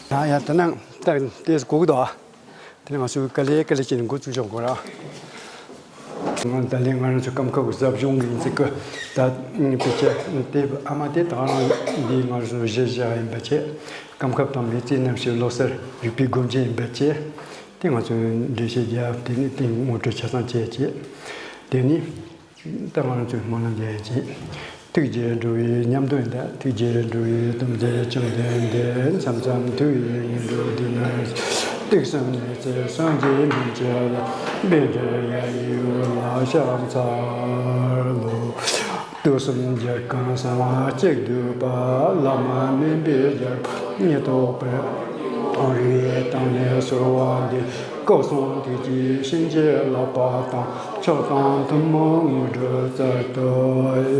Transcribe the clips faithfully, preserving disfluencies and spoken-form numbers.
ཡ་ཡ། ད་ནང་ད་ལྟའི་གོ་གི་འདུག་ཨ། དེ་ནས་ང་ཚོས་དཀའ་ལས་དཀའ་ལས་བྱས་ནས་འགོ་བཙུགས་ཆོག་གོ་ར། ང་ད་ལན་ང་རང་ཚོ་སྐམ་ཁབ་ཀྱི་ཟབ་སྦྱོང་གི་ཡིན་ཚིག་གི་ད་ཕལ་ཆེར་དེ་ཨ་མ་དེ་དག་རང་འདི་ང་རང་ཚོ་གཞི་བཞག་ཡིན་པ་བྱས། སྐམ་ཁབ་དང་མི་ཚེའི་རྣམ་ཤེས་ལོ་གསར་རིག་པའི་སྒོ་འབྱེད་ཡིན་པ་བྱས། དེ་ང་ཚོས་འགྲེལ་བཤད་རྒྱབ། དེ་ནས་དེ་ངོ་སྤྲོད་ཆ་ཚང་བྱས་བྱས། དེ་ནས། ད་ང་ཚོའི་སྨོན་ལམ་རྒྱག་ཡ་ཅིག་ཐུགས་རྗེས་འགྲོ་བའི་ཉམས་དོན་དང་། ཐུགས་རྗེས་འགྲོ་བའི་སྟོབས་འདི་བཅོམ་ལྡན་འདས་མཚམས་མཚམས་ཐུགས་ཡིད་འགྲོ་འདི་ན། དུས་གསུམ་གནས་ཚེ་སངས་རྒྱས་མི་མཇལ་བ། བཻ་ཌཱུརྱ་ཡི་འོད་ལ་ཕྱག་འཚལ་ལོ། དུས་གསུམ་རྒྱལ་ཁམས་གསང་བ་གཅིག་བསྡུས་པ། བླ་མ་སྨན་པའི་རྒྱལ་པོ་མྱི་ཐོག་པའི། རིག་པའི་གཏིང་ནས་གསོལ་བ་འདེབས། སྐུ་གསུང་ཐུགས་ཀྱི་བྱིན་གྱིས་བརླབས་པ་དང་། མཆོག་དང་ཐུན་མོང་དངོས་གྲུབ་སྩལ་དུ་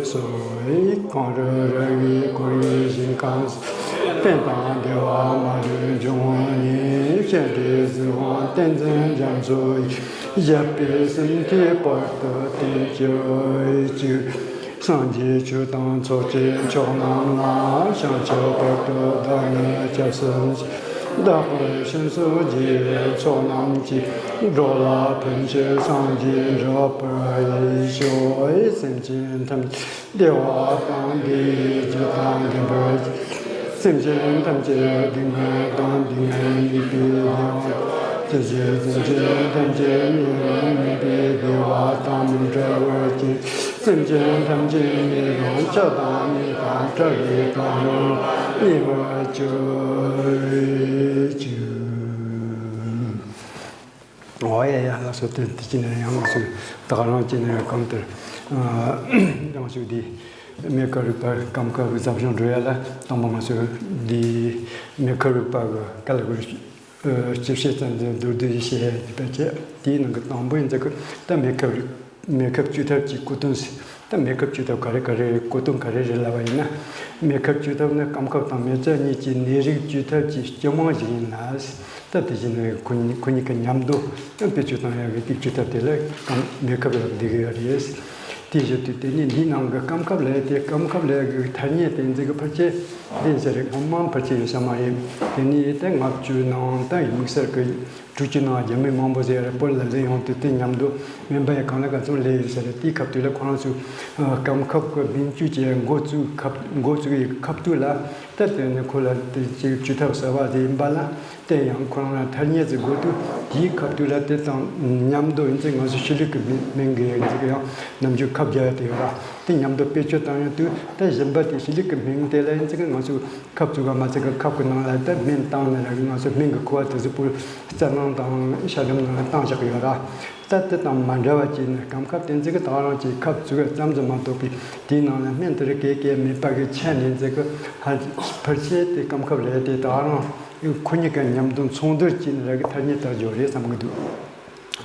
གསོལ། གངས་རི་ར་བས་བསྐོར་བའི་ཞིང་ཁམས་སུ། ཕན་དང་བདེ་བ་མ་ལུས་འབྱུང་བ་ཉིད། སྤྱན་རས་གཟིགས་དབང་བསྟན་འཛིན་རྒྱ་མཚོ་ཡི། བཞད་པའི་སེམས་ཀྱིས་བར་དུ་བསྟན་གྱུར་ཅིག་སངས་རྒྱས་ཆོས་དང་ཚོགས་ཀྱི་མཆོག་རྣམས་ལ། བྱང་ཆུབ་བར་དུ་བདག་ནི་སྐྱབས་སུ་མཆི། བདག་པོས་སྦྱིན་སོགས་བགྱིས་པའི་ཚོགས་རྣམས་ཀྱིས། འགྲོ་ལ་ཕན་ཕྱིར་སངས་རྒྱས་འགྲུབ་པར་ཤོག་སེམས་ཅན་ཐམས་ཅད་བདེ་བ་དང་བདེ་བའི་རྒྱུ་དང་ལྡན་པར། སེམས་ཅན་ཐམས་ཅད་སྡུག་བསྔལ་དང་སྡུག་བསྔལ་མེད་པའི་བདེ་བ། ཇི་ཞིག་སེམས་ཅན་ཐམས་ཅད་ནད་མེད་པའི་བདེ་བ་དང་མི་འབྲལ་བར་གྱུར། སེམས་ཅན་ཐམས་ཅད་ཉེ་རུང་ཕྱག་དང་སྙིང་དང་ཕྲ་རྒྱས་དང་ཉུང་རུང་མཉེས་པར་གྱུར་ཅིག་འོ་ཡ་ཡ། ལགས་སོ། དེ་དེ་ཅི་ནས་ཡང་ང་ཚོས་ད་ག་རང་ཅི་ནས་གང་ལྟར་རང་ཤུགས་འདི་སྨན་ཁབ་རིག་པ་སྐམ་ཁབ་ཟབ་སྦྱོང་འགྲོ་ཡ་ལ་དང་པོ་ང་ཚོས་འདི་སྨན་ཁབ་རིག་པ་གི་དཀའ་ལས་ཁག་ཨ། སྤྱི་བཤད་ཙམ་ཟིན་མདོར་བསྡུས་ཤིག་བཤད་ཡ་ཡིན་པ་བྱས། དེའི་ནང་གི་དང་པོ་ཡིན་ཙང་གི་ད་སྨན་ཁབ་རིག་སྨན་ཁབ་བཅོས་ཐབས་ཀྱི་སྐུ་དོན་ཟེར། ད་སྨན་ཁབ་བཅོས་ཐབས་ག་རེ་ག་རེ་རེད། སྐུ་དོན་ག་རེ་རེད་ལབ་པ་ཡིན་ན། སྨན་ཁབ་བཅོས་ཐབས་ནི་སྐམ་ཁབ་དང་མི་ཚེ་གཉིས་ཀྱི་ནད་རིགས་བཅོས་ཐབས་ཀྱི་སྤྱི་དམངས་ཤིག་ཡིན་ལ། ད་དེ་བཞིན་ཁོ་གཉིས་ཁོ་གཉིས་ཀྱི་མཉམ་དུ་བེད་སྤྱོད་གཏོང་ཡག་གི་བཅོས་ཐབས་དེ་ལ་སྐམ་སྨན་ཁབ་ལབ་བསྡད་ཀྱི་ཡོད་རེད། དེ་བཞིན་དུ་དེ་ནས་འདིའི་ནང་གི་སྐམ་ཁབ་ལབ་ཡ་དེ། སྐམ་ཁབ་ལབ་ཡ་གི་ཐ་སྙད་དེ་འཛིན་གི་ཕལ་ཆེར་བདེན་ཟེར་རེད། སྔོན་མ་ཕལ་ཆེར་ཡོད་ས་མ་རེད། དེ་ནས་ད་ལྔ་བཅུ་ནང་ད་དམིགས་བསལ་གི་དྲུག་ཅུ་ནང་རྒྱ་མི་མང་པོ་ཟེར་རེད། བོད་ལ་སླེབས་ཡོང་དུས་དེ་མཉམ་དུ་སྨན་པ་ཡི་གང་ལ་ག་ཚོད་སླེབས་ཡོད་ཟེར་རེད། དེའི་སྐབས་དུས་ལ་ཁོ་རང་ཚོས་སྐམ་ཁབ་ཀྱི་སྨན་བཅོས་ཀྱི་འགོ་བཙུགས་སྐབས། འགོ་བཙུགས་ཡི་སྐབས་དུས་ལ་ད་དེ་ནི་ཁོ་ལ་དེ་ཅིག་བཅོས་ཐབས་གསར་བ་དེ་ཡིན་པ་ལ། དེ་ཡང་ཁོ་རང་ལ་ཐ་སྙད་ཅིག་དགོས་དུས། དེའི་སྐབས་དུས་ལ་དེ་དང་མཉམ་དུ་ཡིན་ཚེ་ང་ཚོ་ཕྱི་ལུགས་ཀྱི་སྨན་སྨན་གྱི་ཡང་ཅིག་ཡང་ནམ་རྒྱུན་ཁབ་རྒྱག་ཡ་དེ་ཡོད་ར། དེ་མཉམ་དུ་བེད་སྤྱོད་བཏང་ཡོང་དུས་ད་གཞན་པ་དེ་ཕྱི་ལུགས་ཀྱི་སྨན་དེ་ལ་ཡིན་ཚེ་ང་ཚོས་ཁབ་བཙུགས་པ་མ་ཚད་ཀྱི་ཁབ་ཀྱི་ནང་ལ་ད་སྨན་བཏང་ནས་ར། ང་ཚོ་སྨན་གྱི་ཁུ་བ་དེ་ཚོ་པུར་རྩ་ནང་དང་ཤ་སྒྲོམ་ནང་ལ་བཏང་བཞག་གི་ཡོད་ར། ད་དེ་དང་མ་འདྲ་བ་བྱས་ནས་སྐམ་ཁབ་དེ་ཚོ་གི་ད་རང་གི་ཁབ་བཙུགས་ཙམ་ཙམ་མ་གཏོགས་པའི་དེའི་ནང་ལ་སྨན་དེ་རིགས་གས་གས་མེད་པ་གི་ཆ་ནས་ཚོ་གི་ཧ། ཕལ་ཆེར་དེ་སྐམ་ཁབ་ལབ་ཡ་དེ་ད་རང་ཁོ་གཉིས་ཀ་མཉམ་དུ་ཚོགས་འདུར་བྱས་ནས་ར་གི་ཐ་སྙད་བཏགས་ཡོད་རེད་བསམ་གི་འདུག་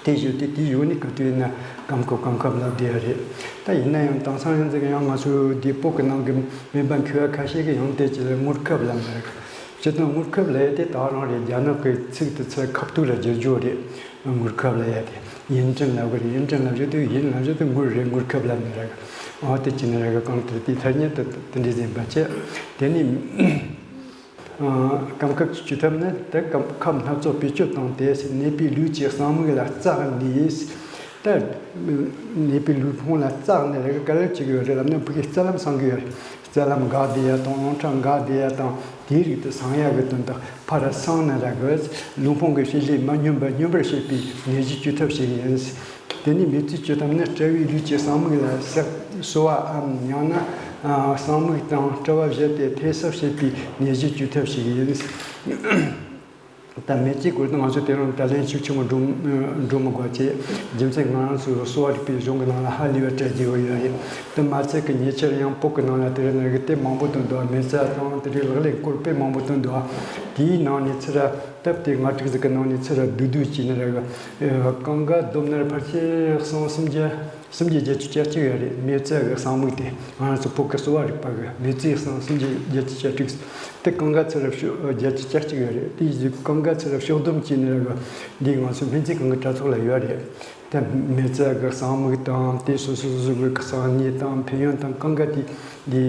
དེ་བཞིན་དུ་དེའི་གཞུག་ནས་ག་དུས་ཡིན་ན་སྐམ་ཁབ་སྐམ་ཁབ་ལབ་བསྡད་ཡ་རེད། ད་ཡིན་ན་ཡང་དེང་སང་ཡང་ཚོ་གི་ཡང་ང་ཚོ་འདི་བོད་ཀྱི་ནང་གི་སྨན་པ་མཁས་པ་ཁ་ཤས་ཀྱིས་ཡང་དེ་ཅི་ལ་དངུལ་ཁབ་ལབ་ནི་ར་གི། སྤྱིར་བཏང་དངུལ་ཁབ་ལབ་ཡ་དེ་ད་རང་རེད། རྒྱ་ནག་གི་ཚིག་དེ་ཚོ་ཁབ་ཏུ་ལ་བསྒྱུར་རྒྱུ་རེད། དངུལ་ཁབ་ལབ་ཡ་དེ་ཡིན་ཀྲིན་ལབ་གི་རེད། ཡིན་ཀྲིན་ལབ་རྒྱུ་དེ་ཡིན་ལབ་རྒྱུ་དེ་དངུལ་རེད། དངུལ་ཁབ་ལབ་ནི་ར་གི། འོ་དེ་ཅི་ནི་ར་གི་གང་ལྟར་དེའི་ཐ་སྙད་དེ་དེ་འདྲ་ཟིན་པ་བྱས། དེ་ནས་སྐམ་ཁབ་ཀྱི་བཅོས་ཐབས་ནི་དེ་སྐམ་ཁབ་སྣ་ཚོགས་བེད་སྤྱོད་བཏང་སྟེ་ནད་པའི་ལུས་ཀྱི་གསང་མིག་ལ་བཙགས་ནས། ད་ནད་པའི་ལུས་ཕུང་ལ་བཙགས་ནས་ར་གི་ག་རེ་བྱེད་ཀྱི་ཡོད་རེད་ལབ་ན། ཕ་གིའི་རྩ་ལམ་གསང་གི་ཡོད་རེད། རྩ་ལམ་འགག་བསྡད་ཡ་དང་། རླུང་ཁྲག་འགག་བསྡད་ཡ་དང་། དེའི་རིགས་དེ་གསང་ཡ་གི་དོན་དག་ཕར་གསང་ནས་ར་གི་ལུས་ཕུང་གི་བྱེད་ལས་མ་སྙོམས་པ་སྙོམས་པར་བྱེད་པའི་ནད་གཞི་བཅོས་ཐབས་ཤིག་ཡིན། དེ་ནས་མི་ཚེ་བཅོས་ཐབས་ནི་དཔྲལ་བའི་ལུས་ཀྱི་གསང་མིག་ལ་གསོ་བའམ་ཡང་ན་གསང་མིག་དང་དཔྲལ་བ་བཞི་དེ་འཐེབ་སྲབ་བྱེད་པའི་ནད་གཞི་བཅོས་ཐབས་ཤིག་ཡིན། ད་མི་ཚེའི་སྐོར་དུ་ང་ཚོ་དེ་རིང་ད་ལན་ཤུགས་ཆེན་པོ་འགྲོ་འགྲོ་མི་དགོས་བྱས། རྒྱུ་མཚན་ང་རང་ཚོའི་གསོ་བ་རིག་པའི་གཞུང་གི་ནང་ལ་ཧ་ལས་པའི་གྲ་རྒྱས་པོ་ཡོད་རེད། དེ་མ་ཚད་ཀྱི་ཉེ་ཆར་ཡང་བོད་ཀྱི་ནང་ལ་དེ་རིང་ནང་གི་དེབ་མང་པོ་བཏོན་འདུག་མི་ཚེ་དང་དེ་རིང་ལག་ལེན་སྐོར་དཔེ་མང་པོ་བཏོན་འདུག་དེའི་ནང་ནས་ཚུར་ར་སྟབས་བདེ་ལྔ་དྲུག་ཟིག་གི་ནང་ནས་ཚུར་ར་བསྡུས་བསྡུས་བྱས་ནས་ར་གི་གང་ག་བསྡོམས་ན་ཕལ་ཆེར་གསུམ་སུམ་བརྒྱ་ སུམ་བརྒྱ་བརྒྱད་ཅུ་གྱ་གཅིག་ཡོད་རེད། མེ་བཙའ་གི་གསང་མིག་དེ། ང་རང་ཚོ་བོད་ཀྱི་གསོ་བ་རིག་པ་གི་མེ་བཙའི་གསང་། སུམ་བརྒྱ་བརྒྱད་ཅུ་གྱ་དྲུག་དེ་གང་ག་ཚོད་རེད། ཤོ་བརྒྱད་ཅུ་གྱ་གཅིག་ཡོད་རེད། དེ་བཞིན་གང་ག་ཚོད་རེད། ཤོག་སྡོམ་བྱས་ནས་ར་གི་འདི་ང་ཚོ་སྨན་རྩིས་ཁང་གི་དྲ་ཚོགས་ལ་ཡོད་རེད། དེ་མེ་བཙའ་གི་གསང་མིག་དང་། དེ་སོ་སོ་སོ་སོ་གི་གསང་གནས་དང་ཕན་ཡོན་དང་གང་ག་དེ་འདི་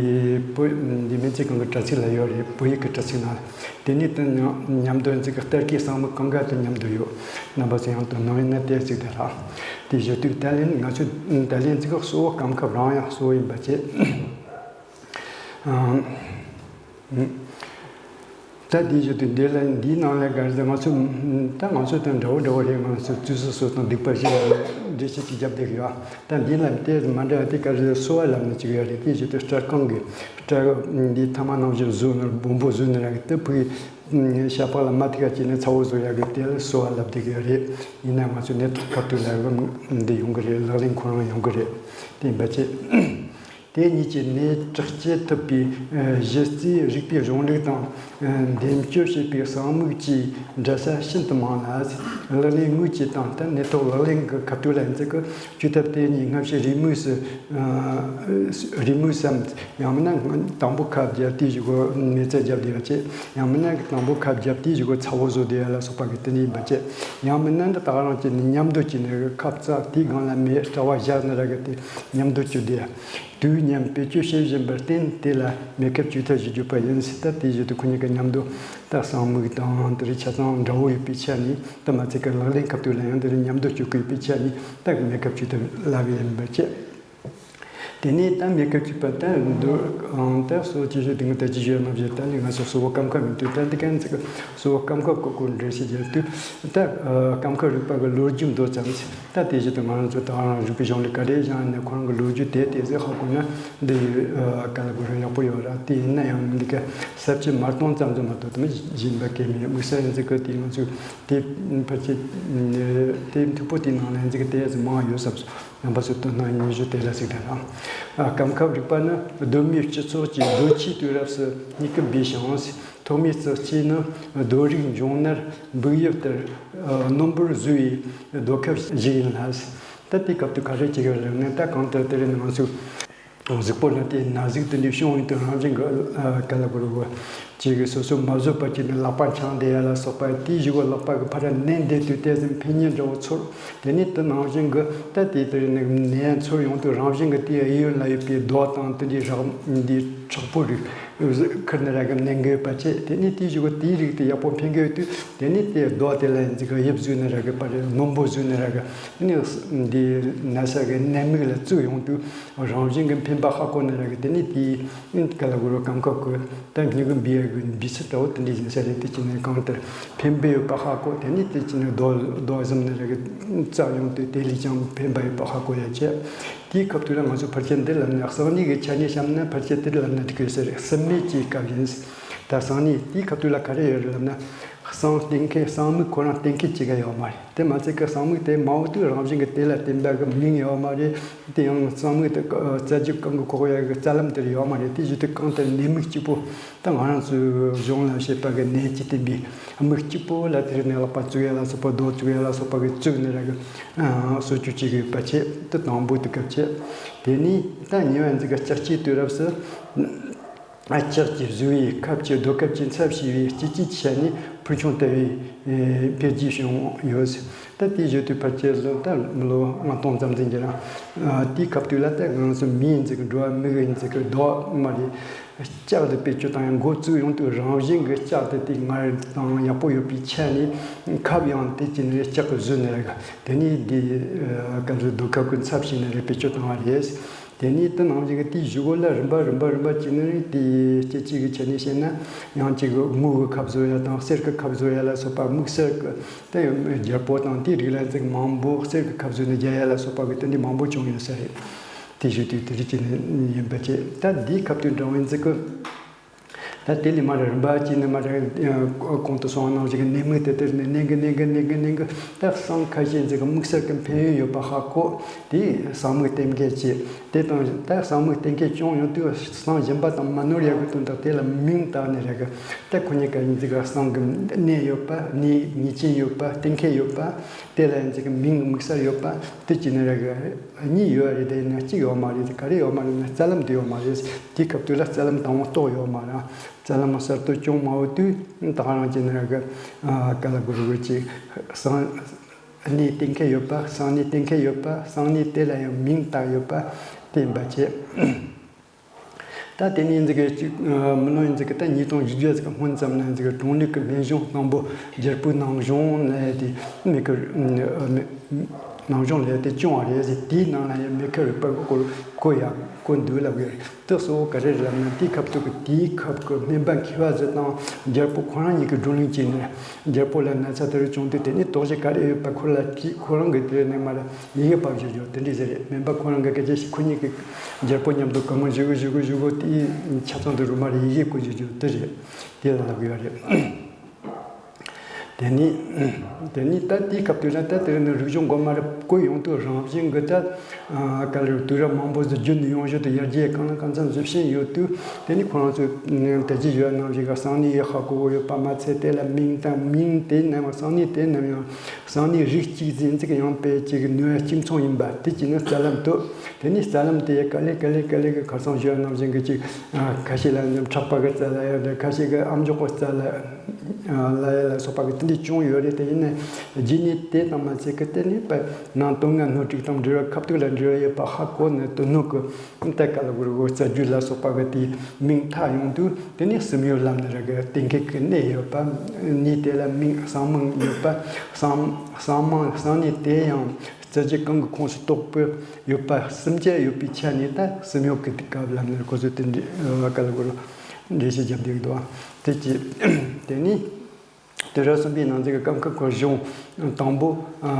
བོད་འདི་སྨན་རྩིས་ཁང་གི་དྲ་ཚིགས་ལ་ཡོད་རེད། བོད་ཡིག་གི་དྲ་ཚིགས་ནང་ལ། དེ་ནས་དེ་མཉམ་མཉམ་དུ་ཨ་ནི་ཅིག་གི་ལྟེ་བའི་གསང་མིག་གང་ག་དང་མཉམ་དུ་ཡོད། རྣམ་པ་ཚོ་ཡང་དོ་སྣང་ཡིན་ན་དེ་ཅིག་དེ་ར། དེ་བཞིན་དུ་ད་ལན་ང་ཚོ་ད་ལན་ཅིག་གི་གསོ་བ་སྐམ་ཁབ་རང་ཡང་གསོ་བ་ཡིན་པ་བྱས། ཨང་། ད་དེ་བཞིན་དུ་འདི་ལ་འདིའི་ནང་ལ་ག་རེ་ཟེར། ང་ཚོ་ད་ང་ཚོ་དང་འདྲ་བོ་འདྲ་བོ་རེད། ང་ཚོ་བཙུན་གསོ་སོགས་དང་སྡིག་པ་བཞི་ལ་འགྲེལ་བཤད་ཅིག་བརྒྱབ་བསྡད་ཀྱི་ཡོད། ད་འདི་ལ་དེ་མ་འདྲ་བ་དེ་ག་རེ་ཟེར། གསོ་བ་ལབ་ནི་ཅིག་ཡོད་རེད། དེ་བཞིན་དུ་སྐྲ་རྐང་གི་སྐྲ་འདི་ཐ་མག་ནང་བཞིན་བཟོས་ནས་སྦོམ་པོ་བཟོས་ནས་ར་གི་དེ་ཕུག་ཤ་པགས་ལ་མ་ཐིག་ག་བྱས་ནས་ཚ་བོ་བཟོ་ཡག་གི་དེ་ལ་གསོ་བ་ལབ་བསྡད་ཀྱི་ཡོད་རེད། ཡིན་ན་ང་ཚོ་ནད་ཐོག་ཁ་ཐུག་ལ་འདི་ཡོང་གི་རེད། ལག་ལེན་ཁོ་རང་ཡོང་གི་རེད། དེ་ཡིན་པ་བྱས། དེ་གཉིས་ཀྱི་ནད་དྲག་སྐྱེད་ཐུབ་པའི་གཞི་རྩའི་རིག་པའི་གཞུང་ལུགས་དང་། འདེམས་སྤྱོད་བྱེད་པའི་གསང་མིག་བཅས་འདྲ་ས་ཤིན་ཏུ་མང་ལ། ལག་ལེན་དངོས་ཀྱི་སྟེང་དུ་ནད་ཐོག་ལག་ལེན་གྱི་ཁ་ཐུག་ལ་ཡིན་ཚུལ་གྱི་བཅོས་ཐབས་དེ་གཉིས་སྔ་ཕྱི་རེས་མོས་སུ། རེས་མོས་སམ། ཡང་མིན་ན་དང་པོ་ཁབ་བརྒྱབ་དེའི་གཞུག་གུ་མེ་བཙའ་བརྒྱབ་བསྡད་པ་བྱས། ཡང་མིན་ན་དང་པོ་ཁབ་བརྒྱབ་དེའི་གཞུག་གུ་ཚ་བོ་བཟོ་བསྡད་ཡ་ལ་སོགས་པ་གི་དེ་འདྲ་ཡིན་པ་བྱས། ཡང་མིན་ན་འདི་དག་རང་བྱས་ནས་མཉམ་དུ་བྱས་ནས་ཁབ་བཙགས། དེའི་སྒང་ལ་མེ་དྲ་བ་བཞག་ནས་ར་གི་དེ་མཉམ་དུ་བཅོས་བསྡད་ཡ། དུས་མཉམ་བེད་སྤྱོད་བྱེད་བཞིན་པར་བརྟེན་དེ་ལ་མེ་ཁབ་བཅོས་ཐབས་ཞེས་བརྗོད་པ་ཡིན། ད་དེ་བཞིན་དུ་ཁོ་གཉིས་ཀ་མཉམ་དུ་ད་གསང་མིག་དང་དེ་རིགས་ཆ་ཚང་འདྲ་བོ་ཡོད་པའི་ཆ་ནས། ད་མ་ཚད་ཀྱི་ལག་ལེན་ཁ་ཐུག་ལ་ཡང་དེ་རིགས་མཉམ་དུ་བཅོས་ཀྱི་ཡོད་པའི་ཆ་ནས་ད་མེ་ཁབ་བཅོས་ཐབས་ལབ་ཡིན་པ་བྱས། དེ་ནས་ད་མེ་ཁབ་བཅོས་པ་ད་འདུག་ཨང་། ད་གསོ་བཅོས་ཞུ་དེ་ངས་ད་ཅི་ཞུ་ཡ་མ་བྱས། ད་ནི་ང་ཚོ་གསོ་བ་སྐམ་ཁབ་མི་འདུག་ད་འདི་གན་ཚིག་གསོ་བ་སྐམ་ཁབ་ཀོ་ཀོ་འགྲེལ་བཤད་རྒྱག་དུས། ད་སྐམ་ཁབ་རིག་པ་གི་ལོ་རྒྱུས་མདོ་ཙམ་ཞིག་ད་དེ་བཞིན་དུ་ང་རང་ཚོ་ད་རང་རིག་པའི་གཞུང་ལུགས་ག་རེ་བཞག་ནས་ཁོ་རང་གི་ལོ་རྒྱུས་དེ་དེ་ཚོ་ཧ་གོ་ན་འདི་ཡོད་ག་ལ་གོ་ར་ཡག་པོ་ཡོད་ར། དེ་ཡིན་ན་ཡང་འདི་ག་ས་བཅད་མ་སྟོང་ཙམ་ཙམ་མ་གཏོགས་དེ་མི་གཞན་པ་གལ་མེད། དམིགས་བསལ་ཡིན་ཚིག་གི་དེ་ང་ཚོས་དེ་ཕལ་ཆེར་དེ་མཐུག་པོ་དེའི་ནང་ལ་ཡིན་ཚིག་གི་དེ་ཡ་ཚོ་མང་ཡོད་བསམ་སོང་། རྣམ་པ་ཚོས་དོ་སྣང་ཉུང་ཤོས་དེ་ལ་གཟིགས་དང་། སྐམ་ཁབ་རིག་པ་ནི་གདོད་མའི་སྤྱི་ཚོགས་ཀྱི་རྡོ་ཆས་དུས་རབས་སུ་རྙེད་ཀྱིན་པའི་ཞིང་། ཐོག་མའི་རྩི་ལྕེ་ནི་རྡོ་རིགས་འབྱུང་གནས་འབུག་ཡུལ་ལྟར་རྣོན་པོར་བཟོས་པའི་རྡོ་ཁབ་ཞིག་ཡིན་ལ། ད་དེའི་སྐབས་དུ་ག་རེ་བྱེད་ཀྱི་རེད་ན། ད་གང་ལྟར་དེ་རིང་ང་ཚོས་གཟུགས་པོ་ལ་དེ་ན་ཟུག་དེ་འདྲའི་བྱུང་ཡོང་དུས་རང་བཞིན་གྱི་ག་ལ་གོ་རུ་གོ་ཅིག་གི་སོ་སོ་མ་བཟོད་པ་ཅིག་ནི་ལག་པ་འཆང་བསྡད་ཡ་ལ་སོགས་པ། དེའི་གཞུག་གུ་ལག་པ་གི་ཕར་མནན་བསྡད་དུས་དེ་ཙམ་ཕན་ཉེན་འདྲ་བོ་ཚོར། དེ་ནས་དེ་ནང་བཞིན་གྱི་ད་དེ་དེ་ནས་ནད་ཚོར་ཡོང་དུས་རང་བཞིན་གྱི་དེའི་གཡས་གཡོན་ལ་ཡོད་པའི་རྡོ་དང་དེ་འདྲའི་རག་འདི་མཁྲེགས་པོ་རིགས་ཁུར་ནས་ར་གི་མནན་གི་ཡོད་པ་བྱས། དེ་ནས་དེའི་གཞུག་གུ་དེའི་རིགས་དེ་ཡག་པོ་ཕན་གི་ཡོད་དུས། དེ་ནས་དེ་རྡོ་དེ་ལ་འཛི་གི་དབྱིབས་བཟོས་ནས་ར་གི་པར་རྣོན་པོ་བཟོས་ནས་ར་གི་དེ་ནས་འདི་ན་ས་གི་ནད་མིག་ལ་བཙུགས་ཡོང་དུས་རང་བཞིན་གྱི་ཕན་པ་ཧ་གོ་ནས་ར་གི་དེ་ནས་དེའི་ག་ལ་གོ་རུ་སྐམ་ཁབ་གི་ད་སྨྱུ་གུ་འབུས་ཡ་གི་འབུས་ཚུལ་འདྲ་བོ་དེ་འདྲ་ཡིན་ས་རེད། དེ་ཅི་ནས་གང་ལྟར་ཕན་པ་ཡོད་པ་ཧ་གོ། དེ་ནས་དེ་ཅི་ནས་རྡོ་རྡོ་གཟིམ་ནས་ར་གི་བཙགས་ཡོང་དུས་དེ་ལས་ཀྱང་ཕན་པ་ཡོད་པ་ཧ་གོ་ཡ་བྱས། དེའི་སྐབས་དུས་ལ་ང་ཚོ་ཕལ་ཆེར་འདི་ལབ་ན། གསང་གནས་ཀྱི་ཆ་ནས་བཤད་ན་ཕལ་ཆེར་དེར་ལབ་ན་འགྲིག་གི་ཟེར། གསང་མིག་ཅེས་སྐབས་ཡིན། ད་གསང་གནས་དེའི་སྐབས་དུས་ལ་ག་རེ་ཡོད་རེད་ལབ་ན། གསང་བསྟེན་མཁན་གསང་མིག་ཁོ་རང་བསྟེན་མཁན་གཅིག་ཀ་ཡོད་མ་རེད། དེ་མ་ཚད་ཀྱི་གསང་མིག་དེ་མ་འོངས་དུས་རང་བཞིན་གྱི་དེ་ལ་བརྟེན་པ་གི་མིང་ཡོད་མ་རེད། དེ་ཡང་གསང་མིག་དེ་རྩ་རྒྱུ་གང་གི་ཁོག་ཡ་གི་རྩ་ལམ་དེར་ཡོད་མ་རེད། དེ་བཞིན་དུ་གང་ལྟར་ནད་མིག་གཅིག་པོ། ད་ང་རང་ཚོའི་གཞུང་ལ་བཤད་པ་གི་ནད་ཀྱིས་བསྟན་པའི་མིག་གཅིག་པོ་ལ་དེར་ནས་ལག་པ་བཙུགས་ཡ་ལ་སོགས་པ། རྡོ་བཙུགས་ཡ་ལ་སོགས་པ་གི་བཙུགས་ནས་ར་གི་གསོ་བཅོས་བྱེད་དགོས་པ་བྱས། དེ་དང་པོ་དེ་སྐབས་བྱས། དེ་ནས་ད་ཉེ་བ་འཛི་གི་ལྕགས་ཀྱི་དུས་རབས་སུ། ལྕགས་ཀྱིས་བཟོས་པའི་ཁབ་ཀྱི་རྡོ་ཁབ་ཀྱི་ཚབ་བྱས་པའི་སྤྱི་སྤྱིའི་ཆ་ནས་ཕུལ་བྱུང་ལྟ་བའི་འཕེལ་རྒྱས་བྱུང་ཡོད། ད་དེའི་བརྗོད་དུས་ཕལ་ཆེར་ལོ་ད་ལོ་ལྔ་སྟོང་ཙམ་ཙམ་གྱི་རིང་། དེའི་སྐབས་དུས་ལ་ད་ང་ཚོ་མིའི་འཛི་གི་འགྲོ་བ་མི་གི་འཛི་གི་རྡོ་མ་རེད། ལྕགས་དེ་བེད་སྤྱོད་བཏང་ཡང་འགོ་བཙུགས་ཡོང་དུས་རང་བཞིན་གྱི་ལྕགས་དེ་དེ་སྔར་དང་ཡག་པོ་ཡོད་པའི་ཆ་ནས་ཁབ་ཡང་དེ་ཅི་ནས་ལྕགས་ཀྱིས་བཟོས་ནས་རེད། དེ་ནས་དེ་སྐབས་སུ་རྡོ་ཁབ་ཀྱི་ཚབ་བྱས་ནས་རེད་བེད་སྤྱོད་བཏང་བ་རེད། དེ་ནས་དེ་ནང་བཞིན་གྱི་དེའི་གཞུག་གུ་ལ་རིམ་པ་རིམ་པ་རིམ་པ་བྱས་ནས་དེའི་སྐྱེད་ཅིག་གི་ཆ་ནས་བཤད་ན། ཡང་ཅིག་དངུལ་གྱི་ཁབ་བཟོ་ཡ་དང་གསེར་གྱི་ཁབ་བཟོ་ཡ་ལ་སོགས་པ། དམིགས་བསལ་གྱི་དེ་རྒྱལ་པོ་དང་དེའི་རིགས་ལ་འཛི་མང་པོ་གསེར་གྱི་ཁབ་བཟོས་ནས་རྒྱག་ཡ་ལ་སོགས་པ་གི་དེ་འདྲའི་མང་པོ་བྱུང་ཡོད་ས་རེད། དེ་བཞིན་དུ་དེ་རིགས་ཀྱི་ནི་ཡིན་པ་བྱས། ད་འདིའི་སྐབས་དུ་འབྲིང་བའི་འཛི་གི་ ད་དེ་ལས་མར་རིམ་པ་གཅིག་ནས་མར་གོང་དུ་གསུངས་པ་ནང་བཞིན་གྱི་ནད་མུག་དེ་དེར་ནས་ནན་གི་ནན་གི་ནན་གི་ནན་གི། ད་སྲང་ཁ་ཤས་ཅིག་གི་དམིགས་བསལ་གྱི་ཕན་ཡོན་ཡོད་པ་ཧ་གོ། དེ་སྲང་མུག་བསྟེན་མཁན་བྱས། དེ་དང་ད་སྲང་མུག་བསྟེན་མཁན་བྱུང་ཡོང་དུས་སྲང་གཞན་པ་དང་མ་ནོར་ཡག་གི་དོན་དག་དེ་ལ་མིང་བཏགས་ནས་རེད་གི། ད་ཁོ་གཉིས་ཀ་ཡིན་ཅིག་གི་སྲང་གི་ནད་ཡོད་པ། ནད་ངེས་ཅན་ཡོད་པ། བསྟེན་མཁན་ཡོད་པ། དེ་ལ་ཡིན་ཅིག་གི་མིང་དམིགས་བསལ་ཡོད་པ། དེ་གཅིག་ནི་རེད་གི། གཉིས་ཡོད་རེད། དེ་ནི་གཅིག་ཡོད་མ་རེད། ག་རེ་ཡོད་མ་རེད་ན་རྩ་ལམ་དེ་ཡོད་མ་རེད། དེའི་སྐབས་དུས་ལ་རྩ་ལམ་དང་པོ་རྟོགས་ཡོད་མ་རེད། རྩ་ལམ་གསར་གཏོད་བྱུང་མ་འོང་དུས་ད་ག་རང་གཅིག་ནི་རེད་གི། ཨ། ག་ལ་གུ་རུ་གི་ཅིག་སང་ནི་བསྟེན་མཁན་ཡོད་པ། སང་ནི་བསྟེན་མཁན་ཡོད་པ། སང་ནི་དེ་ལ་ཡང་མིང་བཏགས་ཡོད་པ། དེ་ཡིན་པ་བྱས། ད་དེ་ནས་འཛི་གི་གཅིག་མི་ལོ་འཛི་གི་ད་ཉིས་སྟོང་བཞི་བརྒྱ་ཟིག་གི་སྔོན་ཙམ་ན་འཛི་གི་གྲོང་ལུགས་ཀྱི་སྨན་གཞུང་དང་པོ་རྒྱལ་པོའི་ནང་གཞུང་ལས་དེ་མི་ཁུར་ནང་གཞུང་ལས་དེ་བྱུང་བ་རེད་ཟེར། དེའི་ནང་ལ་ཡང་མི་ཁུར་རིག་པ་གི་སྐོར་གོ་ཡག་གོ་འདུག་ལབ་ཡོད་རེད། དེ་གཙོ་བོ་ག་རེ་རེད་ལབ་ན། དེའི་སྐབས་དུས་ཀྱི་དེའི་སྐབས་ཀྱི་སྨན་པ་མཁས་པ་ཟིག་དང་རྒྱལ་པོ་ཁོ་རང་གཉིས་ཀྱིས་བགྲོ་གླེང་བྱས་ནས། རྒྱལ་པོ་ལ་ན་ཚ་དེ་རུ་བྱུང་དུས་དེ་ནས་དོགས་གཞི་ག་རེ་ཡོད་པ་ཁོ་ལ་དྲིས། ཁོ་རང་གིས་དེ་ནས་མར་ཡི་གེ་ཕབ་བཞག་རྒྱུ་དེ་འདྲ་ཟིག་རེད། སྨན་པ་ཁོ་རང་གིས་སྐད་ཆ་ཞིག་ཁོ་གཉིས་ཀྱིས་རྒྱལ་པོ་མཉམ་དུ་གང་མང་ཞུ་གི་ཞུ་གི་ཞུ་གི། དེའི་ཆ་ཚང་དེ་རུ་མར་ཡི་གེ་བཀོད་བཞག་རྒྱུ་དེ་རེད། དེ་ལ་ལབ་ཡོད་རེད། དེ་ནས་དེ་ནས་ད་དེའི་སྐབས་དུས་ལ་ད་དེ་རིང་ནི་རིག་གཞུང་གོང་མ་རུ་བཀོད་ཡོང་དུས་རང་བཞིན་གྱི་ད་ག་ལེར་དུས་རབས་མང་པོ་ཟིག་བརྒྱུད་ནས་ཡོང་བཞིན་དུ་ཡར་རྒྱས་གང་ལ་གང་འཚམ་ཟིག་ཕྱིན་ཡོད་དུས། དེ་ནས་ཁོ་རང་ཚོས་དེ་རྗེས་ཡོད་ནང་བཞིན་གྱི་སང་ནི་ཡི་ཧ་གོ་གི་ཡོད་པ་མ་ཚད། དེ་ལ་མིང་དང་མིང་དེ་རྣམས་སང་ནི་དེ་རྣམས་ཡང་སང་ནི་རིགས་གཅིག་ཟིན་ཚིག་ཡང་དཔེ་གཅིག་ནུས་གཅིག་མཚུངས་ཡིན་པ་དེ་གཅིག་ནི་རྩ་ལམ་དུ། དེ་ནས་རྩ་ལམ་དེ་ག་ལེ་ག་ལེ་ག་ལེ་གི་ཁ་སང་ཞུ་བ་ནང་བཞིན་གྱི་ཅིག་ཁ་ཤས་ལ་ནི་ཕྲག་པ་གི་རྩ་ལ་ཡང་འདྲ། ཁ་ཤས་གི་ཨམ་ཅོག་གི་རྩ་ལ་ལ་ཡ་ལ་སོགས་པ་གི་དེ་འདྲ་བྱུང་ཡོད་རེད། དེ་ཡིན་ནའི་རྗེས་ནས་དེ་དང་མ་ཚད་གི་དེ་ནས་པ་ནང་དོན་ལྔ་སྣོད་དྲུག་དང་འབྲེལ་བ་ཁ་ཐུག་ལ་འབྲེལ་བ་ཡོད་པ་ཧ་གོ་ནས་དོན་སྣོད་གི་ད་ག་ལ་གུ་རུ་གོ་རྩ་རྒྱུད་ལ་སོགས་པ་གི་དེའི་མིང་ཐག་ཡོང་དུས། དེ་ནས་སུམ་ཡོད་ལམ་ནས་ར་གི་བསྟེན་མཁན་གི་གནས་ཡོད་པ། གནས་དེ་ལ་མིང་སང་མིང་ཡོད་པ། སང་སང་མིང་སང་གནས་དེ་ཡང་རྩ་རྒྱུད་གང་གི་ཁོངས་སུ་གཏོགས་པའི་ཡོད་པ། སུམ་ཅུ་ཡོད་པའི་ཆ་ནས་ད་སུམ་ཡོད་ཀྱི་སྐབས་ལ་ནི་ཁོ་ཚོས་དེ་འདྲའི་ག་ལ་གུ་རུ་འགྲེལ་བཤད་བརྒྱབ་བསྡད་ཀྱི་འདུག་དེ་གཅིག་དེ་ནས་དུས་རབས་གསུམ་པའི་ནང་ཚན་གྱི་སྐབས་ཁ་ཁོ་གཞུང་དང་པོ་ཨ་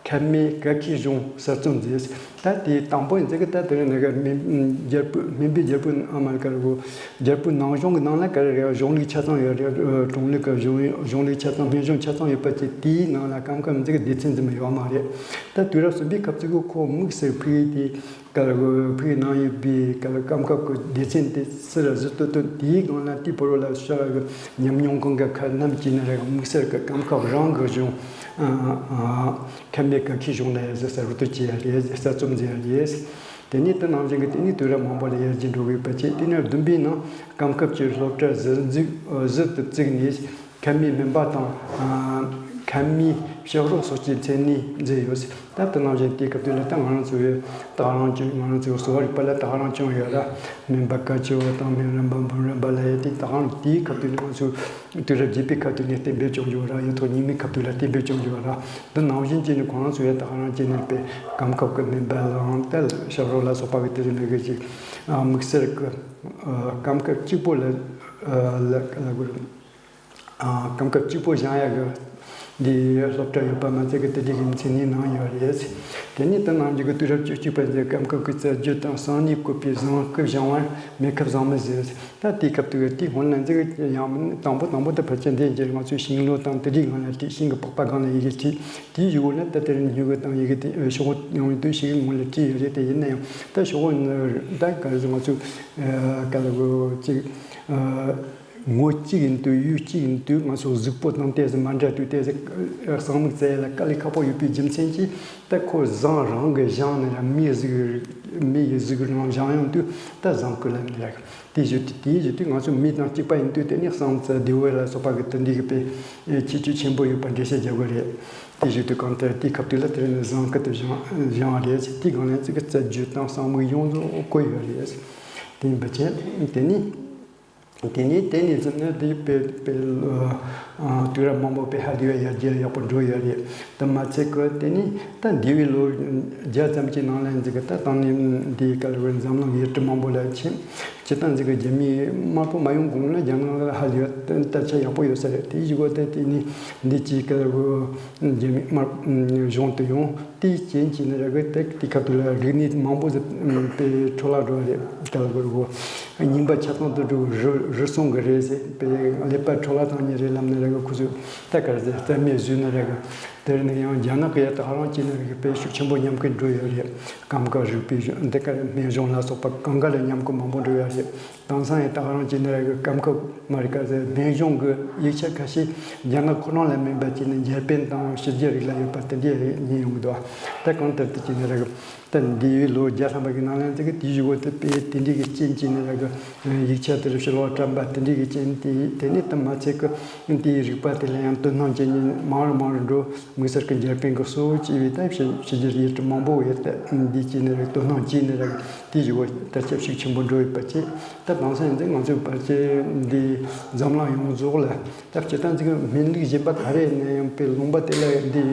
ཁམས་སྨད་ཀ་ཁའི་གཞུང་གསར་རྩོམ་མཛད། ད་དེའི་དང་པོ་ཡིན་ཚེ་གི་ད་དེ་རིང་ནི་གི་སྨན་རྒྱལ་པོ་སྨན་པའི་རྒྱལ་པོ་ཨ་མ་ལ་ཀ་རུ་རྒྱལ་པོའི་ནང་གཞུང་གི་ནང་ལ་ག་རེ་རེད། གཞུང་ལུགས་ཆ་ཚང་ཡོད་རེད། གྲོང་ལུགས་ཀྱི་གཞུང་གཞུང་ལུགས་ཆ་ཚང་སྨན་གཞུང་ཆ་ཚང་ཡོད་པ་ཅིག་དེའི་ནང་ལ་སྐབས་ཁ་མི་ཚེ་གི་སྡེ་ཚན་འཛིན་པ་ཡོད་མ་རེད། ད་དུས་རབས་གསུམ་པའི་སྐབས་ཚིག་གི་ཁོ་དམིགས་བསལ་ཕུལ་ཡས་དེ་ག་ལ་གོ་ཕུལ་གནང་ཡོད་པའི་ག་ལ་སྐབས་ཁ་གི་སྡེ་ཚན་དེ་སི་ར་གཟི་སྟོད་དོན་དེའི་སྒང་ལ་དེའི་བར་ལ་ཤར་གི་ཉམས་མྱོང་གང་ག་ཁ་རྣམས་ཀྱིས་ནི་རེད། དམིགས་བསལ་གི་སྐབས་ཁ་རང་གི་གཞུང་ཁམས་སྨད་ཀ་ཁའི་གཞུང་ལ་ཡ་ཟི་གསར་གཏོད་བྱས་ཡ་རེད། གསར་རྩོམ་མཛད་ཡ་རེད། དེ་ནས་དེ་ནང་བཞིན་གི་དེ་ནས་དུས་རབས་མང་པོ་ལ་ཡར་རྒྱས་འགྲོ་གི་ཡོད་པ་བྱས། དེ་ནས་བདུན་པའི་ནང་སྐབས་ཁབ་ཀྱི་སློབ་གྲྭ་གཟི་འཛུགས་གཟི་དུ་བཙུགས་ནས་ཁམས་སྨད་སྨན་པ་དང་ཁམས་སྨད་ཕྱག་རོགས་སོགས་ཀྱི་མཚན་གནས་མཛད་ཡོད། ད་དེ་ནང་བཞིན་དེའི་སྐབས་དུས་ལ་ད་ང་རང་ཚོའི་ད་ག་རང་བྱུང་། ང་རང་ཚོའི་གསོ་བ་རིག་པ་ལ་ད་ག་རང་བྱུང་ཡོད་ར། སྨན་པ་བཀའ་བཅུ་བ་དང་སྨན་རམས་པ་འབུམ་རམས་པ་ལ་ཡ་དེ་ད་ག་རང་དེའི་སྐབས་དུས་ལ་ང་ཚོས་དུས་རབས་བརྒྱད་པའི་ཁ་ཐུག་ནས་གཏན་འབེབས་བྱུང་ཡོད་ར། ཡོད་ཐོག་རྙིང་མའི་ཁ་ཐུག་ལ་གཏན་འབེབས་བྱུང་ཡོད་ར། འདི་ནང་བཞིན་བྱས་ནས་ཁོ་རང་ཚོ་ཡང་ད་ག་རང་བྱས་ནས་པའི་སྐབས་ཁབ་ཀྱི་སྨན་པ་ལའང་ད་ཞབས་རོགས་ལ་སོགས་པ་གི་དེ་རིགས་ལས་ཀྱི་དམིགས་བསལ་གྱི་སྐབས་ཁབ་གཅིག་པོ་ལ་ལ་ལ་དགོས། སྐབས་ཁབ་གཅིག་པོ་སྦྱང་ཡག་གི་འདི་སློབ་གྲྭ་ཡོད་པ་མ་ཚད་ཀྱི་དེ་འདྲའི་གི་མཚན་གནས་གནང་ཡོད་རེད། དེ་ནས་དེ་ནང་བཞིན་གྱི་དུས་རབས་བཅུ་གཅིག་པ་ཚོའི་སྐབས་ཁབ་ཀྱི་རྩ་རྒྱུད་དང་གསང་གནས་བཀོད་པའི་བཟང་སྐུ་སྦྱང་བར་མེ་ཁབ་བཟང་མོ་ཟེར། ད་དེའི་སྐབས་དུ་དེའི་སྔོན་ལ་འཛིག་ཡང་མིན། དང་པོ་དང་པོ་དེ་ཕལ་ཆེར་འདི་འགྱུར་ང་ཚོའི་ཤིང་ལོ་དང་དེ་འདྲའི་སྒང་ལ་དེ་ཤིང་གི་པགས་པ་སྒང་ལ་ཡི་གེ་བྲིས། དེའི་གཞུག་གུ་ན་ད་དེ་རིང་སྨྱུ་གུ་དང་ཡི་གེ་དེ་ཤོག་བུ་ཡོང་བའི་དུས་ཤིང་གི་ངོས་ལ་བྲིས་ཡོད་རེད། དེ་ཡིན་ན་ཡང་ད་ཤོག་བུ་ནི་ད་ག་རེ་ཟེར་ང་ཚོས་ག་ལ་གོ་ཅིག་ངོ་གཅིག་ཡིན་དུས་ཡུལ་གཅིག་ཡིན་དུས་ང་ཚོ་གཟུགས་པོ་དང་ཏོག་ཙམ་མ་འདྲ་དུས་ཏོག་ཙམ་གསང་མིག་བཙལ་ཡ་ལ་དཀའ་ལས་ཁག་པོ་ཡོད་པའི་རྒྱུ་མཚན་གྱིས། ད་ཁོ་བཟང་རང་གི་བཞེངས་ནས་ལ་མིའི་གཟུགས་མི་ཡི་གཟུགས་རང་བཞེངས་ཡོང་དུས་ད་བཟང་སྐུ་ལ་ནི་ལ་དེ་བཞུགས་དུས་དེའི་བཞུགས་དུས་ང་ཚོ་མི་དང་གཅིག་པ་ཡིན་དུས་དེ་ནི་བསམ་རྩ་བདེ་བོ་ལ་སོགས་པ་གི་དེ་འདྲའི་གི་དཔེ་ཁྱད་ཆོས་ཆེན་པོ་ཡོད་པ་འགྲེལ་བཤད་རྒྱག་དགོས་རེད། དེ་བཞུགས་དུས་གང་ལྟར་དེའི་སྐབས་དུས་ལ་དེ་རིང་ནི་བཟང་སྐུ་དུ་བཞེངས་བཞེངས་པ་རེད། དེའི་སྒང་ལ་ཚིག་གི་རྩ་རྒྱུད་དང་གསང་མིག་ཡོངས་རྫོགས་བཀོད་ཡོད་རེད། དེ་ཡིན་པ་བྱས་དེ་ནི། དེ་ནས་དེ་ནས་བཟུང་ནས་དེ་དཔེ་དཔེ་དུས་རབས་མང་པོ་དཔེ་ཧ་ལས་པའི་ཡར་རྒྱས་ཡག་པོ་འགྲོ་ཡོད་རེད། དེ་མ་ཚད་ཀྱི་དེ་ནས་ད་འདས་པའི་ལོ་བརྒྱ་ཙམ་གྱི་ནང་ལ་འཛིག་གི་ད་དང་ནས་འདིའི་སྐབས་ལ་འཛམ་གླིང་ཡུལ་གྲུ་མང་པོ་ལ་ཕྱིན། སྤྱིར་བཏང་འཛིག་གི་རྒྱ་མིའི་དམར་པོ་མ་ཡོང་གོང་ལ་རྒྱ་ནག་ལ་ཧ་ལས་པའི་དར་ཆ་ཡག་པོ་ཡོད་ས་རེད། དེའི་གཞུག་གུ་ད་དེ་ནས་འདི་ཅིག་སྐབས་ལ་རྒྱ་མི་དམར་གཞུང་དུ་ཡོང་། དེའི་རྐྱེན་གྱིས་ནི་ར་གི་ཏེག་དེ་ཁ་ཐུག་ལ་རིག་གནས་མང་པོ་ཟིག་དཔེ་འཕྲོ་བརླག་འགྲོ་བ་རེད། ད་ལ་གོ་རུ་གོ་ རྙིང་པ་ཆ་ཚང་དུ་འགྲོ་རུལ་རུལ་སོང་གི་རེད་ཟེར། པའི་ཀླད་པ་འཕྲོ་བརླག་བཏང་ཉེན་རེད་ལབ་ནི་ར་གི། ཁོ་ཚོས་ད་ག་རེ་ཟེར། རྩ་མེད་བཟོས་ནི་ར་གི། དེ་རིང་ནས་ཡང་རྒྱ་ནག་གི་ཡ་ད་ག་རང་བྱས་ནི་ར་གི་དཔེ་ཤུགས་ཆེན་པོ་ཉམས་ཀྱི་འགྲོ་ཡོད་རེད། སྐམ་ཁ་རིག་པའི་གཞུང་འདི་ག་རེ་སྨན་གཞུང་ལ་སོགས་པ་གང་ག་ལ་ཉམས་ཀྱི་མང་པོ་འགྲོ་ཡོད་རེད། དེང་སང་ཡང་ད་ག་རང་བྱས་ནི་ར་གི་སྐམ་ཁ་མ་རེད་ག་ཟེར། སྨན་གཞུང་གི་ཡིག་ཆ་ཁ་ཤས་རྒྱ་ནག་ཁོ་རང་ལ་མིན་པ་བྱས་ནས་འཇར་པན་དང་ཕྱི་རྒྱལ་རིགས་ལ་ཡོད་པ་དེ་འདྲས་རེད། ཉན་ཡོང་གི་འདུག་ད་གང་ལྟར་དུ་བྱས་ནི་ར་གི། ད་འདས་པའི་ལོ་བརྒྱ་ཐམ་པ་གི་ནང་ལ་ཙི་གི་དེའི་གཞུག་གུ་དེ་དཔེ་དེ་འདྲའི་གི་རྐྱེན་གྱིས་ནི་ར་གི་ཡིག་ཆ་དེར་ཕྱི་ལོགས་བཀྲམ་པ་དེ་འདྲའི་གི་རྐྱེན་དེ་དེ་ནས་དེ་མ་ཚད་གི་དེའི་རིག་པ་དེ་ལ་ཡང་དོ་སྣང་བྱེད་མཁན་མང་རུ་མང་རུ་འགྲོ། དམིགས་བསལ་གི་འཇར་པན་གི་གཙོ་བོ་བྱས་པའི་ད་ཕྱི་ཕྱི་རྒྱལ་ཡུལ་གྲུ་མང་པོ་ཡོད། ད་འདི་བྱས་ནི་ར་གི་དོ་སྣང་བྱས་ནི་ར་གི་དེའི་གཞུག་གུ་དར་ཁྱབ་ཤུགས་ཆེན་པོ་འགྲོ་ཡོད་པ་བྱས། ད་དེང་སང་འདི་ང་ཚོའི་བར་ཆད་འདི་འཛམ་གླིང་ཡོངས་རྫོགས་ལ་ད་སྤྱིར་བཏང་ཙི་གི་སྨན་ལུགས་གཞན་པ་ག་རེ་ཡིན་ན་ཡང་དཔེ་ལུང་པ་དེ་ལ་འདི།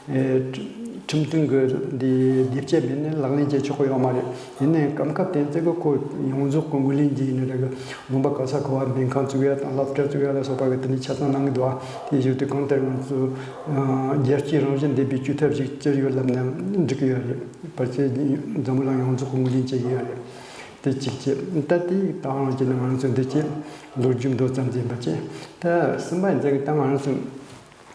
ཨེ། ཁྲིམས་མཐུན་གྱི་འདི་དེབ་སྐྱེལ་མེད་ན་ལག་ལེན་བྱེད་ཆོག་གི་ཡོད་མ་རེད། ཡིན་ནའི་སྐམ་ཁབ་དེ་ཚོ་གི་ཁོ་ཡོངས་རྫོགས་ཀྱི་ངོས་ལེན་གྱི་ཡིན་ནི་རེད་གི། ལུང་པ་ག་ས་ག་བ་སྨན་ཁང་བཙུགས་ཡ་དང་སློབ་གྲྭ་བཙུགས་ཡ་ལ་སོགས་པ་གི་དེ་ནས་ཆ་ཚང་གནང་གི་འདུག་ཨ། དེ་བཞིན་དུ་གང་ལྟར་ང་ཚོ་རྒྱལ་སྤྱིའི་རང་བཞིན་ལྡན་པའི་བཅོས་ཐབས་ཤིག་སྤྱད་ཡོད་ལབ་ན་འགྲིག་གི་ཡོད་རེད། བར་ཆད་འཛམ་བུ་གླིང་ཡོངས་རྫོགས་ཀྱི་ངོས་ལེན་བྱེད་ཀྱི་ཡོད་རེད། དེ་གཅིག་བྱས། ད་དེ་ད་རང་བྱས་ན་ང་ཚོ་འདི་བྱས་ལོ་རྒྱུས་མདོ་ཙམ་ཟིན་པ་བྱས། ད་གསུམ་པ་ཡིན་ཙང་གི་ད་ང་ཚོ།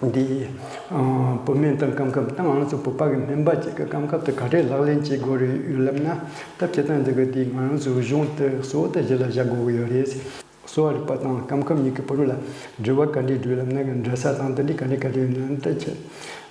འདི། ཨ། བུད་མེད་དང་སྐམ་ཁབ་དང་ང་རང་ཚོ་བོད་པ་གི་སྨན་པ་གཅིག་གི་སྐམ་ཁབ་དེ་ག་རེ་ལག་ལེན་བྱེད་དགོས་རེད་ཡོད་ལབ་ན། ད་སྤྱིར་བཏང་འདི་གི་དེ་ང་རང་ཚོའི་གཞུང་དེ་གཙོ་བོ་དེ་གཞི་ལ་བཞག་དགོས་ཀྱི་ཡོད་རེད། གསོ་བ་རིག་པ་དང་སྐམ་ཁབ་གཉིས་ཀྱི་བར་ལ་འབྲེལ་བ་ག་འདྲས་འགྲོ་ལབ་ན། འདྲ་ས་དང་དེ་འདྲས་ག་འདྲས་ག་འདྲས་ཡོད་ན་ད་ཆེ།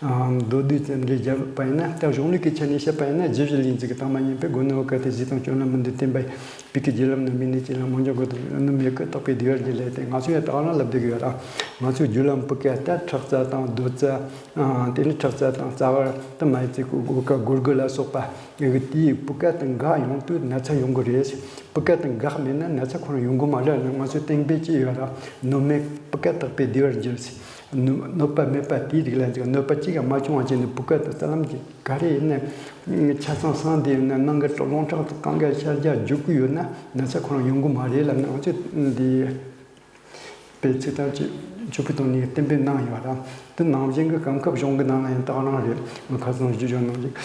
ཨ། མདོར་བསྡུས་ཙམ་འདྲས་བརྒྱབ་པ་ཡིན་ན། ད་གཞུང་ལུགས་ཀྱི་ཆ་ནས་བཤད་པ་ཡིན་ན། རྗེ་བཞི་ལྷུན་གྲུབ་ཀྱིས་དང་མ་ཉམས་པའི་སྒོ་ནས་བོད་སྐད་དེ་གཟིགས་དང་སྐྱོན་ལ་མི་འདུ་བསྟན་པ་ཡི། བོད་ཀྱི་རྒྱུད་ལམ་ནི་མིག་ནས་གཅིག་ལ་མང་འཇོག་གོ་དང་ནི་མེད་ཀི་རྟོགས་པའི་བདེ་བར་འགྱུར་ལས་ཏེ། ང་ཚོས་ཡང་ད་ག་རང་ལབ་བསྡད་ཀྱི་ཡོད་ར། ང་ཚོའི་རྒྱུད་ལམ་བུ་ག་ད་ཁྲག་རྩ་དང་རྡོ་རྩ། ཨ། དེ་ནི་ཁྲག་རྩ་དང་རྩ་བར་དུ་མ་ཡི་ཚིག་གོ་ག་གོར་གི་ལ་སོགས་པ་ཡི་གི་དེའི་བུ་ག་དང་འགག་ཡོང་དུས་ན་ཚ་ཡོང་གི་རེད། བུ་ག་དང་འགག་མེད་ན་ན་ཚ་ཁོ་རང་ཡོང་གི་མ་རེད། ང་ཚོའི་གཏན་འབེབས་ཅིག་ཡོད་ར། གནོད་མེད་བུ་ག་དག་པའི་བདེ་བར་འགྱུར། གནོད་གནོད་པ་མེད་པ་དེའི་རིགས་ལ་འཇུག་གནོད་པ་གཅིག་ཀྱང་མ་བྱུང་བ་བྱས་ནས་བུ་ག་དང་རྩ་ལམ་གྱི་ག་རེ་ཡིན་ན། ཆ་ཚང་སངས་བསྡད་ཡོད་ན། ནང་གི་རླུང་ཁྲག་དང་གང་ག་ཤར་རྒྱག་རྒྱུག་གི་ཡོད་ན་ན་ཚ་ཁོ་རང་ཡོང་གི་མ་རེད་ལབ་ནས་ང་ཚོས་འདི་དཔེ་ཚིག་ཐག་གཅོད་ཆོག་པའི་ཐོག་ནས་གཏན་འབེབས་གནང་ཡོད་ར། དེ་ནང་བཞིན་གྱི་སྐམ་ཁབ་གཞུང་གི་ནང་ལ་ཡང་ད་ག་རང་རེད། ང་ཁ་སང་ཞུ་ཞུ་གནང་ཞིག་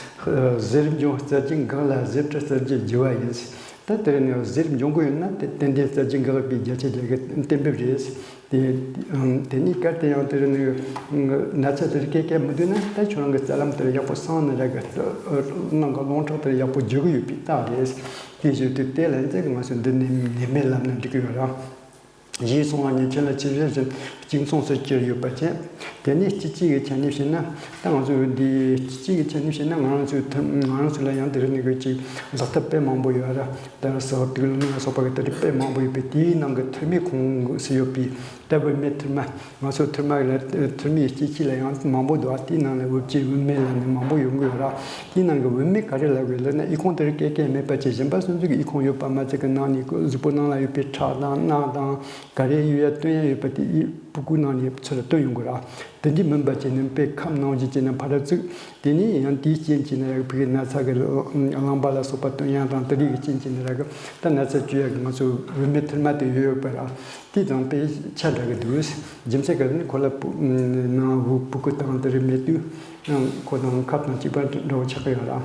གཟེར་འབྱུང་རྩ་རྒྱུས་འགག་ལ་གཟེར་བྲི་རྩ་རྒྱུས་རྒྱུ་བ་ཡིན། ད་དེ་རིང་ནས་གཟེར་འབྱུང་གི་ཡོད་ན་དེ་ཏན་ཏན་རྩ་རྒྱུས་འགག་པའི་བརྒྱ་ཆ་བརྒྱ་གི་གཏན་འབེབས་རེད། དེ་དེ་ནས་གལ་ཏེ་ཡང་དེ་རིང་ནས་ན་ཚ་དེར་སྐད་སྐད་མི་འདུག་ན། ད་ཁྱོད་རང་གི་རྩ་ལམ་དེར་ཡག་པོ་སངས་ནས་ར་གི། ནང་གི་རླུང་ཁྲག་དེར་ཡག་པོ་རྒྱུག་གི་ཡོད་པའི་རྟགས་རེད། དེ་བཞིན་དུ་དེ་ལ་འཛེག་ང་ཚོ་འདི་ནས་ནད་མེད་ལབ་ན་འགྲིག་གི་ཡོད་ར། ཞེས་གསུངས་པ་ཉིད་ཁྱེད་ལ་ཇི་བཞིན་གཅིག་མཚུངས་སུ་གྱུར་ཡོད་པ་བྱས། དེ་ནས་སྤྱི་སྤྱི་གི་ཆ་ནས་བཤད་ན། ད་ང་ཚོ་འདི་སྤྱི་སྤྱི་གི་ཆ་ནས་བཤད་ན། ང་རང་ཚོའི་ཐུ་ང་རང་ཚོ་ལ་ཡང་དེ་རིང་ནས་གི་ཅིག་ལག་ཐབས་དཔེ་མང་པོ་ཡོད་ར། ད་ཟ་དུག་ལོག་ལ་སོགས་པ་གི་དེ་རིགས་དཔེ་མང་པོ་ཡོད་པས། དེའི་ནང་གི་ཐུར་མའི་ཁོངས་སུ་ཡོད་པའི་ད་བུད་མེད་ཐུར་མ། ང་ཚོ་ཐུར་མ་ལ་ཐུར་མའི་སྤྱི་སྤྱི་ལ་ཡང་མང་པོ་འདུག་ཨ། དེའི་ནང་ལ་འོ་བརྒྱལ་བུད་མེད་ལབ་ནས་མང་པོ་ཡོང་གི་ཡོད་ར། དེའི་ནང་གི་བུད་མེད་ག་རེ་ལབ་དགོས་ལབ་ན། ཨི་ཁུང་དེ་རིགས་སྐད་སྐད་མེད་པ་བྱས། གཞན་པ་སོ་སོ་གི་ཨི་ཁུང་ཡོད་པ་མ་ཚད་གི་ནང་ནས་གཟུགས་པོ་ནང་ལ་ཡོད་པའི་ཁྲག་དང་རྣག་དང་ག་རེ་ཡོད་ཡ་སྟོན་ཡ་ཡོད་པ་དེ་ཨི་ཕྲུ་གུ་ནང་ནས་ཚུར་ལ་སྟོན་ཡོང་གི་ར། དེ་འདྲའི་མིན་པ་བྱས་ནས་དཔེ་ཁམས་ནང་བཞིན་བྱས་ནས་ཕར་ཚུགས། དེ་ནས་ཡང་དེའི་རྐྱེན་བྱས་ནས་ར་ཕ་གི་ན་ཚ་གི་རླངས་པ་ལ་སོགས་པ་སྟོན་ཡ་དང་། དེ་རིགས་ཀྱི་རྐྱེན་བྱས་ནས་ར་གི་ད་ན་ཚ་བཅོས་ཡ་གི་ང་ཚོ་བུད་མེད་ཐུར་མ་དེ་ཡོད་ཡོད་པ་ར། དེ་དང་དཔེ་ཆ་འདྲ་གི་འདུག་རྒྱུ་མཚན་ག་རེ་ནི་ཁོ་ལ་བུ་ནང་བུ་ཕྲུ་གུ་དང་དེ་རིགས་མེད་དུས་ཁོ་དང་ཁབ་དང་གཅིག་པ་འདྲ་བོ་ཆགས་ཀྱི་ཡོད་ར།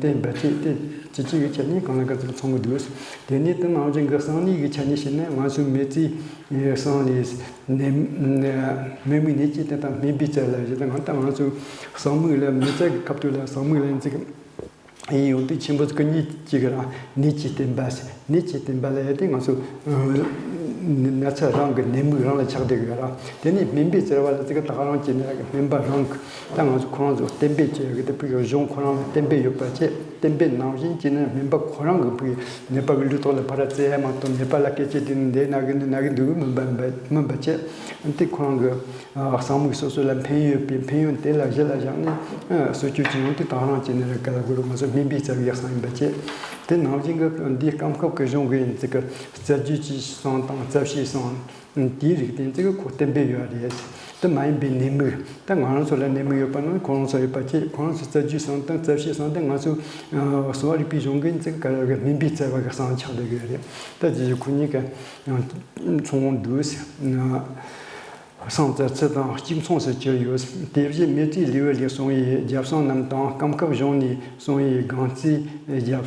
དེ་འབད་ཚེ་དེ་སྤྱི་སྤྱི་གི་ཆ་ནས་གང་ལ་ག་ཚོད་མཚུངས་ཀྱི་འདུག་དེ་ནས་དེ་ནང་བཞིན་གྱི་གསང་གནས་ཀྱི་ཆ་ནས་བཤད་ན། ང་ཚོའི་མི་ཚེའི་གསང་གནས་ནད་མི་མི་ནད་ཀྱི་རྟེན་དང་སྨན་པའི་རྩལ་ལ་བཞེད། ད་ང་ད་ང་ཚོའི་གསང་མིག་ལ་མི་ཚེ་གི་ཁ་ཐུག་ལ་གསང་མིག་ལ་ཡིན་ཚིག་ཡིན་ཡོང་དུས་ཆེན་པོ་ཟིག་གི་ནད་ཀྱི་གི་ར་ནད་ཀྱི་བསྟན་པ་ཟེར། ནད་ཀྱི་བསྟན་པ་ལ་ཡ་དེ་ང་ཚོ་ན་ཚ་རང་གི་ནད་མིག་རང་ལ་ཆགས་བསྡད་ཀྱི་ཡོད་ར། དེ་ནས་སྨན་པའི་རྩལ་བ་ལ་ཙི་གི་ད་ག་རང་བྱས་ནས་ར་གི་སྨན་པ་རང་གི་ད་ང་ཚོ་ཁོ་རང་ཚོ་གཏན་འབེབས་བྱས་ཡོད་གི། དེ་ཕ་གི་གཞུང་ཁོ་རང་ལ་གཏན་འབེབས་ཡོད་པ་བྱས། གཏན་འབེབས་ནང་བཞིན་བྱས་ནས་སྨན་པ་ཁོ་རང་གི་ཕ་གི་ནད་པ་གི་ལུས་ཐོག་ལ་ཕར་ར་བཙལ་ཡ་མ་གཏོགས། ནད་པ་ལ་སྐད་ཆ་དྲིས་ནས་འདི་ན་གི་འདི་ན་གི་འདུག་མིན་པ་མིན་པ་མིན་པ་བྱས། དེ་ཁོ་རང་གི་གསང་མིག་སོ་སོ་ལ་ཕན་ཡོད་པའི་ཕན་ཡོན་དེ་ལ་གཞི་ལ་བཞག་ནས་གསོ་བཅོས་ཀྱི་ཡོང་དུས་ད་ག་རང་བྱས་ནས་ར་གི་ལ་གུ་རུ་ང་ཚོ་སྨན་པའི་རྩལ་བའི་གསང་ཡིན་པ་བྱས། དེ་ནང་བཞིན་གི་འདིའི་སྐམ་ཁབ་ཀྱི་གཞུང་གི་ཡིན་ཚིག་གི་རྩ་རྒྱུས་ཀྱི་གསང་དང་རྩ་བཤད་གསང་། དེའི་རིགས་དེ་ཚོ་གི་ཁོ་གཏན་འབེབས་ཡོད་རེད། དེ་མ་ཡིན་པའི་ནད་མིག་ད་ང་རང་ཚོ་ལ་ནད་མིག་ཡོད་པ་ནང་ཁོ་རང་ཚོ་ཡོད་པ་བྱས། ཁོ་རང་ཚོ་རྩ་རྒྱུས་གསང་དང་རྩ་བཤད་གསང་དེ་ང་ཚོ་གསོ་བ་རིག་པའི་གཞུང་གི་ཚིག་ག་ར་གི་སྨན་པའི་རྩལ་བ་གི་གསང་ཆགས་བསྡད་ཀྱི་ཡོད་རེད། ད་ཅི་ཞིག་ཁོ་གཉིས་ཀ་མཚུངས་འདུག་ཟེར། སྲང་བརྩི་ཚད་དང་གཅིག་མཚུངས་སུ་གྱུར་ཡོད། དེ་བཞིན་མེ་བཙའི་ལུས་ལས་བྱུང་བའི་རྒྱབ་སྲང་རྣམས་དང་སྐམ་ཁབ་གཞུང་ནས་བྱུང་བའི་སྒང་རྩའི་རྒྱབ་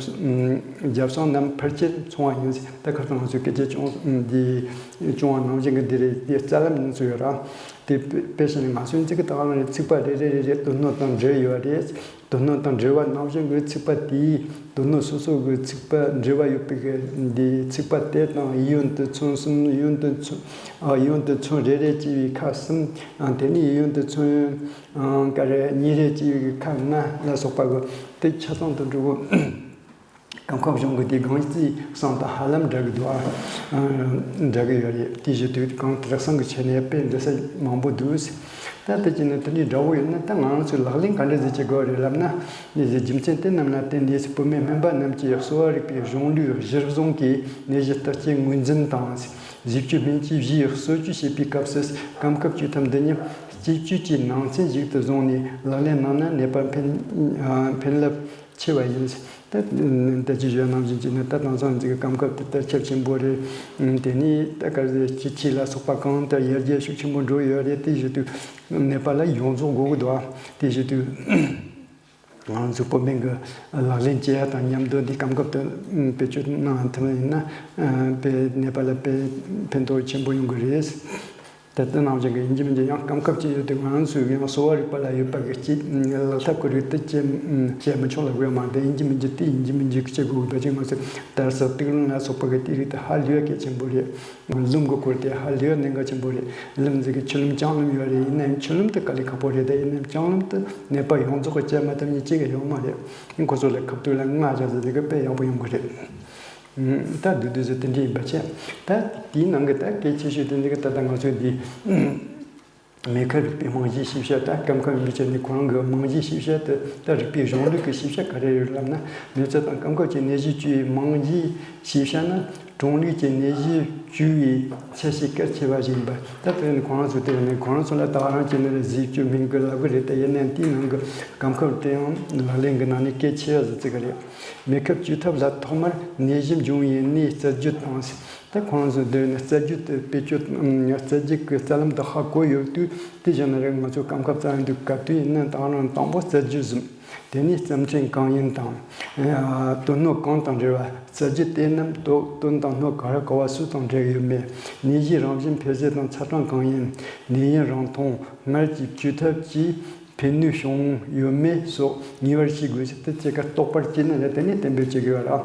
རྒྱབ་སྲང་རྣམས་ཕལ་ཆེར་མཚུངས་པ་ཡིན། ད་ཁ་སང་ང་ཚོས་སྐད་ཆ་བྱུང་འདི་བྱུང་བ་ནང་བཞིན་གྱི་འདི་རེད། དེ་རྩ་ལམ་ཡིན་ཚུལ་ཡོད་ར། དེ་དཔེ་བཞིན་ང་ཚོའི་ཚིག་གི་ད་ག་རང་རེད། ཚིག་པ་རེ་རེ་རེ་རེ་དོན་སྣོད་དང་འབྲེལ་ཡོད་རེད། དོན་སྣོད་དང་འབྲེལ་བ་ནང་བཞིན་གྱི་ཚིག་པ་དེའི་དོན་སྣོད་སོ་སོ་གི་ཚིག་པ་འབྲེལ་བ་ཡོད་པའི་གི་འདི་ཚིག་པ་དེ་དང་ཡིད་འོང་དུ་མཚོན་གསུམ། ཡིད་འོང་དུ་མཚོན་ཨ་ཡིད་འོང་དུ་མཚོན་རེ་རེ་བཅས་པའི་ཁ་གསུམ། ཨ་དེ་ནས་ཡིད་འོང་དུ་མཚོན་ཨ་ག་རེ་གཉིས་རེ་བཅས་པའི་ཁ་ལྔ་ལ་སོགས་པ་གི་དེ་ཆ་ཚང་དུ་འགྲོ་གོ། སྐམ་ཁབ་གཞུང་གི་དེ་སྒང་རྩའི་སྲང་དང་ཧ་ལམ་འདྲ་གི་འདུག་ཨ། འདྲ་གི་ཡོད་རེད། དེ་བཞིན་དུ་གང་དེ་རག་སང་གི་ཆེད་ནས་དཔེ་འདི་ས་མང་པོ་འདུག་ད་དེ་ཅི་ནས་དེ་འདྲའི་འདྲ་བོ་ཡོད་ན་ད་ང་རང་ཚོས་ལག་ལེན་ག་འདྲ་ཟིག་བྱེད་དགོས་རེད་ལབ་ན། ནད་གཞི་རྒྱུ་མཚན་དེ་རྣམས་ལ་བརྟེན་ནས་བུད་མེད་སྨན་པ་རྣམས་ཀྱིས་གསོ་བ་རིག་པའི་གཞུང་ལུགས་གཞིར་བཟུང་གིས་ནད་གཞི་བརྟག་དཔྱད་ངོས་འཛིན་དང་། གཟེབ་ཅུ་སྨན་དཔྱད་བཞིའི་གསོ་བཅོས་བྱེད་པའི་སྐབས་སུ་སྐམ་ཁབ་བཅོས་ཐབས་འདི་ཉིད་གཅེས་བཅོས་ཀྱི་ནང་ཚན་ཞིག་ཏུ་བཟུང་ནས་ལག་ལེན་གནང་ན་ནད་པར་ཕན་ཕན་རླབས་ཆེ་བ་ཡིན། ད་ད་ཅི་ཞུ་ནང་བཞིན་བྱས་ན་ད་དེང་སང་འཛི་གི་སྐམ་ཁབ་དེ་ལྟར་ཁྱབ་ཆེན་པོ་རེད། དེ་ནས་ད་ག་ཟེ་སྐྱེ་འཆི་ལ་སོགས་པ་གང་ལྟར་ཡར་རྒྱས་ཤུགས་ཆེན་པོ་འགྲོ་ཡོད་རེད། དེ་བཞིན་དུ་ནད་པ་ལ་ཡོངས་རྫོགས་དགོས་ཀྱི་འདུག་དེ་བཞིན་དུ་ང་ཚོ་བོད་སྨན་གྱི་ལག་ལེན་བྱེད་ཡ་དང་མཉམ་དུ་འདི་སྐམ་ཁབ་དེ་བེད་སྤྱོད་གནང་ཐུབ་ཡིན་ན་དཔེ་ནད་པ་ལ་དཔེ་ཕན་ཐོགས་ཆེན་པོ་ཡོང་གི་རེད། དེ་ལྟ་ནང་བཞིན་གྱི་ཡིན་གཅིག་མིན་གཅིག་ཡང་སྐམ་ཁབ་ཅིག་ཡོད་དུས་ང་རང་ཚོས་ཡང་གསོ་བ་རིག་པ་ལ་ཡོད་པ་གི་ཅིག་ལག་ཐབས་ཀྱི་རིགས་དེ་བྱེད་བྱེད་མི་ཆོག་ལབ་དགོས་མ་རེད། ཡིན་གཅིག་མིན་གཅིག་དེ་ཡིན་གཅིག་མིན་གཅིག་བྱེད་དགོས་པ་ཅིག་མ་ཟད་དར་སྲོལ་ཏིག་ལུང་ལ་སོགས་པ་གི་དེ་རིགས་དེ་ཧ་ལས་པ་གལ་ཆེན་པོ་རེད། ལུམ་གྱི་སྐོར་དེ་ཧ་ལས་པ་གནད་འགག་ཆེན་པོ་རེད། ལུམ་ཟེར་གི་ཆུ་ལུམ་ལྕང་ལུམ་ཡོད་རེད། ཡིན་ནའང་ཆུ་ལུམ་དེ་དཀའ་ལས་ཁག་པོ་རེད། དེ་ཡིན་ནའང་ལྕང་ལུམ་དེ་ནད་པ་ཡོངས་རྫོགས་གི་བཅད་མ་ཐུབ་མཁན་གཅིག་ཀྱང་ཡོད་མ་རེད། ཁོ་ཚོ་ལ་ཁབ་ཏུ་ལ་ལྔ་བརྒྱ་ཟེར་དེ་གི་དཔེ་ཡག་པོ་ཡོང་གི་རེད། ད་བདུད་བདུད་ཟེར་དེ་འདྲ་ཡིན་པ་བྱས། ད་དེའི་ནང་གི་ད་གལ་ཆེ་ཤོས་དེ་འདི་གི་ད་ལྟ་ང་ཚོས་འདི་མེ་ཁབ་རིག་པའི་རྨང་གཞིའི་ཤེས་བྱ། ད་སྐམ་ཁབ་ཡིན་པའི་ཆ་ནས་ཁོ་རང་གི་རྨང་གཞིའི་ཤེས་བྱ་དེ་ད་རིག་པའི་གཞུང་ལུགས་ཀྱི་ཤེས་བྱ་ག་རེ་ཡོད་ལབ་ན། མེ་བཙའ་དང་སྐམ་ཁབ་ཀྱི་ནད་གཞི་བཅོས་པའི་རྨང་གཞིའི་ཤེས་བྱ་ནི་གྲང་ལུགས་ཀྱི་ནད་གཞི་བཅོས་པའི་ཆ་ཤས་གལ་ཆེ་བ་ཞིག་ཡིན་པ། ད་དེ་ནི་ཁོ་རང་ཚོ་དེ་ནི་ཁོ་རང་ཚོ་ལ་ད་ག་རང་བྱས་ན་རེ་གཟེབ་ཅུ་སྨན་གྱི་ལབ་གི་རེད། ད་ཡིན་ནའང་དེའི་ནང་གི་སྐམ་ཁབ་དེ་ཡང་ལག་ལེན་གྱི་ནང་ནས་གལ་ཆེ་བ་ཟིག་ཅིག་རེད། མེ་ཁབ་བཅོས་ཐབས་ལ་ཐོག་མར་ནད་གཞི་འབྱུང་བའི་གནས་རྩད་གཅོད་དང་། ད་ཁོང་ཚོ་འདིར་ནི་རྩད་གཅོད་དེ་བེད་སྤྱོད་རྩད་གཅོད་ཀྱི་རྩ་ལམ་དུ་ཧ་གོ་ཡོད་དུས། དེ་བཞིན་ནི་རེད། ང་ཚོ་སྐམ་ཁབ་རྩ་ཡོང་དུས་སྐབས་དུས་ཡིན་ན་ད་རང་དང་པོ་རྩད་གཅོད་ཟིན། དེ་ནས་རྩམ་ཕྲན་གང་ཡིན་དང་། དོན་སྣོད་གང་དང་འབྲེལ་བ། རྩད་གཅོད་དེ་རྣམས་དོ་དོན་དང་སྣོད་ག་རེ་ག་བ་སུ་དང་འབྲེལ་ཡོད་མེད། ནད་གཞིའི་རང་བཞིན་འཕེལ་ཟད་དང་ཚ་གྲང་གང་ཡིན། ནད་ཡུན་རིང་ཐུང་། སྔར་གྱི་བཅོས་ཐབས་ཀྱིས་ཕན་ནུས་བྱུང་ཡོད་མེད་སོགས་ངེས་པར་ཤེས་དགོས་ཟེར་དེ་ཅི་ག་རྟོགས་པར་བྱས་ནས་རེད། དེ་ནས་གཏན་འབེབས་བྱེད་དགོས་པ་རེད།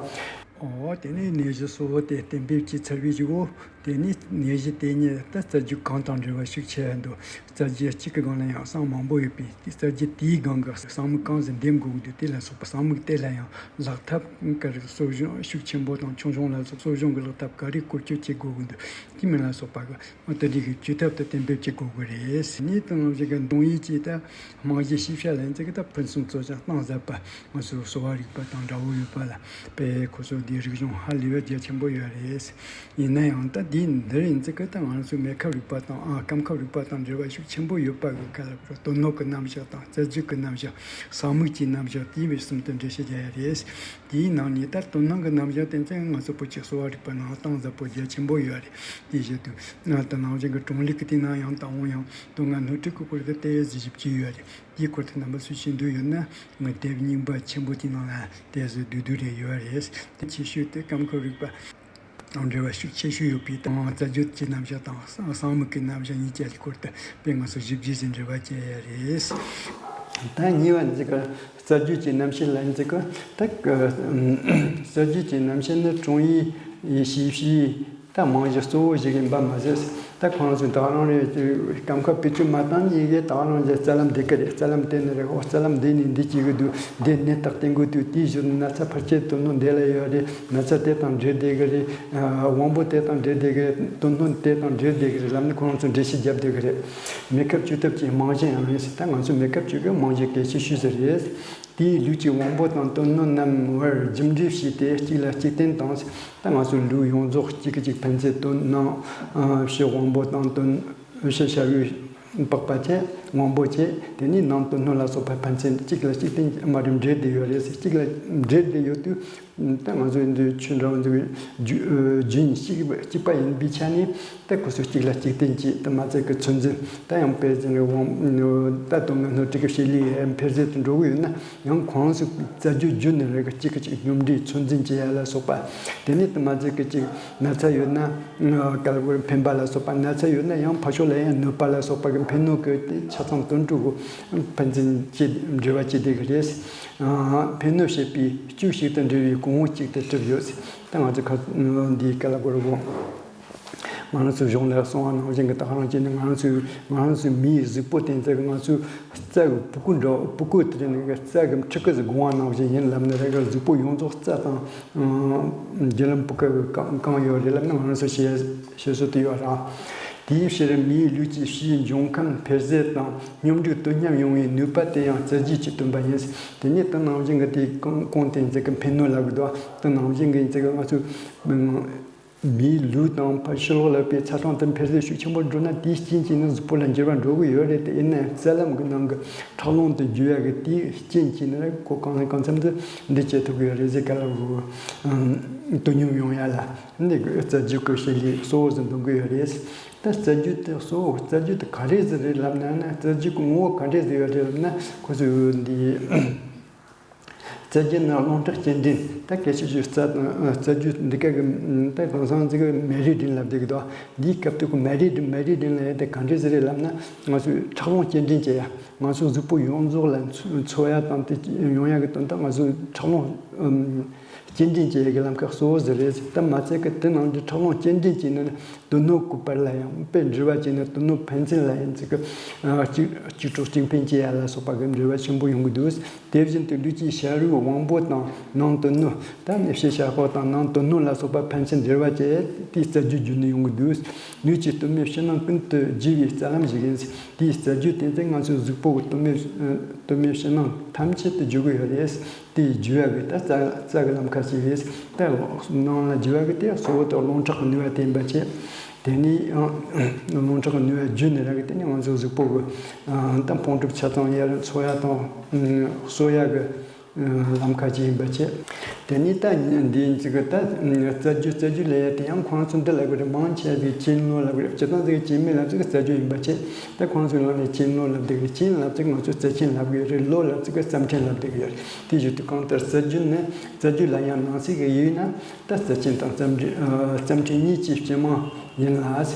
འོ་དེ་ནས་ནད་གཞི་གཙོ་བོ་དེ་གཏན་འབེབས་བྱས་ཚར་བའི་གཞུག་གུ། དེ་ནས་ནད་གཞི་དེ་ཉིད་ད་རྩད་གཅོད་གང་དང་འབྲེལ་བ་ཤུགས་ཆེ་བ་འདུག་རྩད་གཅོད་གཅིག་གི་སྒང་ལ་ཡང་གསང་མང་པོ་ཡོད་པས། རྩད་གཅོད་དེའི་སྒང་གི་གསང་མིག་གང་ཟིག་འདེམས་དགོས་ཀྱི་འདུག་དེ་ལ་སོགས་པ་གསང་མིག་དེ་ལ་ཡང་ལག་ཐབས་ག་རེ་གསོ་སྦྱོང་ཤུགས་ཆེན་པོ་དང་ཆུང་ཆུང་ལ་སོགས་གསོ་སྦྱོང་གི་ལག་ཐབས་ག་རེ་བཀོལ་སྤྱོད་བྱེད་དགོས་ཀྱི་འདུག་དེ་མིན་ལ་སོགས་པ་གི་དེ་འདྲའི་གི་བཅོས་ཐབས་དེ་གཏན་འབེབས་བྱེད་དགོས་ཀྱི་རེད། ནས་དེ་ནང་བཞིན་གྱི་འདོན་ཡིག་ཅིག་ད་རྨང་གཞིའི་ཤེས་བྱ་ལ་ཡིན་ཙང་གི་ད་ཕུན་སུམ་ཚོགས་ཤིང་གཏིང་ཟབ་པ། ང་ཚོའི་གསོ་བ་རིག་པ་དང་འདྲ་བོ་ཡོད་པ་ལ་དཔེ་ཁོ་ཚོ་འདིའི་རིག་གཞུང་ཧ་ལས་པའི་རྒྱ་ཆེན་པོ་ཡོད་རེད། ཡིན་ན་ཡང་ད་འདིའི་འདིར་ཡིན་ཙང་གི་ད་ང་ཚོའི་མེ་ཁབ་རིག་པ་དང་ཨ་སྐམ་ཁབ་རིག་པ་དང་འབྲེལ་བ་ཤུགས་ཆེན་པོ་ཡོད་པ་གི་ཁ་ལ་དོན་སྣོད་ཀྱི་རྣམ་གཞག་དང་རྩད་གཅོད་ཀྱི་རྣམ་གཞག་གསང་མིག་གི་རྣམ་གཞག་དེ་བས་གསུམ་དུ་འགྲེལ་བཤད་རྒྱག་ཡ་རེད། དེའི་ནང་ནས་ད་དོན་སྣང་གི་རྣམ་གཞག་དེ་ཚོ་ང་ཚོ་བོད་ཀྱི་གསོ་བ་རིག་པ་ནང་གཏིང་ཟབ་པོ་རྒྱ་ཆེན་པོ་ཡོད་རེད། དེ་བཞིན་དུ་ང་ད་ནང་བཞིན་གྱི་གྲོང་ལུགས་ཀྱི་སྟེང་ན་ཡང་དང་པོ་ཡང་དོན་ལྔ་སྣོད་དྲུག་གི་སྐོར་དུ་ཏོག་ཙམ་ཞིབ་ཀྱི་ཡོད་རེད། དེའི་སྐོར་དུ་རྣམ་པ་ཚོས་ཤེས་འདོད་ཡོད་ན་ང་དེབ་རྙིང་པ་ཆེན་པོ་དེའི་ནང་ལ་ཏོག་ཙམ་བསྡུས་བསྡུས་རེ་ཡོད་རེད། དེ་ཆེ་ཤོས་དེ་སྐམ་ཁབ་རིག་པ་དང་འབྲེལ་བ་ཤུགས་ཆེ་ཤོས་ཡོད་པའི་དང་རྩད་གཅོད་ཀྱི་རྣམ་གཞག་དང་གསང་མིག་གི་རྣམ་གཞག་གཉིས་ཀྱི་སྐོར་དུ་དཔེ་ང་ཚོ་ཞིབ་ཞིབ་ཟིན་འབྲེལ་བ་བྱས་ཡ་རེད། ད་གཉིས་པ་འདི་ག་རྩད་གཅོད་ཀྱི་རྣམ་བཤད་ལ་འདི་ག་ད་ག་རྩད་གཅོད་ཀྱི་རྣམ་བཤད་ནི་དྲུང་ཡིག་ཡི་ཞིབ་བཤེར་ད་རྨང་གཞི་གཙོ་བོ་ཞིག་ཡིན་པ་མ་ཟད། ད་ཁོང་ཚོས་ད་རང་རེ་སྐམ་ཁ་བེད་སྤྱོད་མ་བཏང་ནས་ཡི་གེ་ད་རང་གི་རྩ་ལམ་འདི་ག་རེད། རྩ་ལམ་དེ་ནི་རེད། ཨོ་རྩ་ལམ་འདི་ནི་འདི་བྱེད་གི་འདུག་འདི་ནི་རྟགས་བསྟན་གི་འདུག་དེའི་གཞུག་ན་ཚ་ཕལ་ཆེར་དོན་སྣོད་འདི་ལ་ཡོད་རེད། ན་ཚ་དེ་དང་འབྲེལ་བསྡད་གི་རེད། དབང་པོ་དེ་དང་འབྲེལ་བསྡད་གི་རེད། དོན་སྣོད་དེ་དང་འབྲེལ་བསྡད་གི་རེད་ལབ་ནས་ཁོང་ཚོས་འགྲེལ་བཤད་བརྒྱབ་བསྡད་གི་རེད། མེ་ཁབ་བཅོས་ཐབས་ཀྱི་རྨང་གཞི་ཡང་རེད་ཟེར། ད་ང་ཚོས་མེ་ཁབ་བཅོས་ཀྱི་རྨང་གཞི་གལ་ཆེ་ཤོས་ཟིག་རེད། དེའི་ལུས་ཀྱི་དབང་པོ་དང་དོན་སྣོད་རྣམས་བར་རྒྱུ་འབྲས་བྱས་ཏེ་གཅིག་ལ་གཅིག་བརྟེན་དང་། ད་ང་ཚོའི་ལུས་ཡོངས་རྫོགས་གཅིག་གིས་གཅིག་ཕན་ཚུན་དོན་སྣང་། ཕྱི་དབང་པོ་དང་དོན་ཕྱི་ཤ་རུས་པགས་པ་བཅས་དབང་པོ་བཅས་དེ་ནས་ནང་དོན་སྣོད་ལ་སོགས་པ་ཕན་ཚུན་གཅིག་ལ་གཅིག་བརྟེན་མ་རེད་འབྲེལ་བསྡད་ཡོད་རེད་ཟེར། གཅིག་ལ་འབྲེལ་བསྡད་ཡོད་དུས། ད་ང་ཚོའི་འདི་ཆོས་འདྲ་བོ་འདི་རྒྱུ་རྒྱུན་གཅིག་གཅིག་པ་ཡིན་པའི་ཆ་ནས། ད་ཁོ་ཚོ་གཅིག་ལ་གཅིག་བརྟེན་གྱིས་ད་མ་ཚད་ཀྱི་ཚོད་འཛིན། ད་ཡང་དཔེ་ཅན་རེ་དབང་ད་དོན་ངན་སྣོད་བྲིས་ཀྱི་བྱེད་ལས་འཕེལ་ཟད་དུ་འགྲོ་གི་ཡོད་ན། ཡང་ཁོང་ཚོས་བཙལ་རྒྱུ་བརྒྱུད་ནས་རེ་གཅིག་གིས་གཅིག་སྙོམས་སྒྲིག་ཚོད་འཛིན་བྱེད་ཡ་ལ་སོགས་པ། དེ་ནས་ད་མ་ཚད་ཀྱི་གཅིག་ན་ཚ་ཡོད་ན། གལ་སྲིད་ཕན་པ་ལ་སོགས་པ། ན་ཚ་ཡོད་ན་ཡང་ཕར་ཕྱོགས་ལ་ཡང་གནོད་པ་ལ་སོགས་པ་གི་ཕན་གནོད་ཀྱི་དེ་ཆ་ཚང་དོན་དྲུག་གི་ཕན་ཚུན་བཅས་འབྲེལ་བ་བཅས་བསྡད་ཀྱི་རེད། ཕན་གནོད་བྱེད་པའི་བཅུད་ཞིག་ཏུ་འབྲེལ་བའི་གོང་བུ་གཅིག་ཏུ་གྲུབ་ཡོད། ད་ང་ཚོ་ཁ་འདིའི་སྐད་ལ་གོ་རུ་གོ། ང་རང་ཚོའི་གཞུང་ལ་གསུངས་པ་ནང་བཞིན་གྱི་ད་ག་རང་བྱས་ནས་ང་རང་ཚོའི་ང་རང་ཚོའི་མིའི་གཟུགས་པོ་དེ་ཚོ་གི་ང་ཚོའི་རྩ་གི་ཕྲུ་གུ་འདྲ། ཕྲུ་གུ་དེ་ནི་གི་རྩ་གི་ཕྲུ་གུ་ཟིག་སྒོ་ང་ནང་བཞིན་ཡིན་ལབ་ནས་རེ་གི་གཟུགས་པོ་ཡོངས་རྫོགས་རྩ་དང་རྒྱུ་ལམ་ཕྲུ་གུ་གི་གང་གང་ཡོད་རེད་ལབ་ན། ང་རང་ཚོ་ཤེས་ཤེས་སོ་དེ་ཡོད་རང་། དེའི་ཕྱིར་མིའི་ལུས་ཀྱི་ཕྱིའི་འབྱུང་ཁམས་འཕེལ་ཟད་དང་སྙོམས་སྒྲིག་དོ་མཉམ་ཡོང་བའི་ནུས་པ་དེ་ཡང་རྩ་རྒྱུད་ཀྱིས་བཏོན་པ་ཡིན། དེ་ནས་དེ་ནང་བཞིན་གྱི་དེའི་གོང་གོང་དེ་ཚོ་གི་ཕན་གནོད་ལབ་གི་འདུག་དེ་ནང་བཞིན་གྱི་ཚོ་གི་ང་ཚོ་མིའི་ལུས་དང་ཕར་ཕྱི་ལོགས་ལ་པའི་ཚ་གྲང་དེ་འཕེལ་ཟད་ཤུགས་ཆེན་པོ་འགྲོ་ན། དེའི་རྐྱེན་གྱིས་ནི་གཟུགས་པོ་ལ་འགྱུར་བ་འགྲོ་གི་ཡོད་རེད་དེ། ཡིན་ནའང་རྩ་ལམ་གྱི་ནང་གི་ཁྲག་རླུང་དེ་རྒྱུ་ཡ་གི་དེའི་རྐྱེན་གྱིས་ནི་ཁོ་གང་ལ་གང་འཚམ་དུ་འདི་བྱེད་ཐུབ་ཀྱི་ཡོད་རེད་ཟེར། ག་ལ་གོ་དོ་སྙོམས་ཡོང་ཡ་ལ་འདི་རྩ་རྒྱུད་ཀྱི་བྱེད་ལས་གཙོ་བོ་ཟིག་འདོན་གྱི་ཡོད་རེད། ད་རྩ་རྒྱུད་དེ་གཙོ་བོ་རྩ་རྒྱུད་དེ་ག་རེ་ཟིག་རེད་ལབ་ན། ན་རྩ་རྒྱུད་ཀྱི་ངོ་བོ་ག་འདྲས་ཟིག་ཡོད་རེད་ལབ་ན། ཁོ་ཚོས་འདི། རྩ་རྒྱུད་ནི་རླུང་ཁྲག་སྐྱེལ་འདྲེན། ད་སྐད་ཆ་བཤད་རྩ་དང་རྩ་རྒྱུད་འདི་ག་གི་ད་དེང་སང་ཅིག་གི་མེ་རི་སྒྲོན་ལབ་བསྡད་ཀྱི་འདུག་འདིའི་སྐབས་དུས་ཀྱི་མེ་རི་སྒྲོན་མེ་རི་སྒྲོན་ལབ་ཡ་དེ་ག་འདྲས་ཟིག་རེད་ལབ་ན། ང་ཚོས་ཁྲག་རླུང་སྐྱེལ་འདྲེན་བྱེད་ཡ། ང་ཚོའི་གཟུགས་པོ་ཡོངས་རྫོགས་ལ་འཚོ་འཚོ་ཡ་དང་དེ་ཡོང་ཡ་གི་དོན་དག་ང་ཚོས་ཁྲག་རླུང་སྐྱེལ་འདྲེན་བྱེད་ཡ་གི་ལམ་ཁ་གཙོ་བོ་ཟིག་རེད། ད་མ་ཚད་ཀྱི་དེ་ནང་གི་ཁྲག་རླུང་སྐྱེལ་འདྲེན་བྱས་ནས། དོན་སྣོད་གི་བར་ལ་ཡང་དཔེ་འབྲེལ་བ་བྱས་ནས། དོན་སྣོད་ཕན་ཚུན་ལ་ཡང་ཅིག་གི་གཅིག་གཅིག་གྲོགས་གཅིག་ཕན་བྱེད་ཡ་ལ་སོགས་པ་གི་འབྲེལ་བ་ཆེན་པོ་ཡོང་གི་འདུག་དེ་བཞིན་དུ་ལུས་ཀྱི་ཤ་རུས་དབང་པོ་དང་ནང་དོན་སྣོད། ད་ནི་ཕྱི་ཤ་ཁོག་དང་ནང་དོན་སྣོད་ལ་སོགས་པ་ཕན་ཚུན་འབྲེལ་བ་བཅས་དེའི་རྩ་རྒྱུད་བརྒྱུད་ནས་ཡོང་གི་འདུག་ལུས་ཀྱི་སྟོད་སྨད་ཕྱི་ནང་ཀུན་ཏུ་རྒྱུ་བའི་རྩ་ལམ་ཞིག་ཡིན། དེའི་རྩ་རྒྱུད་དེ་ཚོ་ང་ཚོའི་གཟུགས་པོ་གི་སྟོད་སྨད་སྟོད་སྨད་ཕྱི་ནང་ཐམས་ཅད་དུ་རྒྱུ་གི་ཡོད་རེད། དེ་རྒྱུ་བ་གི་ད་རྩ་རྩ་གི་ལམ་ཁ་ཅིག་རེད། ད་ནང་ལ་རྒྱུ་བ་གི་དེ་གཙོ་བོ་དེ་རླུང་ཁྲག་གི་ནུས་པ་དེ་ཡིན་པ་བྱས། དེ་ནས་ཡང་རླུང་ཁྲག་གི་ནུས་པ་བརྒྱུད་ནས་ར་གི་དེ་ནས་ང་ཚོའི་གཟུགས་པོ་གི་ད་ཕུང་གྲུབ་ཆ་ཚང་ཡར་འཚོ་ཡ་དང་གསོ་ཡ་གི་ལམ་ཁ་ཅིག་ཡིན་པ་བྱས། དེ་ནས་ད་འདིའི་ཅིག་གི་ད་རྩ་རྒྱུད་རྩ་རྒྱུད་ལབ་ཡ་དེ་ཡང་ཁོང་ཚོ་འདི་ལབ་གི་རེད། མང་ཆེ་བས་གཅིན་རླུང་ལབ་གི་རེད། སྤྱིར་བཏང་ཅིག་གཅིན་སྨན་ལབ་ཅིག་རྩ་རྒྱུད་ཡིན་པ་བྱས། ད་ཁོང་ཚོའི་ནང་ནས་གཅིན་རླུང་ལབ་བསྡད་ཀྱི་རེད། གཅིན་ལབ་ཚིག་ང་ཚོས་རྩ་ཆེན་ལབ་ཀྱི་ཡོད་རེད། རླུང་ལབ་ཚིག་གི་རྩ་ཕྲན་ལབ་བསྡད་ཀྱི་ཡོད་རེད། དེ་བཞིན་དུ་གང་ལྟར་རྩ་རྒྱུད་ནི་རྩ་རྒྱུད་ལ་ཡང་ནང་གསེས་ཀྱི་དབྱེ་བས་ན། ད་རྩ་ཆེན་དང་རྩ་ཕྲན་ཨ་རྩ་ཕྲན་གཉིས་ཀྱི་སྤྱི་མིང་ཡིན་ལ།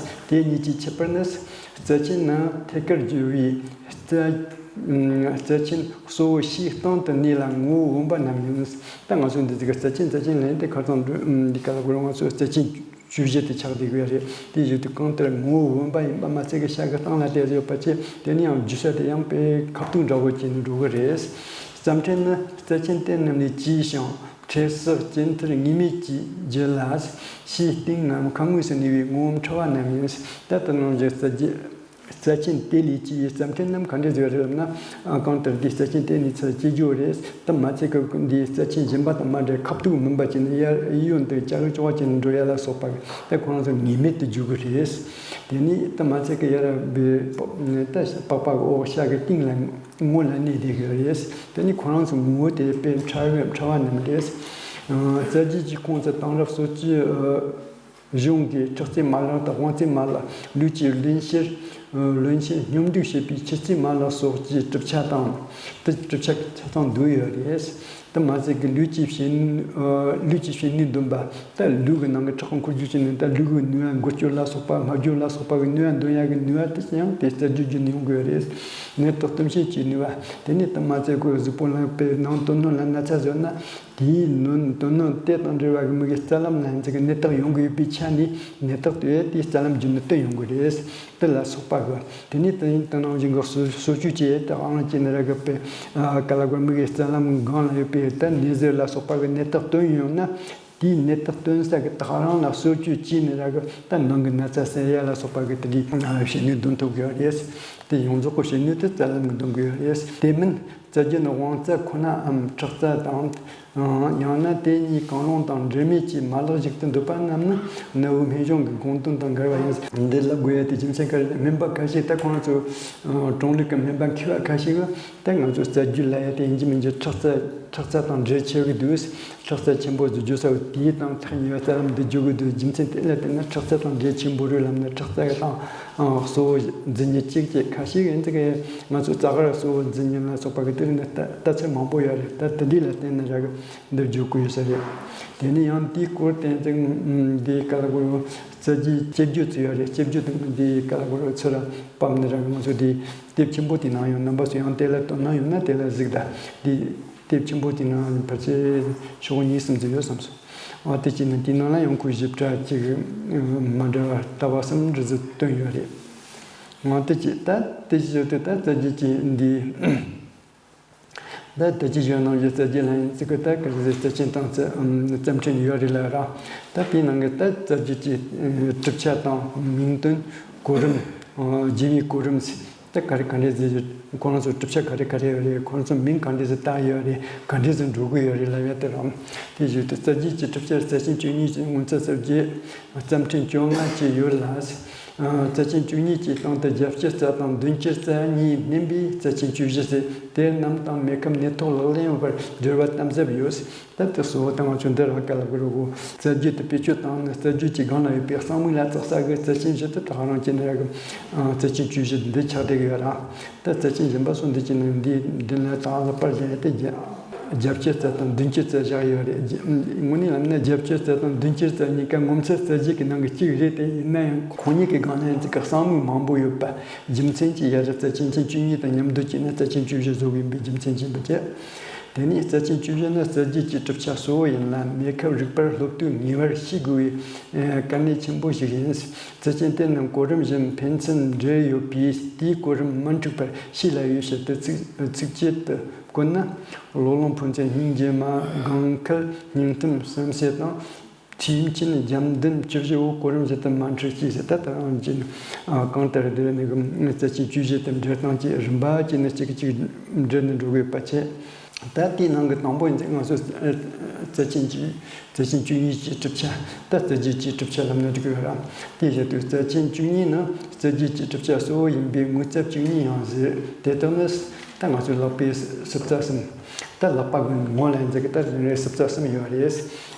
དེ་གཉིས་ཀྱི་ཁྱད་པར་ནི། རྩ་ཆེན་ནི་ཐད་ཀར་རྒྱུ་བའི་རྩ་རྩ་ཆེན་གཙོ་བོ་ཕྱིའི་སྟེང་དུ་གནས་ལ་ངོ་བོ་བུམ་པ་རྣམས་ཡིན། ད་ང་ཚོ་འདི་ཚིག་གི་རྩ་ཆེན་རྩ་ཆེན་ལབ་ཡ་དེ་ཁ་སང་འདི་ག་ལ་གོ་ར་ང་ཚོ་རྩ་ཆེན་བཅུ་བཞི་དེ་ཆགས་བསྡད་ཀྱི་ཡོད་རེད། དེ་བཞིན་དུ་གང་ལྟར་ངོ་བོ་བུམ་པ་ཡིན་པ་མ་ཚད་ཀྱི་ཤ་གི་སྟེང་ལ་བསྡད་ཡོད་པ་བཅས། དེ་ནས་ཡང་རྒྱུ་ས་དེ་ཡང་དཔེ་ཁ་ཐུག་འདྲ་བོ་བྱས་ནས་འགྲོ་གི་རེད། རྩ་ཕྲན་ནི་རྩ་ཆེན་དེ་རྣམས་ལས་སྐྱེས་ཤིང་འཕྲལ་སྲེག་སྐྱེ་མཐར་ངེས་མེད་ཀྱི་རྒྱུ་ལ། ཕྱིའི་སྟེང་ངམ་ཁམས་ངོས་སུ་གནས་པའི་ངོ་བོ་ཕྲ་བ་རྣམས་ཡིན། ད་ལྟ་ནང་བཞིན་རྩ་རྒྱུ། རྩ་ཆེན་དེ་ལས་སྐྱེས་པའི་རྩ་ཕྲན་རྣམས་ག་འདྲས་ཟེར་བ་རེད་ལབ་ན། ཨ་གང་ལྟར་འདིའི་རྩ་ཆེན་དེ་ནས་ཚུར་སྐྱེ་རྒྱུ་རེད། དེ་མ་ཚད་ཀྱི་འདིའི་རྩ་ཆེན་གཞན་པ་དང་མ་འདྲ་ཁ་ཐུག་མིན་པ་བྱས་ནས་ཡར་གཡོན་དུ་ལྕགས་ཀྱོག་ཅན་འགྲོ་ཡ་ལ་སོགས་པ་དེ་ཁོ་རང་ཚོ་ངེས་མེད་དུ་འཇུག་གི་རེད། དེ་ནས་དེ་མ་ཚད་ཀྱི་ཡར་བའི་པགས་པ་གི་འོག་ཤ་གི་སྟེང་ལ་ངོ་ལ་གནས་བསྡད་ཀྱི་རེད། དེ་ནས་ཁོ་རང་ཚོ་ངོ་བོ་དེ་དཔེ་ཕྲ་བའི་ཕྲ་བ་རྣམས་རེད། རྩ་རྒྱུད་ཀྱི་ཁོངས་སུ་དེང་རབས་སོ་བཅུའི། གཞུང་གིས་ཁྲག་རྩའི་མ་ལག་དང་དབང་རྩའི་མ་ལག་ལུས་ཀྱི་རློན་གཤེར། རློན་གཤེར་སྙོམས་སྒྲིག་བྱེད་པའི་མཆུ་རྩའི་མ་ལག་སོགས་ཀྱི་གྲུབ་ཆ་དང་། དེ་གྲུབ་ཆ་ཆ་ཚང་འདུས་ཡོད་རེད། དེ་མ་ཟད་ཀྱི་ལུས་ཀྱི་བྱེད་ལུས་ཀྱི་བྱེད་ནུས་འདོན་པ། ད་ལུས་ཀྱི་ནང་གི་ཁྲག་འཁོར་རྒྱུག་བྱས་ནས་ད་ལུས་ཀྱི་ནུས་པ་འགུལ་སྐྱོད་ལ་སོགས་པ། སྨྲ་བརྗོད་ལ་སོགས་པ་གི་ནུས་པ་འདོན་ཡག་གི་ནུས་པ་དེ་ཡང་དེ་རྩ་རྒྱུད་བརྒྱུད་ནས་ཡོང་གི་ཡོད་རེད། ནད་རྟགས་སྟོབས་ཆེན་གྱི་ནུས་པ་དེ་ནས་དེ་མ་ཟད་ཀྱི་གཟུགས་པོ་ལ་དཔེར་ན་དོན་སྣོད་ལ་ན་ཚ་བཟོས་ན། དེའི་ནོན་དོན་སྣོད་དེ་དང་འབྲེལ་བ་གི་མི་གི་རྩ་ལམ་ལ་ཡང་ཅིག་གི་ནད་རྟགས་ཡོང་གི་ཡོད་པའི་ཆ་ནས། ནད་རྟགས་དེ་དེའི་རྩ་ལམ་བརྒྱུད་ནས་སྟོན་ཡོང་གི་རེད། དེ་ལ་སོགས་པ་གི་དེ་ནས་དེ་ཡིན་དེ་ནང་བཞིན་གི་སོ་སོ་བཅོས་བྱས་ཏེ་ཨང་ཅི་ནི་ར་གི་པའི་ག་ལ་གོ་མི་གི་རྩ་ལམ་སྒང་ལ་ཡོད་པའི་ད་ནད་གཞི་ལ་སོགས་པ་གི་ནད་རྟགས་སྟོན་ཡོང་ན། དེའི་ནད་རྟགས་སྟོན་ས་གི་ད་ག་རང་ལ་སོ་བཅོས་བྱས་ནི་ར་གི་ད་ནང་གི་ན་ཚ་སེལ་ཡ་ལ་སོགས་པ་གི་དེ་འདྲའི་བྱེད་ནུས་འདོན་ཐུབ་ཀྱི་ཡོད་རེད། དེ་ཡོངས་རྫོགས་གི་བྱེད་ནུས་དེ་རྩ་ལམ་གི་འདོན་གི་ཡོད་རེད། དེ་མིན། རྩ་རྒྱུད་ནི་དབང་རྩ་ཁོ་ནའམ་ཁྲག་རྩ་དང་། ཡང་ན་དེ་གཉིས་གང་རུང་དང་འབྲེལ་མེད་ཀྱི་མ་ལག་ཞིག་ཏུ་འདོད་པ་རྣམས་ནི་ནུ་བོའི་སྨན་གཞུང་གི་དགོངས་དོན་དང་འགལ་བ་ཡིན། འདི་ལ་དགོས་ཡ་དེ་རྒྱུ་མཚན་ག་རེ། སྨན་པ་ཁ་ཤས་ད་ཁོང་ཚོ་ཨ་གྲོང་ལུགས་ཀྱི་སྨན་པ་མཁས་པ་ཁ་ཤས་ཀྱིས་ད་ང་ཚོ་རྩ་རྒྱུད་ལབ་ཡ་དེ་ཡིན་གཅིག་མིན་གཅིག་ཁྲག་རྩ་ཁྲག་རྩ་དང་འབྲེལ་ཆེ་གི་འདུག་ཁྲག་རྩ་ཆེན་པོ་ཟེར་རྒྱུ་ས་དེའི་དང་ཐག་ཉེ་བའི་རྩ་ལམ་འདི་བརྗོད་གི་འདུག་རྒྱུ་མཚན་དེ་ལ་བརྟེན་ནས་ཁྲག་རྩ་དང་འབྲེལ་ཆེན་པོ་རེད་ལབ་ནས་ཁྲག་རྩ་གི་དང་གཙོ་བོ་འཛིན་ཉེན་གཅིག་བཅས་ཁ་ཤས་ཡིན་ཙི་གི་ང་ཚོ་རྩ་གར་གཙོ་བོ་འཛིན་ཉེན་ལ་སོགས་པ་གི་དེ་རིང་ནས་ལྟ་ལྟ་ཚུལ་མང་པོ་ཡོད་རེད། ད་དེ་འདྲ་ལ་བརྟེན་ནས་ར་གི་འདི་བརྗོད་དགོས་ཡོད་ས་རེད། དེ་ནས་ཡང་དེའི་སྐོར་བསྟན་ཙང་འདི་ག་ལ་གོ་རྩ་རྒྱུད་བཅུ་བཅོ་ཡོད་རེད། བཅུ་བཅོ་དང་འདི་ག་ལ་གོ་ཚུར་ཕབ་ནས་ར་གི་ང་ཚོ་འདི་དེབ་ཆེན་པོ་དེ་ནང་ཡང་རྣམ་པ་ཚོ་ཡང་དེ་ལ་དོ་སྣང་ཡོད་ན་དེ་ལ་གཟིགས་དང་། འདི་དེབ་ཆེན་པོ་དེ་ནང་ཕལ་ཆེར་ཤོག་གཉིས་གསུམ་ཙམ་ཡོད་བསམ་སོང་། ཨ་དེ་གཅིག་ནི་དེའི་ནང་ལ་ཡང་ཁོས་ཞིབ་ཕྲ་གཅིག་མ་འདྲ་བ་ལྟ་བ་གསུམ་འདྲ་ཟིག་བཏོན་ཡོད་རེད། ང་དེ་གཅིག་ད་དེ་གཅིག་ཡོད་དེ་ད་རྩ་རྒྱུད་ཀྱི་འདི། ད་ལྟ་ཅི་བྱུང་ནང་བཞིན་རྩ་རྒྱུད་ལ་ཡིན་ཙི་གི་ད་ག་རེ་ཟེར། རྩ་ཆེན་དང་རྩ་ཨམ་རྩ་ཕྲན་ཡོད་རེད་ལ་ར། ད་དེའི་ནང་གི་ད་རྩ་རྒྱུད་ཀྱི་ཨ་གྲུབ་ཆ་དང་མིང་དོན། གོ་རིམ། ཨ་རྒྱུ་མའི་གོ་རིམ་ཟེར། ད་ག་རེ་ག་འདྲ་ཟེར། ཁོ་རང་ཚོ་གྲུབ་ཆ་ག་རེ་ག་རེ་ཡོད་རེད། ཁོ་རང་ཚོ་མིང་ག་འདྲ་ཟེར་བཏགས་ཡོད་རེད། ག་འདྲ་ཟེར་འགྲོ་གི་ཡོད་རེད་ལབ་ཡ་དེ་རང་། དེ་བཞིན་དུ་རྩ་རྒྱུད་ཀྱི་གྲུབ་ཆ་རྩ་ཆེན་བཅུ་གཉིས་ཀྱི་ངོ་མཚར་རྩ་བརྒྱད། རྩ་ཕྲན་བཅོ་ལྔ་བཅས་ཡོད་ལ། རྩ་ཆེན་བཅུ་གཉིས་ཀྱི་སྟེང་དུ་བརྒྱད་ཅུ་རྩ་དང་བདུན་ཅུ་རྩ་གཉིས་བསྣན་པས་རྩ་ཆེན་བཅུ་བཞི་ཟེར། དེ་རྣམས་དང་མེ་ཁམས་ནད་ཐོག་ལག་ལེན་བར་འབྲེལ་བ་དམ་ཟབ་ཡོད། ད་དེ་གཙོ་བོ་དང་ང་ཚོ་འདི་ར་ག་ལ་གི་རོ་གོ་རྩ་རྒྱུད་དུ་བེད་སྤྱོད་བཏང་ནས་རྩ་རྒྱུད་ཀྱི་སྒང་ལ་ཡོད་པའི་གསང་མིག་ལ་བཙག་ས་གི་རྩ་ཆེན་བཞི་དེ་ད་ག་རང་གཅིག་ནས་ར་གི་རྩ་ཆེན་བཅུ་བཞི་འདི་ཆགས་བསྡད་ཀྱི་ཡོད་ར། ད་རྩ་ཆེན་གཞན་པ་སོགས་འདི་གཅིག་ནས་འདི་འདི་ལ་ད་ལྷག་པར་བཞག་ཡ་དེ་རྒྱ། བརྒྱད་ཅུ་རྩ་དང་བདུན་ཅུ་རྩ་བཞག་ཡོད་རེད། རྒྱ་དངོས་གནས་ལབ་ན་བརྒྱད་ཅུ་རྩ་དང་བདུན་ཅུ་རྩ་གཉིས་ཀ་ངོ་མཚར་རྩ་རྒྱུད་ཀྱི་ནང་གི་གཅིག་རེད། དེ་ཡིན་ན་ཡང་ཁོ་གཉིས་ཀྱི་སྒང་ལ་ཡང་ཅིག་གི་གསང་མིག་མང་པོ་ཡོད་པ་རྒྱུ་མཚན་གྱིས་ཡ་ར་རྩ་ཆེན་ཆེན་བཅུ་གཉིས་དང་མཉམ་དུ་བྱས་ན་རྩ་ཆེན་བཅུ་བཞི་བཟོ་གི་ཡིན་པའི་རྒྱུ་མཚན་གྱིས་ཡིན་པ་བྱས། དེ་ནས་རྩ་ཆེན་བཅུ་བཞི་ནི་རྩ་རྒྱུད་ཀྱི་གྲུབ་ཆ་གཙོ་བོ་ཡིན་ལ་མེ་ཁབ་རིག་པར་སློབ་དུས་ངེས་པར་ཤེས་དགོས་པའི་དཀའ་གནད་ཆེན་པོ་ཞིག་ཡིན། རྩ་ཆེན་དེ་རྣམས་གོ་རིམ་བཞིན་ཕན་ཚུན་འབྲེལ་ཡོད་པས་དེའི་གོ་རིམ་མི་འཁྲུགས་པར་ཤེས་སླ་བའི་ཕྱིར་དུ་ཚིགས་ཚིགས་བཅད་དུ། དཀོན་ན། ལོ་ལོན་ཕོ་མཚན་སྙིང་རྗེ་མ། དགང་འཁལ་སྙིང་ཐིམ་བསམ་ཤེས་དང་། ཐིམ་ཆེན་རྒྱབ་མདུན་བཅུ་བཞི་བོ་གོ་རིམ་བཞིན་དུ་མ་འཁྲུགས་ཅིག་ཟེར། ད་ལྟ་རང་གཅིག་གང་ལྟར་འདིར་ནི་རྩ་ཆེན་བཅུ་བཞི་དེ་འབྲེལ་སྟངས་ཀྱི་རིམ་པ་གཅིག་ནས་གཅིག་གཅིག་འབྲེལ་ནས་འགྲོ་དགོས་པ་བྱས། ད་དེའི་ནང་གི་དང་པོ་ཡིན་ཚེ་ང་ཚོ་རྩ་ཆེན་གྱི་རྩ་ཆེན་བཅུ་གཉིས་ཀྱི་གྲུབ་ཆ། ད་རྩ་རྒྱུད་ཀྱི་གྲུབ་ཆ་ལབ་ན་འགྲིག་གི་ཡོད་ར། དེ་བཞིན་དུ་རྩ་ཆེན་བཅུ་གཉིས་ནི་རྩ་རྒྱུད་ཀྱི་གྲུབ་ཆ་གཙོ་བོ་ཡིན་པས་ངོ་མཚར་བཅུ་གཉིས་ཡང་ཟེར། དེ་དག་ནི། ད་ང་ཚོའི་ལག་པའི་སྲིབ་རྩ་གསུམ། ད་ལག་པ་གི་ངོ་ལ་ཡིན་ཟེར་གི་ད་རེ་རེ་སྲིབ་རྩ་གསུམ་ཡོད་རེད།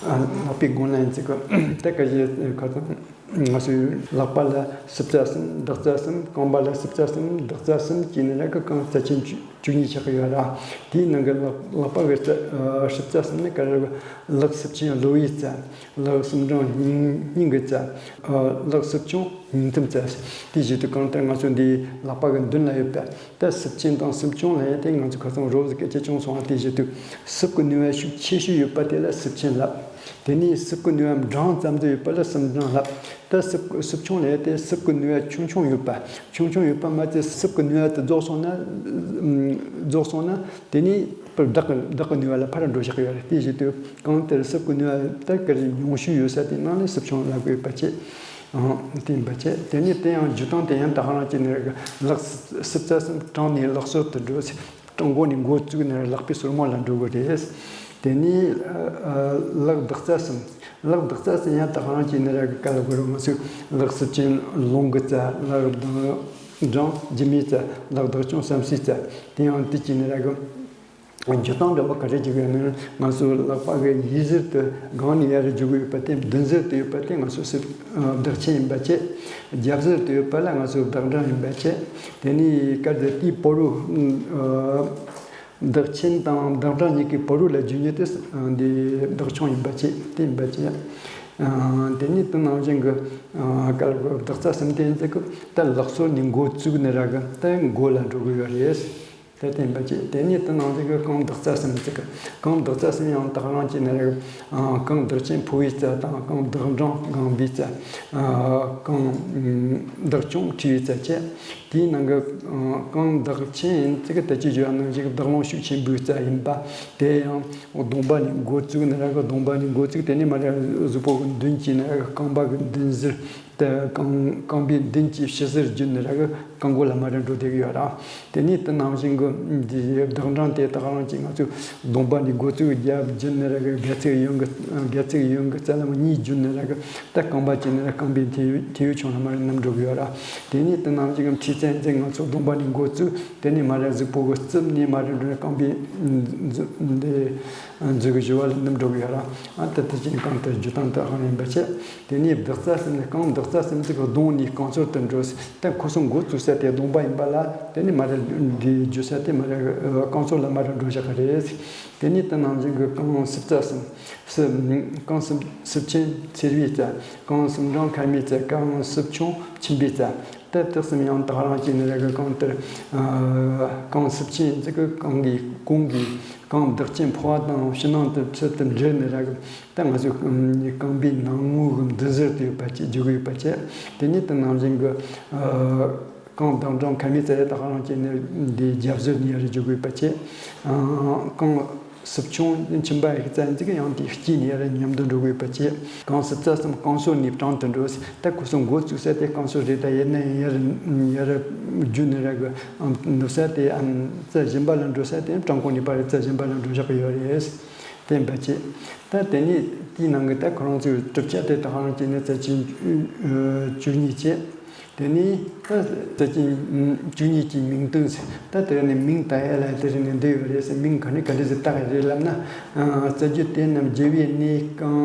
ཨ་ལག་པའི་སྒང་ལ་ཡིན་ཟེར་གི་ད་ག་ཞིག་ཁ་སང་ང་ཚོའི་ལག་པ་ལ་སྲིབ་རྩ་གསུམ། ལྡག་རྩ་གསུམ། རྐང་པ་ལ་སྲིབ་རྩ་གསུམ། ལྡག་རྩ་གསུམ་བྱས་ནས་ར་གི་རྐང་རྩ་ཆེན་བཅུ་བཅུ་གཉིས་ཆགས་ཀྱི་ཡོད་ར། དེའི་ནང་གི་ལག་ལག་པ་གི་རྩ་ཨ་སྲིབ་རྩ་གསུམ་ནི་ག་རེ་རེད། ལག་སྲིབ་ཆེན་གློ་བའི་རྩ། ལག་སྲིབ་འབྲིང་སྙིང་སྙིང་གི་རྩ། ཨ་ལག་སྲིབ་ཆུང་སྙིང་ཐིམ་རྩ། དེ་བཞིན་དུ་གང་ལྟར་ང་ཚོ་འདིའི་ལག་པ་གི་མདུན་ལ་ཡོད་པ། ད་སྲིབ་ཆེན་དང་སྲིབ་ཆུང་ལ་ཡང་དེ་ང་ཚོ་ཁ་སང་རོབ་ཙམ་སྐད་ཆ་བྱུང་སོང་བ། དེ་བཞིན་དུ་སྲིབ་ཀྱི་ནུས་པ་ཤུགས་ཆེ་ཤོས་ཡོད་པ་དེ་ལ་སྲིབ་ཆེན་ལབ། དེ་ནས་སྲིབ་ཀྱི་ནུས་པ་འབྲིང་ཙམ་དུ་ཡོད་པ་ལ་སྲིབ་འབྲིང་ལབ། ད་སྲིབ་སྲིབ་ཆུང་ལ་ཡང་དེ་སྲིབ་ཀྱི་ནུས་པ་ཆུང་ཆུང་ཡོད་པ། ཆུང་ཆུང་ཡོད་པ་མ་ཚད་སྲིབ་ཀྱི་ནུས་པ་དེ་རྫོགས་སོང་ན། ཨམ་རྫོགས་སོང་ན་དེ་ནས་བདག་གི་བདག་གི་ནུས་པ་ལ་ཕར་འགྲོ་བཞག་ཡོད་རེད། དེ་བཞིན་དུ་གང་ལྟར་སྲིབ་ཀྱི་ནུས་པ་ད་ག་རེ་ཉུང་ཤོས་ཡོད་ས་དེ་ནང་ནས་སྲིབ་ཆུང་ལབ་དགོས་པ་བྱས། ཨང་། དེ་ཡིན་པ་བྱས། དེ་ནས་དེ་ཡང་འཇུག་སྟངས་དེ་ཡང་ད་ག་རང་བྱས་ནས་ལག་སྲིབ་རྩ་གསུམ་བྲང་ནས་ལག་སོར་དུ་འགྲོ། བྲང་མགོ་ནས་མགོ་བཙུགས་ནས་ལག་པའི་སོར་མོ་ལ་འགྲོ་གི་རེད། དེ་ནས་ཨ་ཨ་ལག་ལྡག་རྩ་གསུམ། ལག་ལྡག་རྩ་གསུམ་ཡང་ད་ག་རང་བྱས་ནས་ར་གི་ག་ལ་གོ་རུ་མ་སུ་ལག་སྲིབ་ཆེན་རླུང་གི་རྩ། ལག་ལྡག་འབྲིང་རྒྱུ་མའི་རྩ། ལག་ལྡག་ཆུང་བསམ་སའི་རྩ། དེ་ཡང་དེ་བྱས་ནས་ར་གི། འཇུག་སྟངས་འདྲ་བོ་ག་རེ་བྱེད་ཀྱི་ཡོད་ན། ང་ཚོ་ལག་པ་གི་གཡས་ཟུར་དུ་སྒང་ནས་ཡར་འཇུག་གི་ཡོད་པ་དེ། མདུན་ཟུར་དུ་ཡོད་པ་དེ་ང་ཚོ་སྲིབ་ཨ་ལྡག་ཆེན་ཡིན་པ་བྱས། རྒྱབ་ཟུར་དུ་ཡོད་པ་ལ་ང་ཚོ་ལྡག་འབྲིང་ཡིན་པ་བྱས། དེ་ནས་སྐབས་དེ་དེའི་བར་དུ་ཨ་ལྡག་ཆེན་དང་ལྡག་འབྲིང་གཉིས་ཀྱི་བར་དུ་ལ་འཇུག་མཁན་དེ་ཨ་འདི་ལྡག་ཆུང་ཡིན་པ་བྱས། དེ་ཡིན་པ་བྱས། ཨ་དེ་ནས་དེ་ནང་བཞིན་གྱི་ཨ་སྐབས་ལྡག་རྩ་གསུམ་དེ་ཡིན་ཚེ་གི་ད་ལག་སོར་ནས་མགོ་བཙུགས་ནས་ར་གི་ད་མགོ་ལ་འགྲོ་གི་ཡོད་རེད། དེ་བསྟན་པ་བྱས། དེ་ནས་དེ་ནང་བཞིན་གྱི་རྐང་ལྡག་རྩ་གསུམ་ཟེར་གི། རྐང་ལྡག་རྩ་གསུམ་ཡང་ད་ག་རང་བྱས་ནས་རེད། ཨ་རྐང་ལྡག་ཆེན་ཕོ་བའི་རྩ་དང་། རྐང་ལྡག་འབྲིང་རྐང་པའི་རྩ། ཨ་རྐང་ལྡག་ཆུང་མཁྲིས་པའི་རྩ་བྱས། དེའི་ནང་གི་ཨ་རྐང་ལྡག་ཆེན་ཡིན་ཚེ་གི་ད་ཅི་བརྗོད་ནང་བཞིན་གྱི་ལྡག་རླུང་ཤུགས་ཆེན་པོའི་རྩ་ཡིན་པ། དེ་ཡང་གདོང་པ་ནས་འགོ་བཙུགས་ནས་ར་གི། གདོང་པ་ནས་འགོ་བཙུགས། དེ་ནས་མར་གཟུགས་པོ་གི་མདུན་བྱས་ནས་ར་གི། རྐང་པ་གི་མདུན་ཟུར། དེ་རྐང་རྐང་པའི་མདུན་གྱི་ཕྱི་ཟུར་བརྒྱུད་ནས་ར་གི་རྐང་མགོ་ལ་མར་འགྲོ་བསྡད་ཀྱི་ཡོད་ར། དེ་ནས་དེ་ནང་བཞིན་གྱི་འདི་བདག་འབྲིང་དེ་དག་རང་གིས་ང་ཚོས་གདོང་པ་ནས་འགོ་བཙུགས་རྒྱབ་བརྒྱུད་ནས་ར་གི་སྒལ་ཚིགས་གཡོན་གྱི་སྒལ་ཚིགས་གཡོན་གྱི་རྩ་ལམ་གཉིས་བརྒྱུད་ནས་ར་གི་ད་རྐང་པ་བཅས་ནས་ར་རྐང་པའི་མཐེ་མཐེ་བོའི་ཆུང་ལ་མར་ར་བསྣུན་འགྲོ་གི་ཡོད་ར། དེ་ནས་དེ་ནང་བཞིན་གྱི་མཐེ་རྩ་ཡིན་ཚེ་ང་ཚོ་གདོང་པ་ནས་འགོ་བཙུགས། དེ་ནས་མར་ར་གཟུགས་པོ་གི་རྩིབས་ནས་མར་ར་འགྲོ་ནས་རྐང་པའི་འདི་མཛུབ་གུ་བཞི་བ་ལ་བསྣུན་འགྲོ་གི་ཡོད་ར། ཨ་ད་དེ་བཞིན་གང་ལྟར་རྒྱུ་སྟངས་དེ་ཨང་ཡིན་པ་བྱས། དེ་ནས་བདག་རྩ་ཟེར་ནས་རྐང་བདག་རྩ་ཟེར་ནས་གདོང་ནས་རྐང་ཚུགས་དུ་འགྲོ། ད་ཁོ་ཚོ་འགོ་བཙུགས་ས་དེ་གདོང་པ་ཡིན་པ་ལ། དེ་ནས་མར་ར་འདི་རྒྱུ་ས་དེ་མར་ར་རྐང་ཚུགས་ལ་མར་ར་འགྲོ་བཞག་གི་རེད། དེ་ནས་དེ་ནང་བཞིན་གྱི་རྐང་སྲིབ་རྩ་གསུམ། སྲིབ་རྐང་སྲིབ་སྲིབ་ཆེན་ཚེར་བའི་རྩ། རྐང་སྲིབ་འབྲིང་མཁལ་མའི་རྩ། རྐང་སྲིབ་ཆུང་མཆིན་པའི་རྩ། ད་དེ་གསུམ་ཡང་དག་རང་བྱས་ནས་ར་གི་གང་ལྟར། རྐང་སྲིབ་ཆེན་ཟེར་གི་རྐང་གི་གོང་གི་རྐང་བདག་ཅན་ཕོ་བ་དང་ཕྱི་ནང་དུ་ཚུལ་དུ་འབྲེལ་ནས་ར་གི་ད་ང་ཚོའི་རྐང་པའི་ནང་ངོས་ཀྱི་མདུན་ཟུར་དུ་ཡོད་པ་བཅས་འཇུག་དགོས་པ་བཅས། དེ་ནས་དེ་ནང་བཞིན་གྱི་རྐང་བདག་འབྲིང་མཁལ་མའི་རྩ་ཡང་དག་རང་བྱས་ནས་འདི་རྒྱབ་ཟུར་ནས་ར་འཇུག་དགོས་པ་བཅས། རྐང་སྲིབ་ཆུང་མཆིན་པ་ཡི་རྩ་ཡིན་ཚེ་ཡང་དེ་དཀྱིལ་ནས་ར་མཉམ་དུ་འགྲོ་དགོས་པ་བཅས། རྐང་སྲིབ་རྩ་གསུམ་རྐང་སོ་ནས་བྲང་དུ་འགྲོ། ད་ཁོ་ཚོ་འགོ་བཙུགས་ས་དེ་རྐང་སོ་རེད། ད་ཡིན་ན་ཡང་ཡར་ཡར་རྒྱུ་ནས་ར་གི་ནུབ་ས་དེ་རྩ་གཞན་པ་ལ་འགྲོ་ས་དེ་བྲང་ཁོག་ནས་ཕར་རྩ་གཞན་པ་ལ་འགྲོ་བཞག་གི་ཡོད་རེད། དེ་འབད་བྱས། ད་དེ་ནས་དེའི་ནང་གི་ད་ཁོ་རང་ཚོའི་གྲུབ་ཆ་དེ་དག་རང་བྱས་ནས་རྩ་ཆེན་བཅུ་གཉིས་བྱས། དེ་ནས་ད་རྩ་ཆེན་བཅུ་གཉིས་ཀྱི་མིང་དོན་ཟེར། ད་དེ་ནས་མིང་ད་ཡ་ལ་དེ་རིང་ནས་འདི་ཡོད་རེད་ཟེར། མིང་ག་ནས་ག་འདྲ་ཟེར་བཏགས་ཡ་རེད་ལབ་ན། རྩ་རྒྱུད་དེ་རྣམས་རྒྱས་པའི་གནས་རྐང་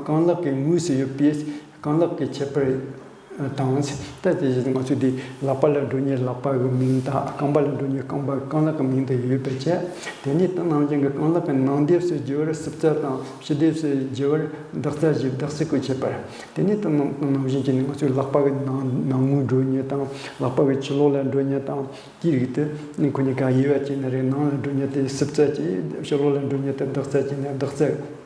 རྐང་ལག་གི་ངོས་སུ་ཡོད་པས་རྐང་ལག་གི་ཁྱད་པར་དང་། ད་དེ་བཞིན་ང་ཚོས་འདི་ལག་པ་ལ་འགྲོ་མཁན་ལག་པ་གི་མིང་དང་། རྐང་པ་ལ་འགྲོ་མཁན་རྐང་པ་རྐང་ལག་གི་མིང་དུ་ཡོད་པའི་ཆ། དེ་ནས་དེ་ནང་བཞིན་གྱི་རྐང་ལག་གི་ནང་སྡེབས་སུ་རྒྱུ་བར་སྲིབ་རྩ་དང་། ཕྱི་སྡེབས་སུ་རྒྱུ་བར་བདག་རྩ་བཞི། བདག་སྲིབ་ཀྱི་ཁྱད་པར། དེ་ནས་དེ་ནང་དེ་ནང་བཞིན་གྱི་ནི་ང་ཚོའི་ལག་པ་གི་ནང་ནང་ངོས་འགྲོ་མཁན་དང་། ལག་པ་གི་ཕྱི་ལོགས་ལ་འགྲོ་མཁན་དང་། དེའི་རིགས་དེ་ནི་ཁོ་གཉིས་ཀ་དབྱེ་བ་བྱས་ནས་རེད། ནང་ལ་འགྲོ་མཁན་དེ་སྲིབ་རྩ་བྱས། ཕྱི་ལོགས་ལ་འགྲོ་མཁན་དེ་བདག་རྩ་བྱས་ནས་བདག་རྩ།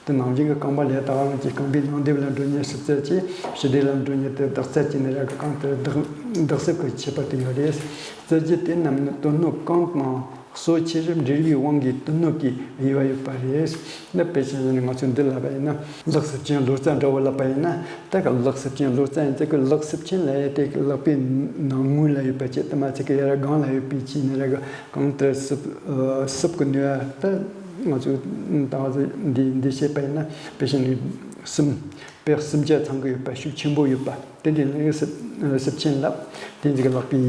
དེ་ནང་བཞིན་གྱི་རྐང་པ་ལས་དག་རང་གི་རྐང་པའི་ནང་སྡེབས་ལ་འགྲོ་མཁན་སྲིབ་རྩ་བྱས། ཕྱི་སྡེབས་ལ་འགྲོ་མཁན་དེ་བདག་རྩ་བྱས་ནས་ར་གི་གང་ལྟར་བདག་བདག་སྲིབ་ཀྱི་ཁྱད་པར་དེ་ཡོད་རེད། རྩ་རྒྱུད་དེ་རྣམས་ནི་དོན་སྣོད་རྐང་དང་སོ་ཆེ་རུ་འབྲེལ་བའི་དབང་གིས་དོན་སྣོད་ཀྱི་དབྱེ་བ་ཡོད་པ་རེད། ད་དཔེ་ཆ་ནི་ང་ཚོས་འདི་ལབ་པ་ཡིན་ན། ལག་སྲིབ་ཅན་ལོ་ཙཱ་འདྲ་བོ་ལབ་པ་ཡིན་ན། ད་ག་ལག་སྲིབ་ཅན་ལོ་ཙཱ་ཡིན་ཚེ་གི་ལག་སྲིབ་ཅན་ལབ་ཡ་དེ་གི་ལག་པའི་ནང་ངོས་ལ་ཡོད་པ་བྱས། དེ་མ་ཚད་གི་ཡར་སྒང་ལ་ཡོད་པའི་ཆ་ནས་ར་གི་གང་ལྟར་སྲིབ་སྲིབ་གི་ནུས་པ། ད་ང་ཚོས་ད་ག་ཚོད་འདི་འདི་བཤད་པ་ཡིན་ན། དཔེ་ཆ་ནི་གསུམ། དཔེ་གསུམ་ཆ་ཚང་གི་ཡོད་པ་ཤུགས་ཆེན་པོ་ཡོད་པ་དེ་འདྲའི་ལག་སྲིབ་སྲིབ་ཅན་ལབ། དེ་འདི་གི་ལག་པའི་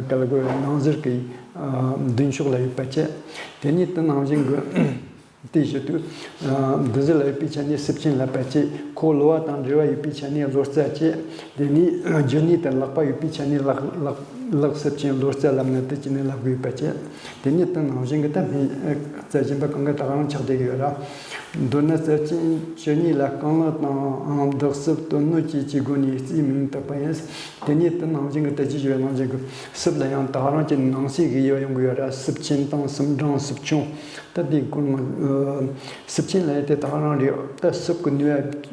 ག་ལ་གོ་ནང་ཟུར་གི་མདུན་ཕྱོགས་ལ་ཡོད་པ་བྱས། དེ་ནས་དེ་ནང་བཞིན་གི་དེའི་ཕྱིར་དུ། འདི་ཟིལ་ལ་ཡོད་པའི་ཆ་ནས་སྲིབ་ཅན་ལབ་པ་བྱས། ཁོ་གློ་བ་དང་འབྲེལ་བ་ཡོད་པའི་ཆ་ནས་ལོ་ཙཱ་བྱས། དེ་ནས་རྒྱུ་ནི་དང་ལག་པ་ཡོད་པའི་ཆ་ནས་ལག་ལག་ལག་སྲིབ་ཅན་ལོ་ཙཱ་ལབ་ན་དེ་ཅི་ནས་ལབ་དགོས་པ་བྱས། དེ་ནས་དེ་ནང་བཞིན་གྱི་ད་སྨན་རྩ་གཞན་པ་གང་ག་ད་ག་རང་ཆགས་བསྡད་ཀྱི་ཡོད་ར། མདོར་ན་རྩ་ཆེན་བཅུ་གཉིས་ལ་རྐང་ལག་དང་བདག་སྲིབ་དོན་སྣོད་བཅས་ཀྱི་སྒོ་ནས་རྩིས་མིང་བཏགས་པ་ཡིན། དེ་ནས་དེ་ནང་བཞིན་གྱི་ད་ཅི་ཞུ་བའི་ནང་བཞིན་གྱི་སྲིབ་ལ་ཡང་ད་ག་རང་གི་ནང་གསེས་ཀྱི་དབྱེ་བ་ཡོང་གི་ཡོད་ར། སྲིབ་ཆེན་དང་སྲིབ་འབྲིང་སྲིབ་ཆུང་། ད་དེའི་སྐོར་ང་། སྲིབ་ཆེན་ལབ་ཡ་དེ་ད་ག་རང་རེད། ད་སྲིབ་ཀྱི་ནུས་པ་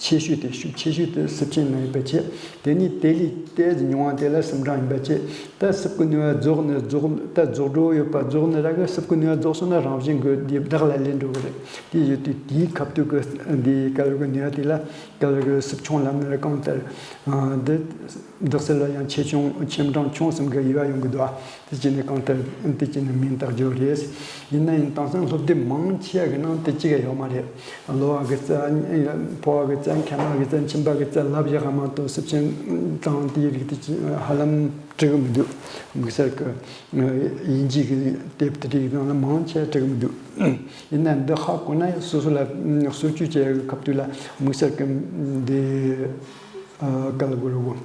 ཆེ་ཤོས་དེ་ཤུགས་ཆེ་ཤོས་དེ་སྲིབ་ཆེན་ལ་ཡོད་པ་བྱས། དེ་ནས་དེ་ལས་ཏོག་ཙམ་ཉུང་བ་དེ་ལ་སྲིབ་འབྲིང་ཡིན་པ་བྱས། ད་སྲིབ་ཀྱི་ནུས་པ་རྫོགས་ནས་རྫོགས། ད་རྫོགས་འགྲོ་ཡོད་པ་རྫོགས་ནས་ར་གི་སྲིབ་ཀྱི་ནུས་པ་རྫོགས་སོང་ན་རང་བཞིན་གྱིས་དེ་བདག་ལ་ལེན་འགྲོ་གི་རེད། དེ་ཡོད་དུས་དེའི་ཁ་ཐུག་གི་འདི་ག་ལ་གི་ནུས་པ་དེ་ལ་ག་ལ་གི་སྲིབ་ཆུང་ལབ་ན་ར་གང་ལྟར། འདི་བདག་སྲིད་ལ་ཡང་ཆེ་ཆུང་ཆེ་འབྲིང་ཆུང་གསུམ་གྱི་དབྱེ་བ་ཡོང་གི་འདུག་ཨ། དེ་བྱས་ནས་གང་ལྟར་དེ་བྱས་ནས་མིང་བཏགས་རྒྱུ་རེད། ཡིན་ན་ཡང་དེང་སང་སློབ་དེབ་མང་ཆེ་བ་གི་ནང་དེ་གཅིག་ཡོད་མ་རེད། གློ་བ་གི་རྩ། ཕོ་བ་གི་རྩ། མཁལ་མ་གི་རྩ། མཆིན་པ་གི་རྩ་ལབ་བཞག་ག་མ་གཏོགས་སྲིབ་ཆེན་དང་དེའི་རིགས་དེ་ཧ་ལམ་འབྲི་གི་མི་འདུག་དམིགས་བསལ་གི་དབྱིན་ཇི་གི་དེབ་དེ་རིགས་ནང་ལ་མང་ཆེ་བ་འབྲི་གི་མི་འདུག་ཡིན་ན་འདི་ཧ་གོ་ན་སོ་སོ་ལ་སོ་བཅོས་བྱེད་ཡག་གི་སྐབས་དུས་ལ་དམིགས་བསལ་གི་འདི་ག་ལ་གོ་རུ་གོ།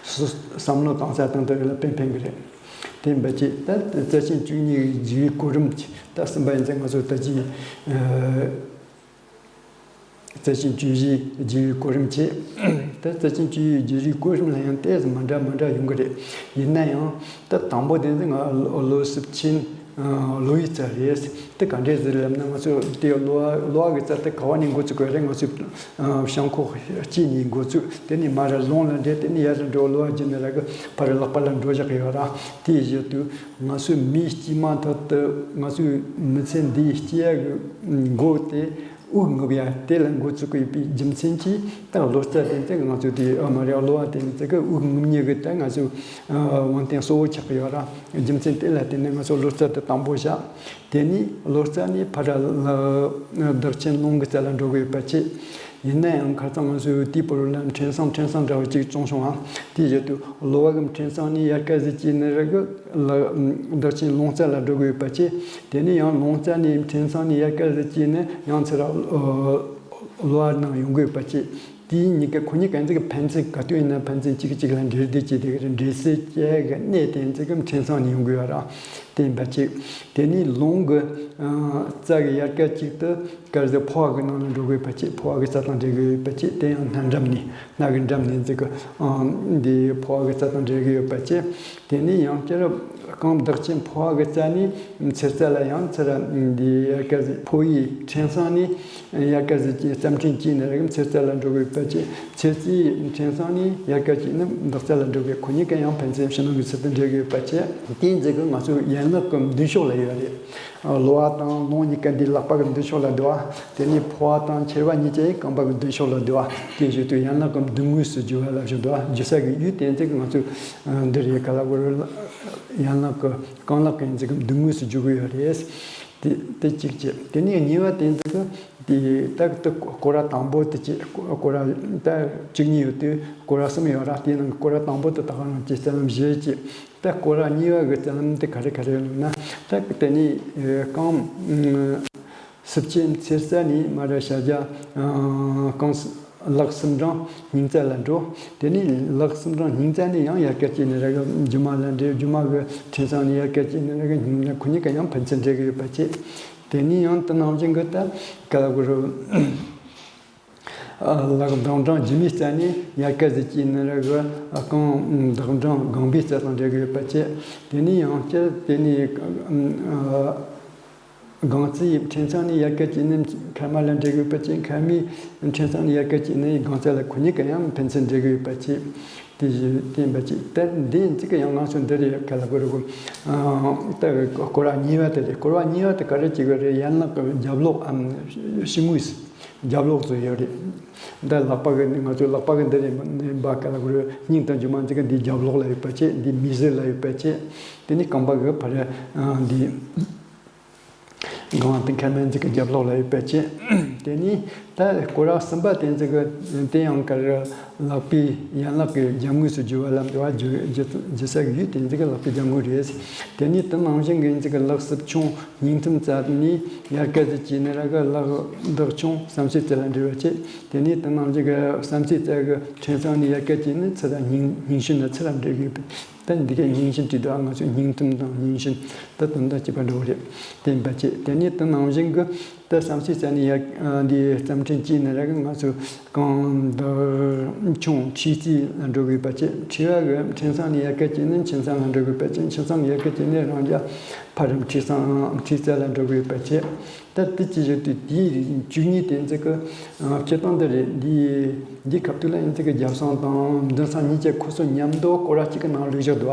སོ་སོ་བསམ་བློ་བཏང་ས་དང་དེ་རིགས་ལ་ཕན་ཕན་གི་རེད། དེ་འབད་ཅེས་ད་རྩ་ཆེན་བཅུ་གཉིས་ཀྱི་བརྗེ་བའི་གོ་རིམ་གྱི་ད་གསུམ་པ་ཡིན་ཚེ་ང་ཚོ་ད་ཅི་རྩ་ཆེན་བཅུ་བཞི་བརྗེ་བའི་གོ་རིམ་བྱས། ད་རྩ་ཆེན་བཅུ་བཞི་བརྗེ་བའི་གོ་རིམ་ལ་ཡང་ཏོག་ཙམ་མི་འདྲ་མི་འདྲ་ཡོང་གི་རེད། ཡིན་ན་ཡང་ད་དང་པོ་དེ་ཚེ་ང་གློ་སྲིབ་ཆེན། གློ་བའི་རྩ་རེད། དེ་ག་འདྲས་ཟེར་ལབ་ན་ང་ཚོ་དེ་གློ་བ་གློ་བ་གི་རྩ་དེ་ག་བ་ནས་འགོ་བཙུགས་དགོས་རེད། ང་ཚོས་བྱང་ཁོག་དཀྱིལ་ནས་འགོ་བཙུགས། དེ་ནས་མར་ར་རླུང་ལ་འདྲེས། དེ་ནས་ཡར་ར་འགྲོ་གློ་བ་བརྒྱུད་ནས་ར་གི་ཕར་ལག་པ་ལ་འགྲོ་བཞག་གི་ཡོད་ར། དེའི་གཞི་དུས་ང་ཚོའི་མིའི་སྐྱེས་མ་ཐག་ཏུ་ང་ཚོའི་མི་ཚེ་འདིའི་སྐྱེ་ཡག་གི་མགོ་དེ་ དབུགས་རྔུབ་ཡ་དེ་ལ་འགོ་བཙུགས་ཀྱི་ཡོད་པའི་རྒྱུ་མཚན་གྱིས། ད་གློ་རྩ་དེ་ཚོ་ང་ཚོ་དེ་ཨ་མ་རེད། གློ་བ་དེ་ཚོ་གི་དབུགས་རྔུབ་མཁན་གྱི་ད་ང་ཚོ་ཨ་དབང་རྟེན་གཙོ་བོ་ཆགས་ཀྱི་ཡོད་ར། རྒྱུ་མཚན་དེ་ལ་བརྟེན་ནས་ང་ཚོ་གློ་རྩ་དེ་དང་པོ་བཞག་དེ་ནས་གློ་རྩ་ནས་ཕར་ལ་བདག་རྐྱེན་རླུང་གི་རྩ་ལ་འགྲོ་གི་ཡོད་པ་བྱས། ཡིན་ན་ཡང་ཁ་སང་ང་ཚོས་དེའི་བར་ལ་འཕྲིན་བཟང་འཕྲིན་བཟང་འདྲ་བ་ཅིག་བྱུང་བྱུང་ཨ། དེའི་གཞུག་ཏུ་གློ་བ་གི་འཕྲིན་བཟང་ནས་དབྱར་ཁ་ཟས་ཀྱི་ནི་ར་གི་ལ་བདག་རྐྱེན་རླུང་རྩ་ལ་འགྲོ་གི་ཡོད་པ་བྱས། དེ་ནས་ཡང་རླུང་རྩ་ནས་འཕྲིན་བཟང་ནས་དབྱར་ཁ་ཟས་ཀྱི་ནི་ཡང་ཚུར་གློ་བ་ནང་ཡོང་གི་ཡོད་པ་བྱས། དེའི་གཉིས་ཀ་ཁོ་གཉིས་ཀ་ཚིག་གི་ཕན་ཚུན་ག་དུས་ཡིན་ན་ཕན་ཚུན་གཅིག་གཅིག་ལ་འབྲེལ་བསྡད་ཀྱི་དེ་གི་འབྲེལ་སྲིད་ཀྱི་གནས་དེ་ཚིག་གི་འཕྲིན་བཟང་ནས་ཡོང་གི་ཡོད་ར། དེ་ཡིན་པ་གཅིག་དེ་ནས་རླུང་གི་རྩ་གི་དབྱར་ཁ་གཅིག་ཏུ་དཀར་ཟས་ཕོ་བ་གི་ནང་ལ་འགྲོ་དགོས་པ་བྱས། ཕོ་བ་གི་རྩ་དང་འབྲེལ་དགོས་པ་བྱས། དེ་ཡང་སྣ་འགྲམ་ནས། སྣ་གི་འགྲམ་ནས་འཛུགས་གི་འདི་ཕོ་བ་གི་རྩ་དང་འབྲེལ་གི་ཡོད་པ་བྱས། དེ་ནས་ཡང་བསྐྱར་རྐང་བདག་ཅན་ཕོ་བ་གི་རྩ་ནས་མཚེར་རྩ་ལ་ཡང་ཚུར་འདི་དབྱར་ཁ་ཟས་ཕོ་བའི་འཕྲིན་བཟང་ནས་དབྱར་ཁ་ཟས་ཀྱི་རྩ་འཕྲིན་གྱིས་ནི་ར་གི་མཚེར་རྩ་ལ་འགྲོ་དགོས་པ་བྱས། མཚེར་རྩའི་འཕྲིན་བཟང་ནས་དབྱར་ཁ་གྱིས་ནི་བདག་རྩ་ལ་འགྲོ་དགོས། ཁོ་གཉིས་ཀ་ཡང་ཕན་ཚུན་ཕྱི་ནང་གི་ཚུལ་དུ་འབྲེལ་དགོས་པ་བྱས། དེ་འཛུགས་གི་ང་ཚོ་ཡན་ལག་གི་མདུན་ཕྱོགས་ལ་ཡོད་རེད། གློ་བ་དང་རླུང་གཉིས་ཀ་འདི་ལག་པ་གི་མདུན་ཕྱོགས་ལ་འདུག་བ། དེ་ནས་ཕོ་བ་དང་མཆེར་བ་གཉིས་ཀ་ཡང་རྐང་པ་གི་མདུན་ཕྱོགས་ལ་འདུག་བ། དེའི་གཞུག་ཏུ་ཡན་ལག་གི་མདུན་ངོས་སུ་རྒྱུ་བ་ལབ་བཞིན་འདུག་བ། རྒྱུ་ས་གི་ཡུལ་དེ་འཛུགས་གི་ང་ཚོས་འདི་རེད། ག་ལ་གོ་རེད། ཡན་ལག་གི་རྐང་ལག་གི་འཛུགས་གི་མདུན་ངོས་སུ་རྒྱུ་གི་ཡོད་རེད། དེ་དེ་གཅིག་བྱས། དེ་ནས་གཉིས་པ་དེ་འཛུགས་གི་དེ་ད་དེ་སྐོར་ར་དང་པོ་དེ་བྱས། སྐོར་ར་ད་བཅུ་གཉིས་ཡོད་དུས་སྐོར་ར་གསུམ་ཡོད་ར། དེའི་ནང་གི་སྐོར་ར་དང་པོ་དེ་ད་ག་རང་གི་རྩ་ལམ་བཞི་བྱས། ད་སྐོར་ར་གཉིས་པ་གི་རྩ་ལམ་དེ་ག་རེ་ག་རེ་ལབ་ན། ད་དེ་ནས་རྐང་སྲིབ་ཅན་མཚེར་རྩ་ནས་མར་ཤར་རྒྱག་རྐང་ལག་གསུམ་འབྲིང་སྙིང་རྩ་ལ་འགྲོ། དེ་ནས་ལག་གསུམ་འབྲིང་སྙིང་རྩ་ནས་ཡང་དབྱར་ཁ་གྱིས་ནི་ར་གི་རྒྱུ་མ་ལ་འབྲེལ། རྒྱུ་མ་གི་འཕྲིན་བཟང་ནས་དབྱར་ཁ་གྱིས་ནི་ར་གི་སྙིང་རྩ། ཁོ་གཉིས་ཀ་ཡང་ཕན་ཚུན་འབྲེལ་གི་ཡོད་པ་བྱས། དེ་ནས་ཡང་དེ་ནང་བཞིན་གི་ད་ག་ལ་གོ་རུ། ལག་བདག་འབྲིང་སྒྱུ་མའི་རྩ་ནས་དབྱར་ཁ་ཟས་ཀྱི་ནི་ར་གི་རྐང་བདག་འབྲིང་རྒང་པའི་རྩ་དང་འབྲེལ་གི་ཡོད་པ་བྱས། དེ་ནས་ཡང་བསྐྱར་དེ་ནས་རྐང་རྩའི་འཕྲིན་བཟང་ནས་དབྱར་ཁ་གྱིས་ནི་མཁལ་མ་ལ་འབྲེལ་གི་ཡོད་པ་བྱས། མཁལ་མའི་འཕྲིན་བཟང་ནས་དབྱར་ཁ་གྱིས་ནི་རྐང་རྩ་ལ། ཁོ་གཉིས་ཀ་ཡང་ཕན་ཚུན་འབྲེལ་གི་ཡོད་པ་བྱས། དེ་བཞིན་བསྟན་པ་ཅིག་ད་འདི་ཡིན་ཚིག་གི་ཡང་ང་ཚོ་འདི་རེད། ག་ལ་གོ་རེད་གོ། ད་སྐོར་བ་གཉིས་པ་དེ་རེད། སྐོར་བ་གཉིས་པ་དེ་ག་རེ་བྱེད་གི་རེད། ཡན་ལག་གི་རྒྱབ་ལོགས་ཨམ་ཕྱི་ངོས་སུ་རྒྱབ་ལོགས་སུ་ཡོད་རེད། ད་ལག་པ་གི་ང་ཚོའི་ལག་པ་གི་འདི་རེད་མ་ནས་པ། ག་ལ་གོ་རེད། སྙིང་དང་རྒྱུ་མ་འཛིན་གི་འདི་རྒྱབ་ལོགས་ལ་ཡོད་པ་བྱས། འདི་མིག་ཟུར་ལ་ཡོད་པ་བྱས། དེ་ནི་རྐང་པ་གི་ཕར་འདི། རྐང་དེ་མཁལ་མའི་འཛིན་གི་རྒྱབ་ལོགས་ལ་ཡོད་པ་བྱས། དེ་ནས་ད་སྐོར་ར་གསུམ་པ་དེ་འཛིན་གི་དེ་ཡང་ག་རེ། ལག་པའི་ཡན་ལག་གི་རྒྱབ་ངོས་སུ་རྒྱུ་བ་ལ་འདུག་བ། རྒྱུ་རྒྱུ་རྒྱུ་ས་གི་ཡུལ་དེ་འཛིན་གི་ལག་པའི་རྒྱབ་ངོས་རེད། དེ་ནས་དེ་ནང་བཞིན་གི་འཛིན་གི་ལག་སྲིབ་ཆུང་སྙིང་ཐུམ་རྩ་ནས་དབྱར་ཁ་ཟས་ཀྱི་ནི་ར་གི་ལག་བདག་ཆུང་བསམ་སེམས་རྩ་ལ་འབྲེལ་བ་བྱས། དེ་ནས་དེ་ནང་བཞིན་གི་བསམ་སེམས་རྩ་གི་འཕྲིན་བཟང་ནས་དབྱར་ཁ་གྱིས་ནི་ཚུར་ར་སྙིང་སྙིང་ཤུན་ལ་ཚུར་ར་འབྲེལ་གི་ཡོད་པ། ད་འདི་གའི་སྙིང་ཤུན་བྲིས་འདུག་ང་ཚོས་སྙིང་ཐུམ་དང་སྙིང་ཤུན་ད་དོན་དག་གཅིག་པ་འགྲོ་གི་རེད། དེ་ཡིན་པ་བྱས། དེ་ནས་དེ་ནང་བཞིན་གི་ད་བསམ་སེམས་རྩ་ནས་ཡ་འདི་རྩ་འཕྲིན་གྱིས་ནི་ར་གི་ང་ཚོས་རྐང་འདི་ཆུང་མཁྲིས་རྩའི་ལ་འགྲོ་དགོས་པ་བྱས། མཁྲིས་པ་གི་འཕྲིན་བཟང་ནས་དབྱར་ཁ་གྱིས་ནི་མཁྲིས་བཟང་ལ་འགྲོ་དགོས་པ་བྱས། མཁྲིས་བཟང་གི་དབྱར་ཁ་གྱིས་ནི་རང་རྒྱ་ཕར་མཁྲིས་བཟང་མཁྲིས་རྩ་ལ་འགྲོ་དགོས་པ་བྱས། ད་དེ་ཅི་ཞིག་དུས་དེའི་བཅུ་གཉིས་དེ་ཚོ་གི་སྤྱིར་བཏང་འདི་རེད། འདི་འདི་ཁ་ཐུག་ལ་ཡིན་ཚེ་གི་རྒྱབ་སྲང་དང་མདུན་སྲང་གཉིས་ཀྱི་ཁོ་ཚོ་མཉམ་དུ་སྐོར་ར་གཅིག་གི་ནང་བླུགས་བཞག་འདུག་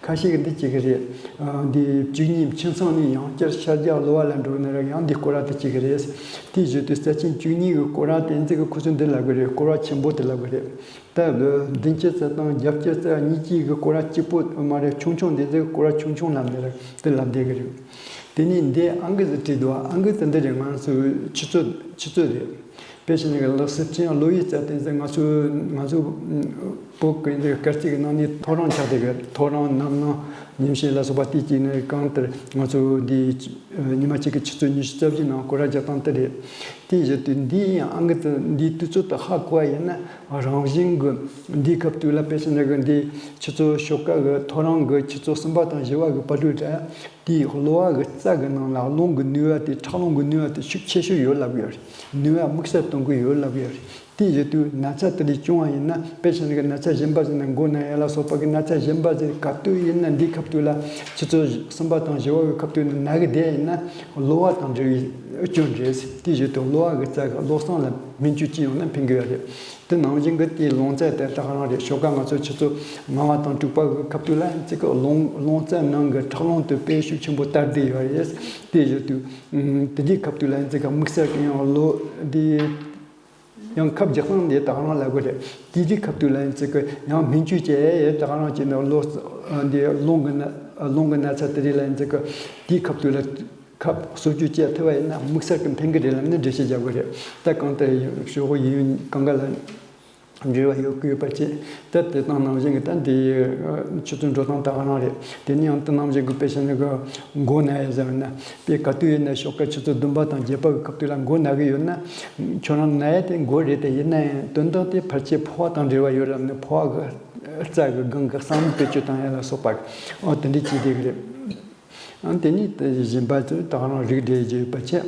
ཁ་ཤས་ཀྱི་འདི་གཅིག་གི་རེད། འདི་བཅུ་གཉིས་མཁྲིས་བཟང་ནས་ཡང་བསྐྱར་ཤར་རྒྱག་གློ་བ་ལ་འགྲོ་ནི་ར་ཡང་འདི་སྐོར་ར་དེ་གཅིག་གི་རེད། དེའི་གཞུག་ཏུ་རྩ་ཆེན་བཅུ་གཉིས་ཀྱི་སྐོར་ར་དེ་ཚོ་གི་ཁོ་ཚོ་འདི་ལབ་གི་རེད། སྐོར་ར་ཆེན་པོ་དེ་ལབ་གི་རེད། ད་མདུན་སྐྱེད་རྩ་དང་རྒྱབ་སྐྱེད་རྩ་གཉིས་ཀྱི་གི་སྐོར་ར་གཅིག་པོ་མ་རེད། ཆུང་ཆུང་དེ་ཚོ་གི་སྐོར་ར་ཆུང་ཆུང་ལབ་ནི་ར་དེ་ལབ་བསྡད་གི་རེད། དེ་ནས་འདི་ཨང་ཀི་ཟིག་བྲིས་འདུག་ཨང་ཀི་ཟིག་འདི་རེད། ང་ཚོའི་ཆུ་ཚོད་ཆུ་ཚོད་རེད། དཔེ་བྱས་ན་གི་ལག་སྲིད་ཅན་གློ་བའི་རྩ་དེ་ཚོ་ང་ཚོའི་ང་ཚོ་བོད་ཀྱི་འདི་སྐར་རྩིས་ཀྱི་ནང་ནས་ཐོ་རངས་ཆགས་བསྡད་གི། ཐོ་རངས་གནམ་སྣང་ཉིན་བྱེད་ལ་སོགས་པ་དེ་གཅིག་ནས་གང་ལྟར་ང་ཚོ་འདི་ཉི་མ་གཅིག་གི་ཆུ་ཚོད་ཉི་ཤུ་རྩ་བཞི་ནང་སྐོར་ར་རྒྱག་སྟངས་དེ་རེད། དེའི་གཞི་དུས་འདིའི་ཨང་ཀི་དེ་འདིའི་དུས་ཚོད་དེ་ཧ་གོ་བ་ཡིན་ན། རང་བཞིན་གྱི་འདིའི་སྐབས་དུས་ལ་དཔེ་བྱས་ན་གི་འདི་ཆུ་ཚོད་ཞོགས་ཀ་གི་ཐོ་རངས་གི་ཆུ་ཚོད་གསུམ་པ་དང་བཞི་པ་གི་བར་དུ་ར། དེའི་གློ་བ་གི་རྩ་གི་ནང་ལ་རླུང་གི་ནུས་པ་དེ། ཁྲག་རླུང་གི་ནུས་པ་དེ་ཤུགས་ཆེ་ཤོས་ཡོད་ལབ་ཡོད་རེད། ནུས་པ་དམིགས་བསལ་གཏོང་གི་ཡོད་ལབ་ཡོད་རེད། དེའི་བཞིན་དུ་ན་ཚ་དེ་འདྲ་བྱུང་བ་ཡིན་ན། དཔེ་བཞག་ན་གི་ན་ཚ་གཞན་པ་ཟེར་ན་མགོ་ན་ཡ་ལ་སོགས་པ་གི་ན་ཚ་གཞན་པ་ཟེར་ག་དུས་ཡིན་ན་འདིའི་ཁ་ཐུག་ལ་ཆུ་ཚོད་གསུམ་པ་དང་བཞི་པ་གི་ཁ་ཐུག་ན་ན་གི་བསྡད་ཡིན་ན་གློ་བ་དང་འབྲེལ་བའི་སྐྱོན་རེད། དེའི་བཞིན་དུ་གློ་བ་གི་རྩ་གི་གློ་བསམ་ལ་སྨན་བཅོས་ཅི་ཡོང་ན་ཕན་གི་ཡོད་རེད། དེ་ནང་བཞིན་གི་དེའི་རླུང་རྩ་དེ་ད་ག་རང་རེད། ཞོགས་ཀ་ང་ཚོ་ཆུ་ཚོད་ལྔ་པ་དང་དྲུག་པ་གི་ཁ་ཐུག་ལ་ཡིན་ཚེ་གི་རླུང་རླུང་རྩ་ནང་གི་ཁྲག་རླུང་དེ་དཔེ་ཤུགས་ཆེན་པོ་དར་བསྡད་ཡོད་རེད། དེའི་བཞིན་དུ་དེ་འདིའི་ཁ་ཐུག་ལ་ཡིན་ཚེ་གི་དམིགས་བསལ་གི་ཡང་གློ་འདི། ཡང་ཁབ་རྒྱག་སྟངས་འདི་ད་ག་རང་ལབ་དགོས་རེད། དེ་དེའི་ཁ་ཐུག་ལ་ཡིན་ཚེ་གི་ཡང་སྨན་བཅོས་བྱས་ཡས་ད་ག་རང་བྱས་ནས་གློ་འདི་རླུང་གི་ན་རླུང་གི་ན་ཚ་དེ་རིགས་ལ་ཡིན་ཚེ་གི་དེའི་ཁ་ཐུག་ལ་ཁབ་གསོ་བཅོས་བྱས་ཐུབ་པ་ཡིན་ན་དམིགས་བསལ་གི་ཕན་གི་རེད་ལབ་ནས་འགྲེལ་བཤད་རྒྱག་དགོས་རེད། ད་གང་ལྟར་ཡིན་ཞོགས་ཡིན་གང་ག་ལ་འབྲེལ་བ་ཡོད་དགོས་པ་བྱས། ད་དེ་དང་ནང་བཞིན་གི་ད་འདི་ཆུ་ཚོད་འགྲོ་སྟངས་ད་ག་རང་རེད། དེ་ནས་ཡང་ད་ནང་བཞིན་གི་དཔེ་བཤད་ན་གི་མགོ་ན་ཡ་ཟེར་བ་ན། དཔེ་ག་དུས་ཡིན་ན་ཞོགས་ཀ་ཆུ་ཚོད་བདུན་པ་དང་བརྒྱད་པ་གི་སྐབས་དུས་ལ་མགོ་ན་གི་ཡོད་ན། ཁྱོད་རང་ན་ཡ་དེ་མགོ་རེད་དེ། ཡིན་ན་ཡང་དོན་དག་དེ་ཕལ་ཆེར་ཕོ་བ་དང་འབྲེལ་བ་ཡོད་རབས་ནས་ཕོ་བ་གི་རྩ་གི་སྒང་གི་བསམ་བློ་བེད་སྤྱོད་བཏང་ཡ་ལ་སོགས་པ། ཨོ་དེ་འདྲ་བྱས་བསྡད་གི་རེད། ཨང་དེ་ནས་ད་གཞན་པ་ཚོས་ད་ག་རང་རིགས་འགྲེ་རྒྱུ་ཡོད་པ་བྱས།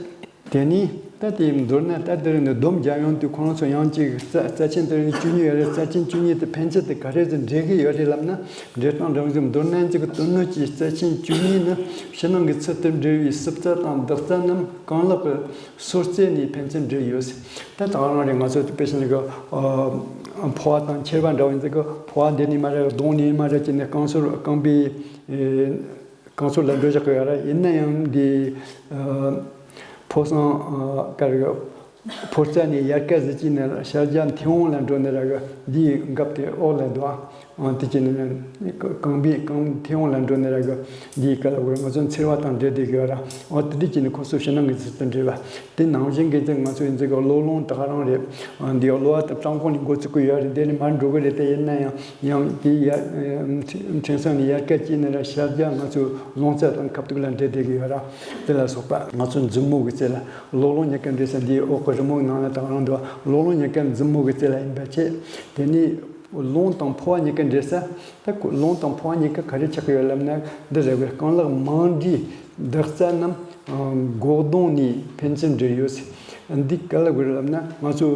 དེ་ནས་ད་དེ་མདོར་ན་ད་དེ་རིང་ནི་སྡོམ་རྒྱབ་ཡོང་དུས་ཁོང་ཚོ་ཡང་གཅིག་རྩ་རྩ་ཆེན་དེ་རིང་བཅུ་གཉིས་ཡོད་རེད། རྩ་ཆེན་བཅུ་གཉིས་དེ་ཕན་ཚུན་དེ་ག་རེ་ཟེར་འབྲེལ་གི་ཡོད་རེད་ལབ་ན། འབྲེལ་སྟངས་འདྲ་བོ་ཟིག་མདོར་ན་གཅིག་གི་དོན་སྣོད་ཀྱི་རྩ་ཆེན་བཅུ་གཉིས་ནི་ཕྱི་ནང་གི་ཚུལ་དུ་འབྲེལ་བའི་སྲུབས་རྩ་དང་འདག་རྩ་རྣམས་རྐང་ལག་གི་སོ་རྩེ་ནས་ཕན་ཚུན་འབྲེལ་ཡོད། ད་ད་ག་རང་རེད། ང་ཚོ་དེ་དཔེ་བཞག་ན་གི་ཕོ་བ་དང་མཆེར་བ་འདྲ་བོ་ཡིན་ཙང་གི་ཕོ་བ་འདི་ནས་མར་རེད། གདོང་ནས་མར་རེད་ཅེས་ནས་རྐང་སོར་རྐང་པའི་རྐང་སོར་ལ་འགྲོ་བཞག་གི་ཡོད་ར། ཡིན་ན་ཡང་འདི་ཕོ་སང་ཀར་གི་ཕོ་རྩ་ནས་ཡར་ཀ་ཟེར་གྱི་ནས་ཤར་རྒྱག་མཐེ་བོང་ལ་འགྲོ་ནས་ར་གི་འདིའི་འགབ་དེ་འོག་ལ་འདུག་ཨ། དེ་གྱི་ནས་རྐང་པའི་རྐང་མཐེ་བོང་ལ་འགྲོ་ནས་ར་གི་འདིའི་ཀ་ལ་གོ་ང་ཚོ་མཆེར་བ་དང་འབྲེལ་བསྡད་གི་ཡོད་ར། འོ་དེ་འདྲ་གྱི་ནས་ཁོ་ཚོ་ཕྱི་ནང་གི་ཚུལ་དུ་འབྲེལ་བ། དེ་ནང་བཞིན་གྱི་ཚེ་ང་ཚོ་ཡིན་ཚེ་གི་གློ་རླུང་ད་ག་རང་རེད། འདི་གློ་བ་དང་བྲང་ཁོག་ནས་འགོ་ཚུགས་ཀྱི་ཡོད་རེད། དེ་ནས་མར་འགྲོ་གི་རེད། དེ་ཡིན་ན་ཡང་ཡང་དེ་ཡར་མཚན་མཚན་སང་ནས་ཡར་ཀ་སྐྱེས་ནས་ར་ཤར་རྒྱག་ང་ཚོ་རླུང་རྩ་དང་ཁ་ཐུག་ལ་འབྲེལ་བསྡད་ཀྱི་ཡོད་ར། དེ་ལ་སོགས་པ་ང་ཚོ་མཛུབ་མོ་གི་རྩེ་ལ་གློ་རླུང་གཉིས་ཀ་འབྲེལ་ས་འདིའི་འོག་གི་རི་མོ་གི་ནང་ལ་ད་ག་རང་འདུག་གློ་རླུང་གཉིས་ཀ་མཛུབ་མོ་གི་རྩེ་ལ་ཡིན་པ་བྱས། དེ་ནས་རླུང་དང་ཕོ་བ་གཉིས་ཀ་འབྲེལ་ས། ད་ཁོ་རླུང་དང་ཕོ་བ་གཉིས་ཀ་ག་རེ་ཆགས་ཀྱི་ཡོད་ལབ་ན། འདི་རེད་བས། རྐང་ལག་མང་འབྲིའི་འདག་རྩ་རྣམས་མགོ་གདོང་ནས་ཕན་ཚུན་འབྲེལ་ཡོད། འདི་ག་ལ་དགོས་རེད་ལབ་ན། ང་ཚོ་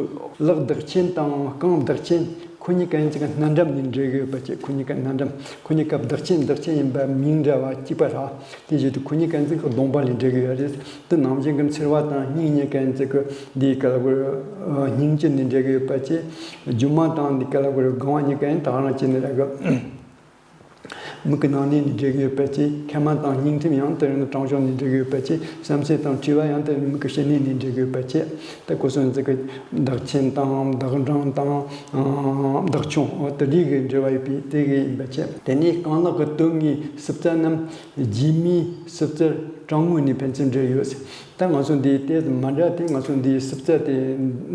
ལག་འདག་ཆེན་དང་རྐང་འདག་ཆེན་ཁོ་གཉིས་ཀ་ཡིན་ཙང་སྣ་འགྲམ་ནས་འབྲེལ་གི་ཡོད་པ་བྱས། ཁོ་གཉིས་ཀ་སྣ་འགྲམ། ཁོ་གཉིས་ཀ་འདག་ཆེན་འདག་ཆེན་ཡིན་པ་མིང་འདྲ་བ་གཅིག་པ་རེད། དེ་བཞིན་དུ་ཁོ་གཉིས་ཀ་ཡིན་ཙང་གདོང་པ་ལས་འབྲེལ་གི་ཡོད་རེད། དེ་ནང་བཞིན་གྱི་མཆེར་བ་དང་སྙིང་གཉིས་ཀ་ཡིན་ཙང་གི་འདི་ག་ལ་དགོས་རེད། སྙིང་དཀྱིལ་ནས་འབྲེལ་གི་ཡོད་པ་བྱས། རྒྱུ་མ་དང་འདི་ག་ལ་དགོས་རེད། རྐང་བ་གཉིས་ཀ་ཡིན་ད་ག་རང་བྱས་ནས་ར་གི་མིག་གི་ནང་ནས་ནི་འབྲེལ་གི་ཡོད་པ་བྱས། མཁལ་མ་དང་སྙིང་ཐིམ་ཡང་དེ་རིང་ནི་བྲང་གཞུང་ནས་འབྲེལ་གི་ཡོད་པ་བྱས། བསམ་སེམས་དང་དྲི་བ་ཡང་དེ་རིང་ནི་མིག་གི་ཕྱི་ནས་ནི་འབྲེལ་གི་ཡོད་པ་བྱས། ད་ཁོ་ཚོ་འཛི་གི་འདག་ཆེན་དང་འདག་འབྲིང་དང་འདག་ཆུང་དེ་འདྲའི་གི་འབྲེལ་བ་ཡོད་པའི་དེ་གི་ཡིན་པ་བྱས། དེ་ནས་རྐང་ལག་གི་དོན་དངོས་སྲུབས་རྩ་རྣམས་རྗེས་མའི་སྲུབས་རྩར་དྲང་ངོས་ནས་ཕན་ཚུན་འབྲེལ་ཡོད། ད་ང་ཚོ་འདིའི་ལྟས་མ་འདྲ་སྟེ། ང་ཚོ་འདིའི་སྲུབས་རྩ་དེ་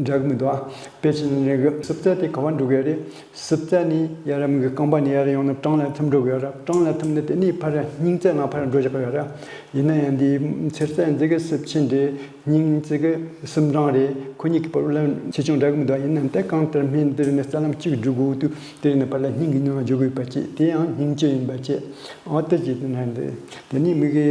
འདྲ་གི་མི་འདུག་ཨ། དཔེ་ཆ་ནས་རེད་གི། སྲུབས་རྩ་དེ་ག་བ་འགྲོ་གི་རེད། སྲུབས་རྩ་ནི་ཡར་མིག་གི་རྐང་པ་ནས་ཡར་ཡོང་ན་བྲང་ལ་ཐིམ་འགྲོ་གི་ཡོད་ར། བྲང་ལ་ཐིམ་ནས་དེ་ནས་ཕར་སྙིང་རྩ་ནང་ཕར་འགྲོ་བཞག་གི་ཡོད་ར། ཡིན་ན་ཡང་འདིའི་མཆེར་རྩ་འཛི་གི་སྲུབས་ཆེན་རེད། སྙིང་རྩ་གི་སྲུབས་འབྲིང་རེད། ཁོ་གཉིས་ཀྱི་བར་ལ་ཆེ་ཆུང་འདྲ་གི་མི་འདུག་ཡིན་ན་ད་གང་ལྟར་སྨན་འདིར་ནས་རྩ་ལམ་གཅིག་འགྲོ་དགོས་འདུག་དེ་ནས་ཕར་ལ་སྙིང་གི་ནང་འཇུག་དགོས་པ་བྱས། དེ་ཡང་སྙིང་བཅུད་ཡིན་པ་བྱས། འོ་དེ་ཅིག་དེ་ན་འདི། དེ་ནས་མིག་གི་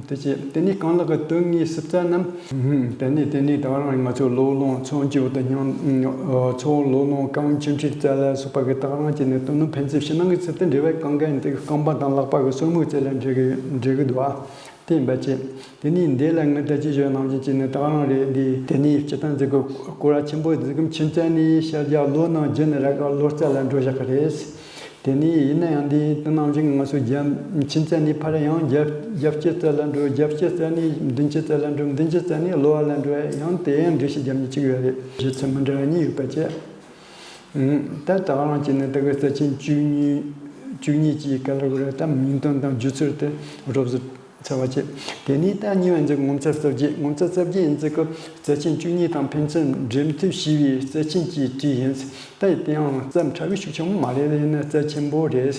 དེ་ཅི། དེ་ནས་རྐང་ལག་གི་དོན་དངོས་སྲུབས་རྩ་རྣམས། དེ་ནས་དེ་ནས་ད་ག་རང་ང་ཚོ་གློ་རླུང་མཚོན་གྱི་འོག་ཏུ་སྙིང་། མཚོན་གློ་རླུང་རྐང་མཆིན་མཁྲིས་རྩ་ལ་སོགས་པ་གི་ད་ག་རང་བྱས་ནས་དོན་སྣོད་ཕན་ཚུན་ཕྱི་ནང་གི་ཚུལ་དུ་འབྲེལ་བའི་གང་ག་ཡིན་དེ་རྐང་པ་དང་ལག་པ་གི་སོར་མོའི་རྩེ་ལ་འབྲེལ་གི་འབྲེལ་གི་འདུག་ཨ། དེ་ཡིན་པ་བྱས། དེ་ནས་འདི་ལ་ངས་ད་ཅི་ཞུ་ནང་བཞིན་བྱས་ནས་ད་ག་རང་རེད། འདི་དེ་ནས་སྤྱིར་བཏང་འཛི་གི་སྐོར་བ་ཆེན་པོ་འཛི་གི་མཆིན་རྩ་ནས་ཤར་རྒྱག་གློ་ནང་རྒྱུ་ནས་ར་གི་གློ་རྩ་ལ་འགྲོ་བཞག་གི་རེད། དེ་ནས་ཡིན་ན་ཡང་འདི་དེ་ནང་བཞིན་ང་ཚོ་རྒྱབ་མཆིན་རྩ་ནས་ཕར་ཡང་རྒྱབ་རྒྱབ་སྐྱི་རྩ་ལ་འགྲོ། རྒྱབ་སྐྱི་རྩ་ནས་མདུན་སྐྱི་རྩ་ལ་འགྲོ། མདུན་སྐྱི་རྩ་ནས་གློ་བ་ལ་འགྲོ། ཡང་དེ་ཡང་འགྲེལ་བཤད་རྒྱབ་མཁན་གཅིག་ཡོད་རེད། བཞེད་ཚུལ་མི་འདྲ་བ་གཉིས་ཡོད་པ་བྱས། ད་ད་ག་རང་བྱས་ནས་ད་གི་རྩ་ཆེན་བཅུ་གཉིས། བཅུ་གཉིས་ཀྱི་ག་ལ་གོ་རེད། ད་མིང་དོན་དང་སྒྱུ་རྩལ་དེ་རོབ་ཙམ་ཚར་བ་བྱས། དེ་ནས་ད་གཉིས་པ་འཛི་ངོ་མཚར་རྩ་བརྒྱད། ངོ་མཚར་རྩ་བརྒྱད་ཡིན་ཙི་གི་རྩ་ཆེན་བཅུ་གཉིས་དང་ཕན་ཚུན་འབྲེལ་མཐུད་བྱས་པའི་རྩ་ཆེན་གྱི་བྲིས་ཡིན། ད་དེ་ཡང་རྩ་ཕྲ་བའི་ཤུགས་ཆེན་པོ་མ་རེད། ཡིན་ན་རྩ་ཆེན་པོ་རེད།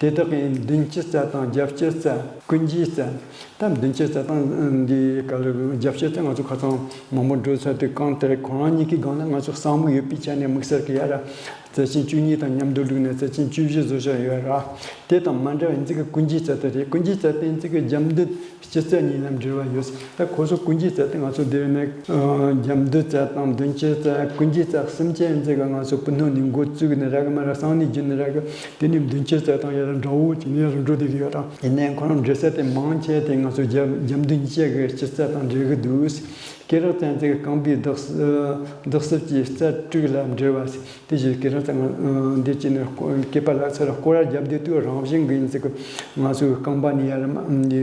དེ་དག་གི་མདུན་སྐྱི་རྩ་དང་རྒྱབ་སྐྱི་རྩ། ཀུན་གྱི་རྩ། ད་མདུན་སྐྱི་རྩ་དང་འདི་ག་ལ་རྒྱབ་སྐྱི་རྩ་ང་ཚོ་ཁ་སང་མང་པོ་འགྲོ་ཚར་དུས་གང་ལྟར་ཁོ་རང་གཉིས་ཀྱི་སྒང་ལ་ང་ཚོ་གསང་མུག་ཡོད་པའི་ཆ་ནས་དམིགས་བསལ་གྱི་ཡ་ར། རྩ་ཆེན་བཅུ་གཉིས་དང་མཉམ་དུ་བླུགས་ནས་རྩ་ཆེན་བཅུ་བཞི་བཟོ་བཞག་ཡོད་ར། དེ་དང་མ་འདྲ་བའི་ཡིན་ཙི་གི་ཀུན་གྱི་རྩལ་དེ་རེད། ཀུན་གྱི་རྩལ་དེ་ཡིན་ཙི་གི་རྒྱབ་མདུན་སྤྱི་རྩལ་གཉིས་ལ་འབྲེལ་བ་ཡོད། ད་ཁོ་ཚོ་ཀུན་གྱི་རྩལ་དེ་ང་ཚོ་འདིར་ནས་རྒྱབ་མདུན་རྩལ་དང་མདུན་སྐྱོད་རྩལ། ཀུན་གྱི་རྩལ་གསུམ་ཆ་ཡིན་ཙི་གི་ང་ཚོ་སྤུ་སྣོད་ནས་འགོ་བཙུགས་ནས་ར་གི་མ་ར་གསང་ནས་བརྒྱུད་ནས་ར་གི། དེ་ནས་མདུན་སྐྱོད་རྩལ་དང་ཡར་འདྲ་བོ་བྱས་ནས་ཡར་འགྲོ་བསྡད་ཀྱི་ཡོད་ར། ཡིན་ནའི་ཁོ་རང་འབྲེལ་ས་དེ་མང་ཆེ་དེ་ང་ཚོ་རྒྱབ་རྒྱབ་མདུན་སྐྱོད་ཀྱི་སྤྱི་རྩལ་དང་འབྲེལ་གི་འདུག་སྐེ་རགས་ཙམ་ཅིག་རྐང་པའི་རྡོག་རྡོག་སྲིབ་ཀྱི་རྩལ་དྲུག་ལ་འབྲེལ་བ། དེ་བཞིན་སྐེ་རགས་ཙམ་འདི་ཅི་ནས་སྐེད་པ་ལ་ཚུར་སྐོར་ར་རྒྱབ་དུས་དུས་རང་བཞིན་གྱི་ཡིན་ཟེར་གི། ང་ཚོའི་རྐང་པ་ནས་ཡར་མ་འདི་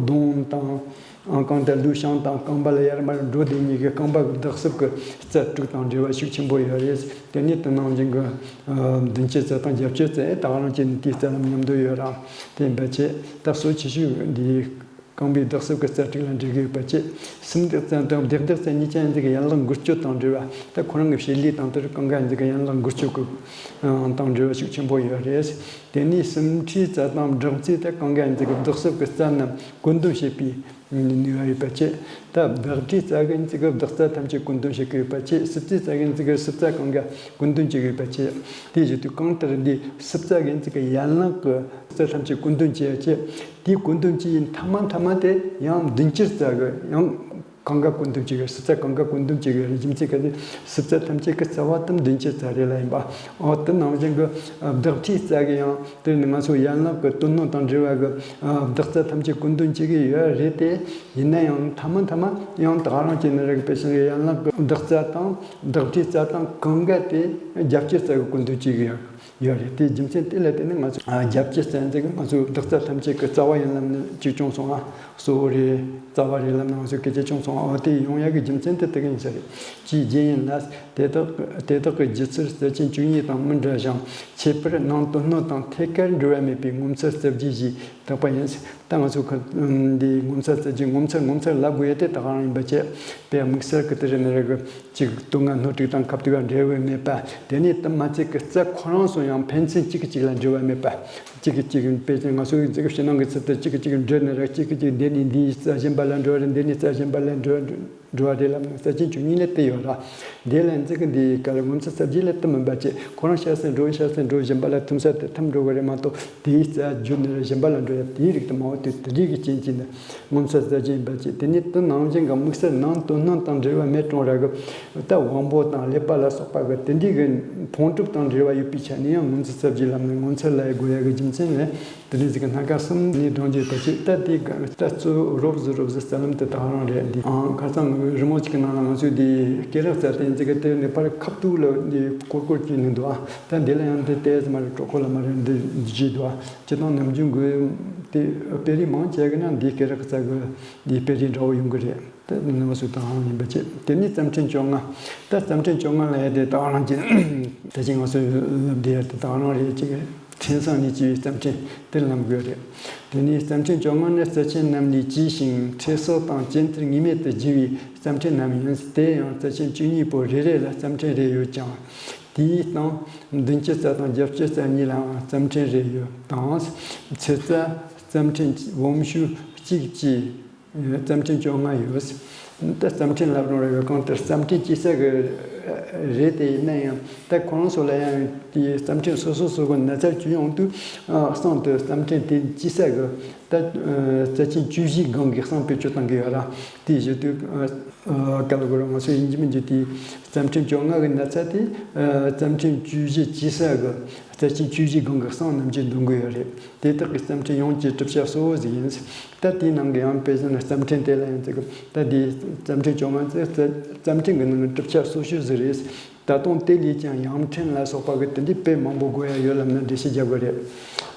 གདོང་དང་ཨང་རྐང་དང་ལུས་ཤམ་དང་རྐང་པ་ལ་ཡར་མར་འགྲོ་བསྡད་མཁན་གྱི་རྐང་པ་གི་རྡོག་སྲིབ་ཀྱི་རྩལ་དྲུག་དང་འབྲེལ་བ་ཤུགས་ཆེན་པོ་ཡོད་རེད། དེ་ནས་དེ་ནང་བཞིན་གྱི་མདུན་སྐྱོད་རྩལ་དང་རྒྱབ་སྐྱོད་རྩལ་ད་ག་རང་བྱས་ནས་དེའི་རྩལ་ལམ་མཉམ་དུ་ཡོད་ར། དེ་ཡིན་པ་བྱས་ད་གཙོ་ཆེ་ཤོས་འདི། རྐང་པའི་རྡོག་སྲིབ་ཀྱི་རྩལ་དྲུག་ལ་འབྲེལ་གྱི་ཡོད་པ་བཅས། སུམ་རྡེག་རྩལ་དང་རྡེག་རྡེག་རྩལ་གཉིས་ཆ་ཡིན་ཙི་གི་ཡན་ལག་འགུལ་སྐྱོད་དང་འབྲེལ་བ། ད་ཁོ་རང་གི་བྱེད་ལས་དང་དེར་རྐང་ཁ་ཡིན་ཙི་གི་ཡན་ལག་འགུལ་སྐྱོད་ཀྱི་དང་འབྲེལ་བ་ཤུགས་ཆེན་པོ་ཡོད་རེད། དེ་ནས་སུམ་ཁྲིའི་རྩལ་དང་སྦྲགས་རྩལ་ད་རྐང་ཁ་ཡིན་ཙི་གི་རྡོག་སྲིབ་ཀྱི་རྩལ་རྣམས་བཀོད་འདོམས་བྱེད་པའི་ནུས་པ་ཡོད་པ་བཅས། ད་སྦྲགས་རྩལ་གྱི་ཡིན་ཙི་གི་རྡོག་རྩལ་ཐམས་ཅད་བཀོད་འདོམས་བྱེད་ཀྱི་ཡོད་པ་བཅས། སྲིབ་རྩལ་གྱི་ཡིན་ཙི་གི་སྲིབ་རྩལ་རྐང་ཁ་བཀོད་འདོམས་བྱེད་ཀྱི་ཡོད་པ་བཅས། དེ་བཞིན་དུ་གང་ལྟར་འདི་སྲིབ་རྩལ་གྱི་ཡིན་ཙི་གི་ཡན་ལག་གི་རྩལ་ཐམས་ཅད་བཀོད་འདོམས་བྱེད་ཡ་བཅས། དེའི་བཀོད་འདོམས་བྱེད་ཡུལ་མཐའ་མ་མཐའ་མ་དེ་ཡང་མདུན་སྐྱོད་རྩལ་གྱི་ཡང་རྐང་ཁ་བཀོད་འདོམས་བྱེད་ཀྱི། སྲིབ་རྩལ་རྐང་ཁ་བཀོད་འདོམས་བྱེད་ཀྱི་རེད། རྒྱུ་མཚན་ག་ཚོད་སྲིབ་རྩལ་ཐམས་ཅད་ཀྱི་རྩ་བ་དེ་མདུན་སྐྱོད་རྩལ་རེད་ལ་ཡིན་པ། འོ་དེ་ནང་བཞིན་གྱི་བརྡེག་ཁྲིའི་རྩལ་གྱི་ཡང་དེ་ནི་ང་ཚོ་ཡན་ལག་གི་དོན་སྣོད་དང་འབྲེལ་བ་གི་བརྡེག་རྩལ་ཐམས་ཅད་བཀོད་འདོམས་བྱེད་ཀྱི་ཡོད་རེད་དེ། ཡིན་ན་ཡང་མཐའ་མ་མཐའ་མ་ཡང་དེ་ག་རང་བྱས་ནས་རེད། དཔེ་བཞག་ན་ཡན་ལག་གི་བརྡེག་རྩལ་དང་བརྡེག་ཁྲིའི་རྩལ་དང་རྐང་ཁ་དེ་རྒྱབ་སྐྱོད་རྩལ་གྱི་བཀོད་འདོམས་བྱེད་ཀྱི་ཡོད། ཡོད་རེད། དེའི་རྒྱུ་མཚན་དེ་ལ་བརྟེན་ནས་ང་ཚོ་ཨ་རྒྱབ་སྐྱོད་རྩལ་འདི་གི་ང་ཚོའི་བརྡེག་རྩལ་ཐམས་ཅད་ཀྱི་རྩ་བ་ཡིན་ལབ་ནས་གཅིག་བྱུང་སོང་ང་། གཙོ་བོ་རེད། རྩ་བ་རེད་ལབ་ནས་ང་ཚོས་སྐད་ཆ་བྱུང་སོང་ང་། འོ་དེ་ཡོང་ཡག་གི་རྒྱུ་མཚན་དེ་དེ་ག་ཡིན་ས་རེད། ཅིའི་རྒྱུ་ཡིན་ལ། དེ་དག་དེ་དག་གི་སྒྱུ་རྩལ་རྩལ་ཅན་བཅུ་གཉིས་དང་མི་འདྲ་ཞིང་། ཁྱད་པར་ནང་དོན་སྣོད་དང་ཐད་ཀར་འབྲེལ་བ་མེད་པའི་ངོ་མཚར་རྩལ་བརྒྱུད་ཞེས་བཏགས་པ་ཡིན། ད་ང་ཚོ་ཁ་འདི་ངོ་མཚར་རྩལ་བརྒྱུད། ངོ་མཚར་ངོ་མཚར་ལབ་དགོས་ཡ་དེ་ད་ག་རང་ཡིན་པ་བྱས། དཔེ་དམིགས་བསལ་གྱི་དེ་རེད་ནི་རེད་གི། གཅིག་སྟོད་མངའ་སྣོད་དྲུག་དང་ཁ་ཐུག་ག་འབྲེལ་བ་མེད་པ། དེ་ནས་དེ་མ་ཚད་ཀྱི་རྩལ་ཁོ་རང་སོ་ཡང་ཕན་ཚུན་གཅིག་གིས་གཅིག་ལ་འབྲེལ་བ་མེད་པ། གཅིག་གིས་གཅིག་དཔེ་ཅན་ང་ཚོ་ཡི་ཕྱི་ནང་གི་ཚུལ་དུ་གཅིག་གིས་གཅིག་འབྲེལ་ནི་རེད། གཅིག་གིས་གཅིག་འདི་ནས་འདིའི་རྩལ་གཞན་པ་ལ་འགྲོ་བ་རེད། འདི་ནས་རྩལ་གཞན་པ་ལ་འགྲོ་འགྲོ་བ་རེད་ལབ་ནས་རྩལ་ཅན་བཅུ་གཉིས་ལ་དེ་ཡོད་ར། དེ་ལ་ཡིན་ཙི་གི་འདི་ག་ལ་ངོ་མཚར་རྩལ་བརྒྱུད་ལ་དེ་མིན་པ་བྱས། ཁོ་རང་ཤ་ཟ་འགྲོ་ཤ་ཟ་འགྲོ་གཞན་པ་ལ་ཐིམ་ས་དེ་ཐིམ་འགྲོ་གི་རེད་མ་གཏོགས། དེའི་རྩལ་བརྒྱུད་ནི་རེད། གཞན་པ་ལ་འགྲོ་ཡ་དེའི་རིགས་དེ་མང་བོ་དེ་དེ་རིགས་ཀྱི་རྐྱེན་གྱིས་ནི། ངོ་མཚར་རྩལ་ཅན་ཡིན་པ་བཅས། དེ་ནས་དེ་ནང་བཞིན་གྱི་དམིགས་བསལ་ནང་དོན་སྣོད་དང་འབྲེལ་བ་མེད་རུང་ར་གི། ད་དབང་པོ་དང་ཀླད་པ་ལ་སོགས་པ་གི་དེ་འདྲའི་གི་ཕུང་གྲུབ་དང་འབྲེལ་བ་ཡོད་པའི་ཆ་ནས་ཡང་ངོ་མཚར་རྩལ་བརྒྱུད་ལབ་ནས་ངོ་མཚར་ལབ་དགོས་ཡ་གི་རྒྱུ་མཚན་ནི། དེ་འདྲའི་ཟིག་གི་སྣ་ཁ་གསུམ་ནས་བགྲང་རྒྱུ་ཡོད་པ་བཅས། ད་དེ་ག་ད་གཙོ་བོ་རོབ་ཟིག་རོབ་ཟིག་རྩལ་ལམ་དེ་དག་རང་རེད། འདི་ཨང་ཁ་སང་རི་མོ་གཅིག་གི་ནང་ལ་ང་ཚོས་འདི་སྐེ་རགས་རྩལ་དེ་ཟིག་གི་དེ་ནས་ཕར་ཁ་ཐུག་ལ་འདི་ཀོར་ཀོར་བྱས་ནས་འདུག་ཨ་ད་འདི་ལ་ཡང་འདི་ལྟས་མ་རེད། གྲོགས་ཁོ་ལ་མ་རེད། འདི་བརྗེད་འདུག་ཨ། སྤྱིར་བཏང་ནམ་རྒྱུན་དགོས་དེ་དཔེ་རིས་མང་ཆེ་གི་ན་འདིའི་སྐེ་རགས་རྩལ་གི་འདིའི་དཔེ་རིས་འདྲ་བོ་ཡོང་གི་རེད། དེ་ནི་ང་ཚོའི་ད་ཧང་ཡིན་པ་བྱས། དེ་ནས་རྩམ་ཕྲེང་བཅོ་ལྔ། ད་རྩམ་ཕྲེང་བཅོ་ལྔ་ལ་ཡ་དེ་ད་རང་གི་ད་ཅི་ང་ཚོའི་ལབ་བསྡད་ཡ་དེ་ད་རང་རེད། ཅིག་ཕྲེང་སང་ནས་སྐྱེས་པའི་རྩམ་ཕྲེང་དེ་ལམ་དགོས་རེད། དེ་ནས་རྩམ་ཕྲེང་བཅོ་ལྔ་ནི་རྩལ་ཅན་རྣམས་ལས་སྐྱེས་ཤིང་། ཁྲེ་སོགས་དང་ཅན་ཐར་ངེས་མེད་དུ་སྦྱིན་པའི་རྩམ་ཕྲེང་རྣམས་ཡིན། དེ་ཡང་རྩལ་ཅན་བཅུ་གཉིས་པོ་རེ་རེ་ལ་རྩམ་ཕྲེང་རེ་ཡོད་ཀྱང་། དེའི་སྟེང་མདུན་སྐྱོད་རྩལ་དང་རྒྱབ་སྐྱོད་རྩལ་གཉིས་ལའང་རྩམ་ཕྲེང་རེ་ཡོད་དང་། ཚེ་རྩལ་རྩམ་ཕྲེང་སྦོམ་ཤོས་གཅིག་བཅས། རྩམ་ཕྲེང་བཅོ་ལྔ་ཡོད། ད་རྩམ་ཕྲེང་ལབ་རུང་རེ་བའི་གང་ལྟར་རྩམ་ཕྲེང་སྐྱེ་ས་གི་རེད། དེ་ཡིན་ན་ཡང་ད་ཁོ་རང་ཚོ་ལ་ཡང་དེའི་རྩམ་ཕྲེང་སོ་སོ་སོ་གི་ན་ཚ་བཅོས་ཡོང་དུས་གསང་དུ་རྩམ་ཕྲེང་དེ་སྐྱེ་ས་གི་ད་རྩལ་ཅན་བཅུ་བཞིའི་སྒང་གི་གསང་བེད་སྤྱོད་བཏང་གི་ཡོད་ར། དེའི་གཞི་དུས་ག་ལ་གོ་ར་ང་ཚོ་ཡིན་གཅིག་མིན་གཅིག་དེའི་རྩམ་ཕྲེང་བཅོ་ལྔ་གི་ན་ཚ་དེ་རྩམ་ཕྲེང་བཅུ་བཞི་སྐྱེ་ས་གི་རྩལ་ཅན་བཅུ་བཞིའི་སྒང་གི་གསང་རྣམས་ཀྱིས་འདོན་གི་ཡོད་རེད། དེ་དག་གི་རྩམ་ཕྲེང་ཡོངས་ཀྱི་གྲུབ་ཆ་གཙོ་བོ་ཟིག་ཡིན། ད་དེའི་ནང་གི་ཡང་དཔེ་བཞག་ན་རྩམ་ཕྲེང་དེ་ལ་ཡང་ཚིག་གི་ད་དེའི་རྩམ་ཕྲེང་བཅོ་ལྔ་ཚེ་རྩ་རྩམ་ཕྲེང་གི་ནང་གི་གྲུབ་ཆ་གཙོ་ཤོས་ཟིག་རེད། ད་དུང་དེ་ལས་ཀྱང་ཡང་ཕྲེང་ལ་སོགས་པ་གི་དེ་འདྲའི་དཔེ་མང་པོ་དགོས་ཡ་ཡོད་ལབ་ན་འགྲེལ་བཤད་རྒྱག་དགོས་རེད།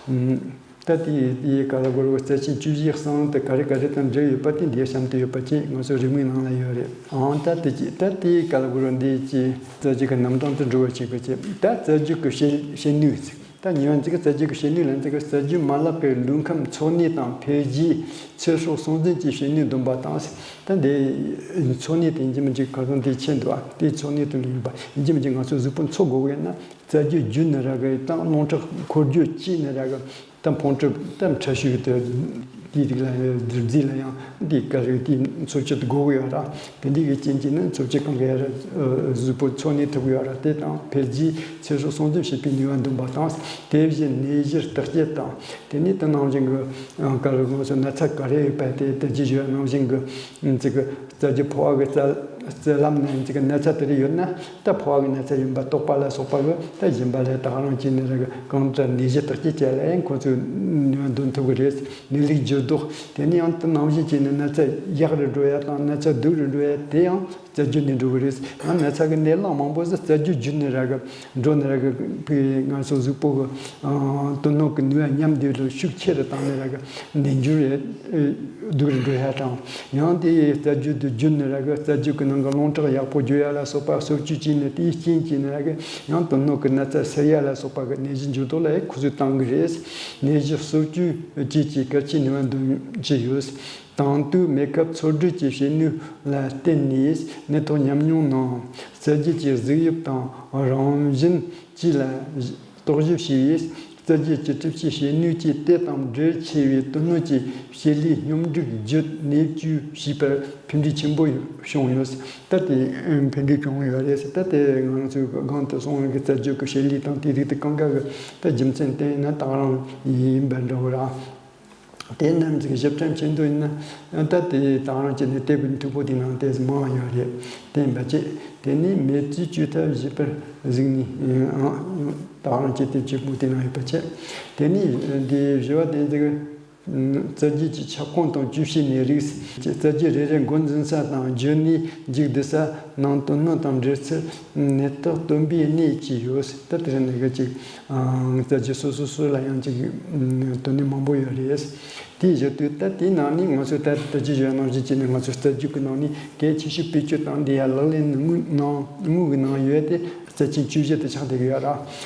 ཨུམ། ད་དེའི་དེའི་ག་ལ་གོ་རོ་རྩལ་ཅན་བཅུ་བཞིའི་གསང་དེ་ག་རེ་ག་རེ་དང་འབྲེལ་ཡོད་པ་དེ་འདིའི་གཤམ་དུ་ཡོད་པ་བཅས་ང་ཚོ་རིག་དངོས་ནང་ལ་ཡོད་རེད། ཨང་ད་དེ་ཅི་ད་དེའི་ག་ལ་གོ་རོ་འདིའི་ཅི་རྩལ་རྒྱུད་ཀྱི་རྣམ་གྲངས་དེ་འགྲོ་བ་བྱེད་དགོས་ཅེས། ད་རྩལ་རྒྱུད་ཀྱི་བྱེད་བྱེད་ནུས། ད་ཉེ་བ་འཛིན་གྱི་རྩལ་རྒྱུད་ཀྱི་བྱེད་ནུས་ལ་འཛིན་གྱི་རྩལ་རྒྱུད་མ་ལག་གི་ལུས་ཁམས་འཚོ་གནས་དང་འཕེལ་རྒྱས་ཚེ་སྲོག་སྲུང་འཛིན་གྱི་བྱེད་ནུས་འདོན་པ་དང་། ད་འདི་འཚོ་གནས་དེ་ཡིན་གཅིག་མིན་གཅིག་ག་དུང་དེ་ཆེ་འདུག་ཨ། དེ་འཚོ་གནས་དེ་ལ་ཡིན་པ་ཡིན་གཅིག་མིན་གཅིག་ང་ཚོ་གཟུགས་པོ་འཚོ་དགོས་ཀྱི་ཡིན་ན་རྩལ་རྒྱུད་རྒྱུད་ནི་ར་གི་དང་རླུང་ཁྲག་འཁོར་རྒྱུ་གཅིག་ནི་ར་གི། ད་ཕུང་གྲུབ་ད་ཕྲ་ཤོས་དེ་དེའི་རིགས་ལ་ཡང་བསྡུར་རྫས་ལ་ཡང་འདི་ག་རེ་དེའི་འཚོ་བཅུད་དགོས་ཀྱི་ཡོད་ར། དེ་འདྲའི་གི་རྐྱེན་གྱིས་ནི་འཚོ་བཅུད་གང་ག་ཡར་གཟུགས་པོ་འཚོ་གནས་ཐུབ་ཀྱི་ཡོད་ར། དེ་དང་འཕེལ་རྒྱས་ཚེ་སྲོག་སྲུང་འཛིན་བྱེད་པའི་ནུས་པ་འདོན་པ་དང་། དེ་བཞིན་ནད་གཞི་བརྟག་དཔྱད་དང་། དེ་ནས་དེ་ནང་བཞིན་གྱི་ག་རེ་དགོས་སོ་ན་ཚ་ག་རེ་ཡོད་པ་དེ་བརྟག་དཔྱད་ཞུ་བ་ནང་བཞིན་གྱི་ཅིག་གི་རྩ་རྒྱུ་ཕོ་བ་གི་རྩ་རྩ་ལམ་ནས་ཅིག་གི་ན་ཚ་དེ་རིགས་ཡོད་ན། ད་ཕོ་བ་གི་ན་ཚ་ཡིན་པ་རྟོགས་པ་ལ་སོགས་པ་གི་ད་སྦྱིན་པ་ལས་དག་རང་བྱས་ནས་ར་གི་གང་ལྟར་ནད་གཞི་བརྟག་དཔྱད་བྱས་ལ་ཡང་ཁོ་ཚོས་ནུས་པ་འདོན་ཐུབ་གི་རེད། ནད་ལུགས་འགྱུར་ལྡོག་དེ་ནས་ཡང་དེ་ནང་བཞིན་བྱས་ནས་ན་ཚ་ཡག་རུ་འགྲོ་ཡ་དང་ན་ཚ་སྡུག་རུ་འགྲོ་ཡ་དེ་ཡང་རྩ་རྒྱུ་ནས་འགྲོ་གི་རེད། ཡང་ན་ཚ་གི་ནད་རླངས་མང་པོ་ཟིག་རྩ་རྒྱུ་བརྒྱུད་ནས་ར་གི་འགྲོ་ནས་ར་གི་ཕི་ང་ཚོ་གཟུགས་པོ་གི་དོན་སྣོད་ཀྱི་ནུས་པ་ཉམས་བསྡད་ལ་ཤུགས་ཆེ་རུ་བཏང་ནས་ར་གི་ནད་འགྱུར་རེད། སྡུག་རུ་འགྲོ་ཡ་དང་། ཡང་དེ་ཡི་རྩ་རྒྱུ་དེ་བརྒྱུད་ནས་ར་གི་རྩ་རྒྱུ་གི་ནང་གི་རླུང་ཁྲག་ཡག་པོ་རྒྱུ་ཡ་ལ་སོགས་པ་གསོ་བཅོས་བྱས་ནས་དེའི་རྐྱེན་གྱིས་ནི་ར་གི་ཡང་དོན་སྣོད་ཀྱི་ན་ཚ་སེལ་ཡ་ལ་སོགས་པ་གི་ནད་གཞི་འགྱུར་ལྡོག་ལ་ཡང་ཁོ་ཚོས་བཏང་གི་རེད། ནད་གཞི་གསོ་བཅོས་བཅས་ཀྱི་གལ་ཆེའི་ནུས་པ་འདོན་གྱི་ཡོད། དང་དུས་མེ་ཁབ་འཚོ་སྡོད་ཀྱི་བྱེད་ནུས་ལ་བརྟེན་ནས་ནད་ཐོག་ཉམས་མྱོང་ནང་རྩ་རྒྱུ་གྱི་གཟུགས་དབྱིབས་དང་རང་བཞིན་བཅས་ལ་རྟོག་ཞིབ་བྱས་པས། རྩ་རྒྱུ་གྱི་གྲུབ་ཆའི་བྱེད་ནུས་ཀྱིས་དེ་དང་འབྲེལ་ཆེ་བའི་དོན་སྣོད་ཀྱི་བྱེད་ལས་སྙོམས་སྒྲིག་བརྒྱུད་ནད་བཅོས་བྱས་པར་ཕན་འབྲས་ཆེན་པོ་བྱུང་ཡོད། ད་དེ་ཕན་འབྲས་བྱུང་ཡོད་རེད། ད་དེ་ང་ཚོས་སྒང་དུ་སོང་བའི་རྩ་རྒྱུ་གི་བྱེད་ལས་དང་དེ་རིགས་དེ་གང་ག་གི་ད་རྒྱུ་མཚན་བསྟན་ན་དག་རང་ཡིན་པར་འདྲ་བོ་ར། དེ་རྣམས་ཀྱི་ཞིབ་ཕྲ་མཁྱེན་འདོད་ཡིན་ན། ད་དེ་དག་རང་བྱས་ནས་དེབ་མཐུག་པོ་དེ་ནང་དེ་མང་ཡོད་རེད། དེ་འབའ་ཅེ། དེ་ནས་མེ་བཙས་བཅོས་ཐབས་ཞིབ་པར་གཟིགས་ནས། དག་རང་བྱས་དེབ་ཆེན་པོ་དེ་ནང་ཡོད་པ་བྱས། དེ་ནས་འདི་བཞི་བ་དེ་ཚོ་རྩ་རྒྱུ་གྱི་ཁྱབ་ཁོངས་དང་བཅོས་བྱེད་ནད་རིགས། རྩ་རྒྱུ་རེ་རེ་འགོ་འཛིན་ས་དང་རྒྱུ་ནས་མཇུག་བསྡུ་ས། ནང་དོན་སྣོད་དང་འབྲེལ་ཚུལ། ནད་རྟགས་སྟོན་པའི་གནས་བཅས་ཡོད། ད་དེ་རིང་ནས་གི་ཅིག་རྩ་རྒྱུ་སོ་སོ་སོ་ལ་ཡང་ཅིག་དོན་སྣོད་མང་པོ་ཡོད་རེད། དེའི་གཞི་དུས་ད་དེའི་ནང་ནས་ང་ཚོས་ད་ལྟ་ཅི་བྱས་ནང་བཞིན་བྱས་ནས་ང་ཚོའི་རྩ་རྒྱུ་གི་ནང་ནས་གལ་ཆེ་ཤོས་བེད་སྤྱོད་བཏང་བསྡད་ཡ་ལག་ལེན་དངོས་ནང་དངོས་ཀྱི་ནང་ཡོད་དེ་རྩ་ཆེན་བཅུ་བཞི་དེ་ཆགས་བསྡད་ཀྱི་ཡོད་ར།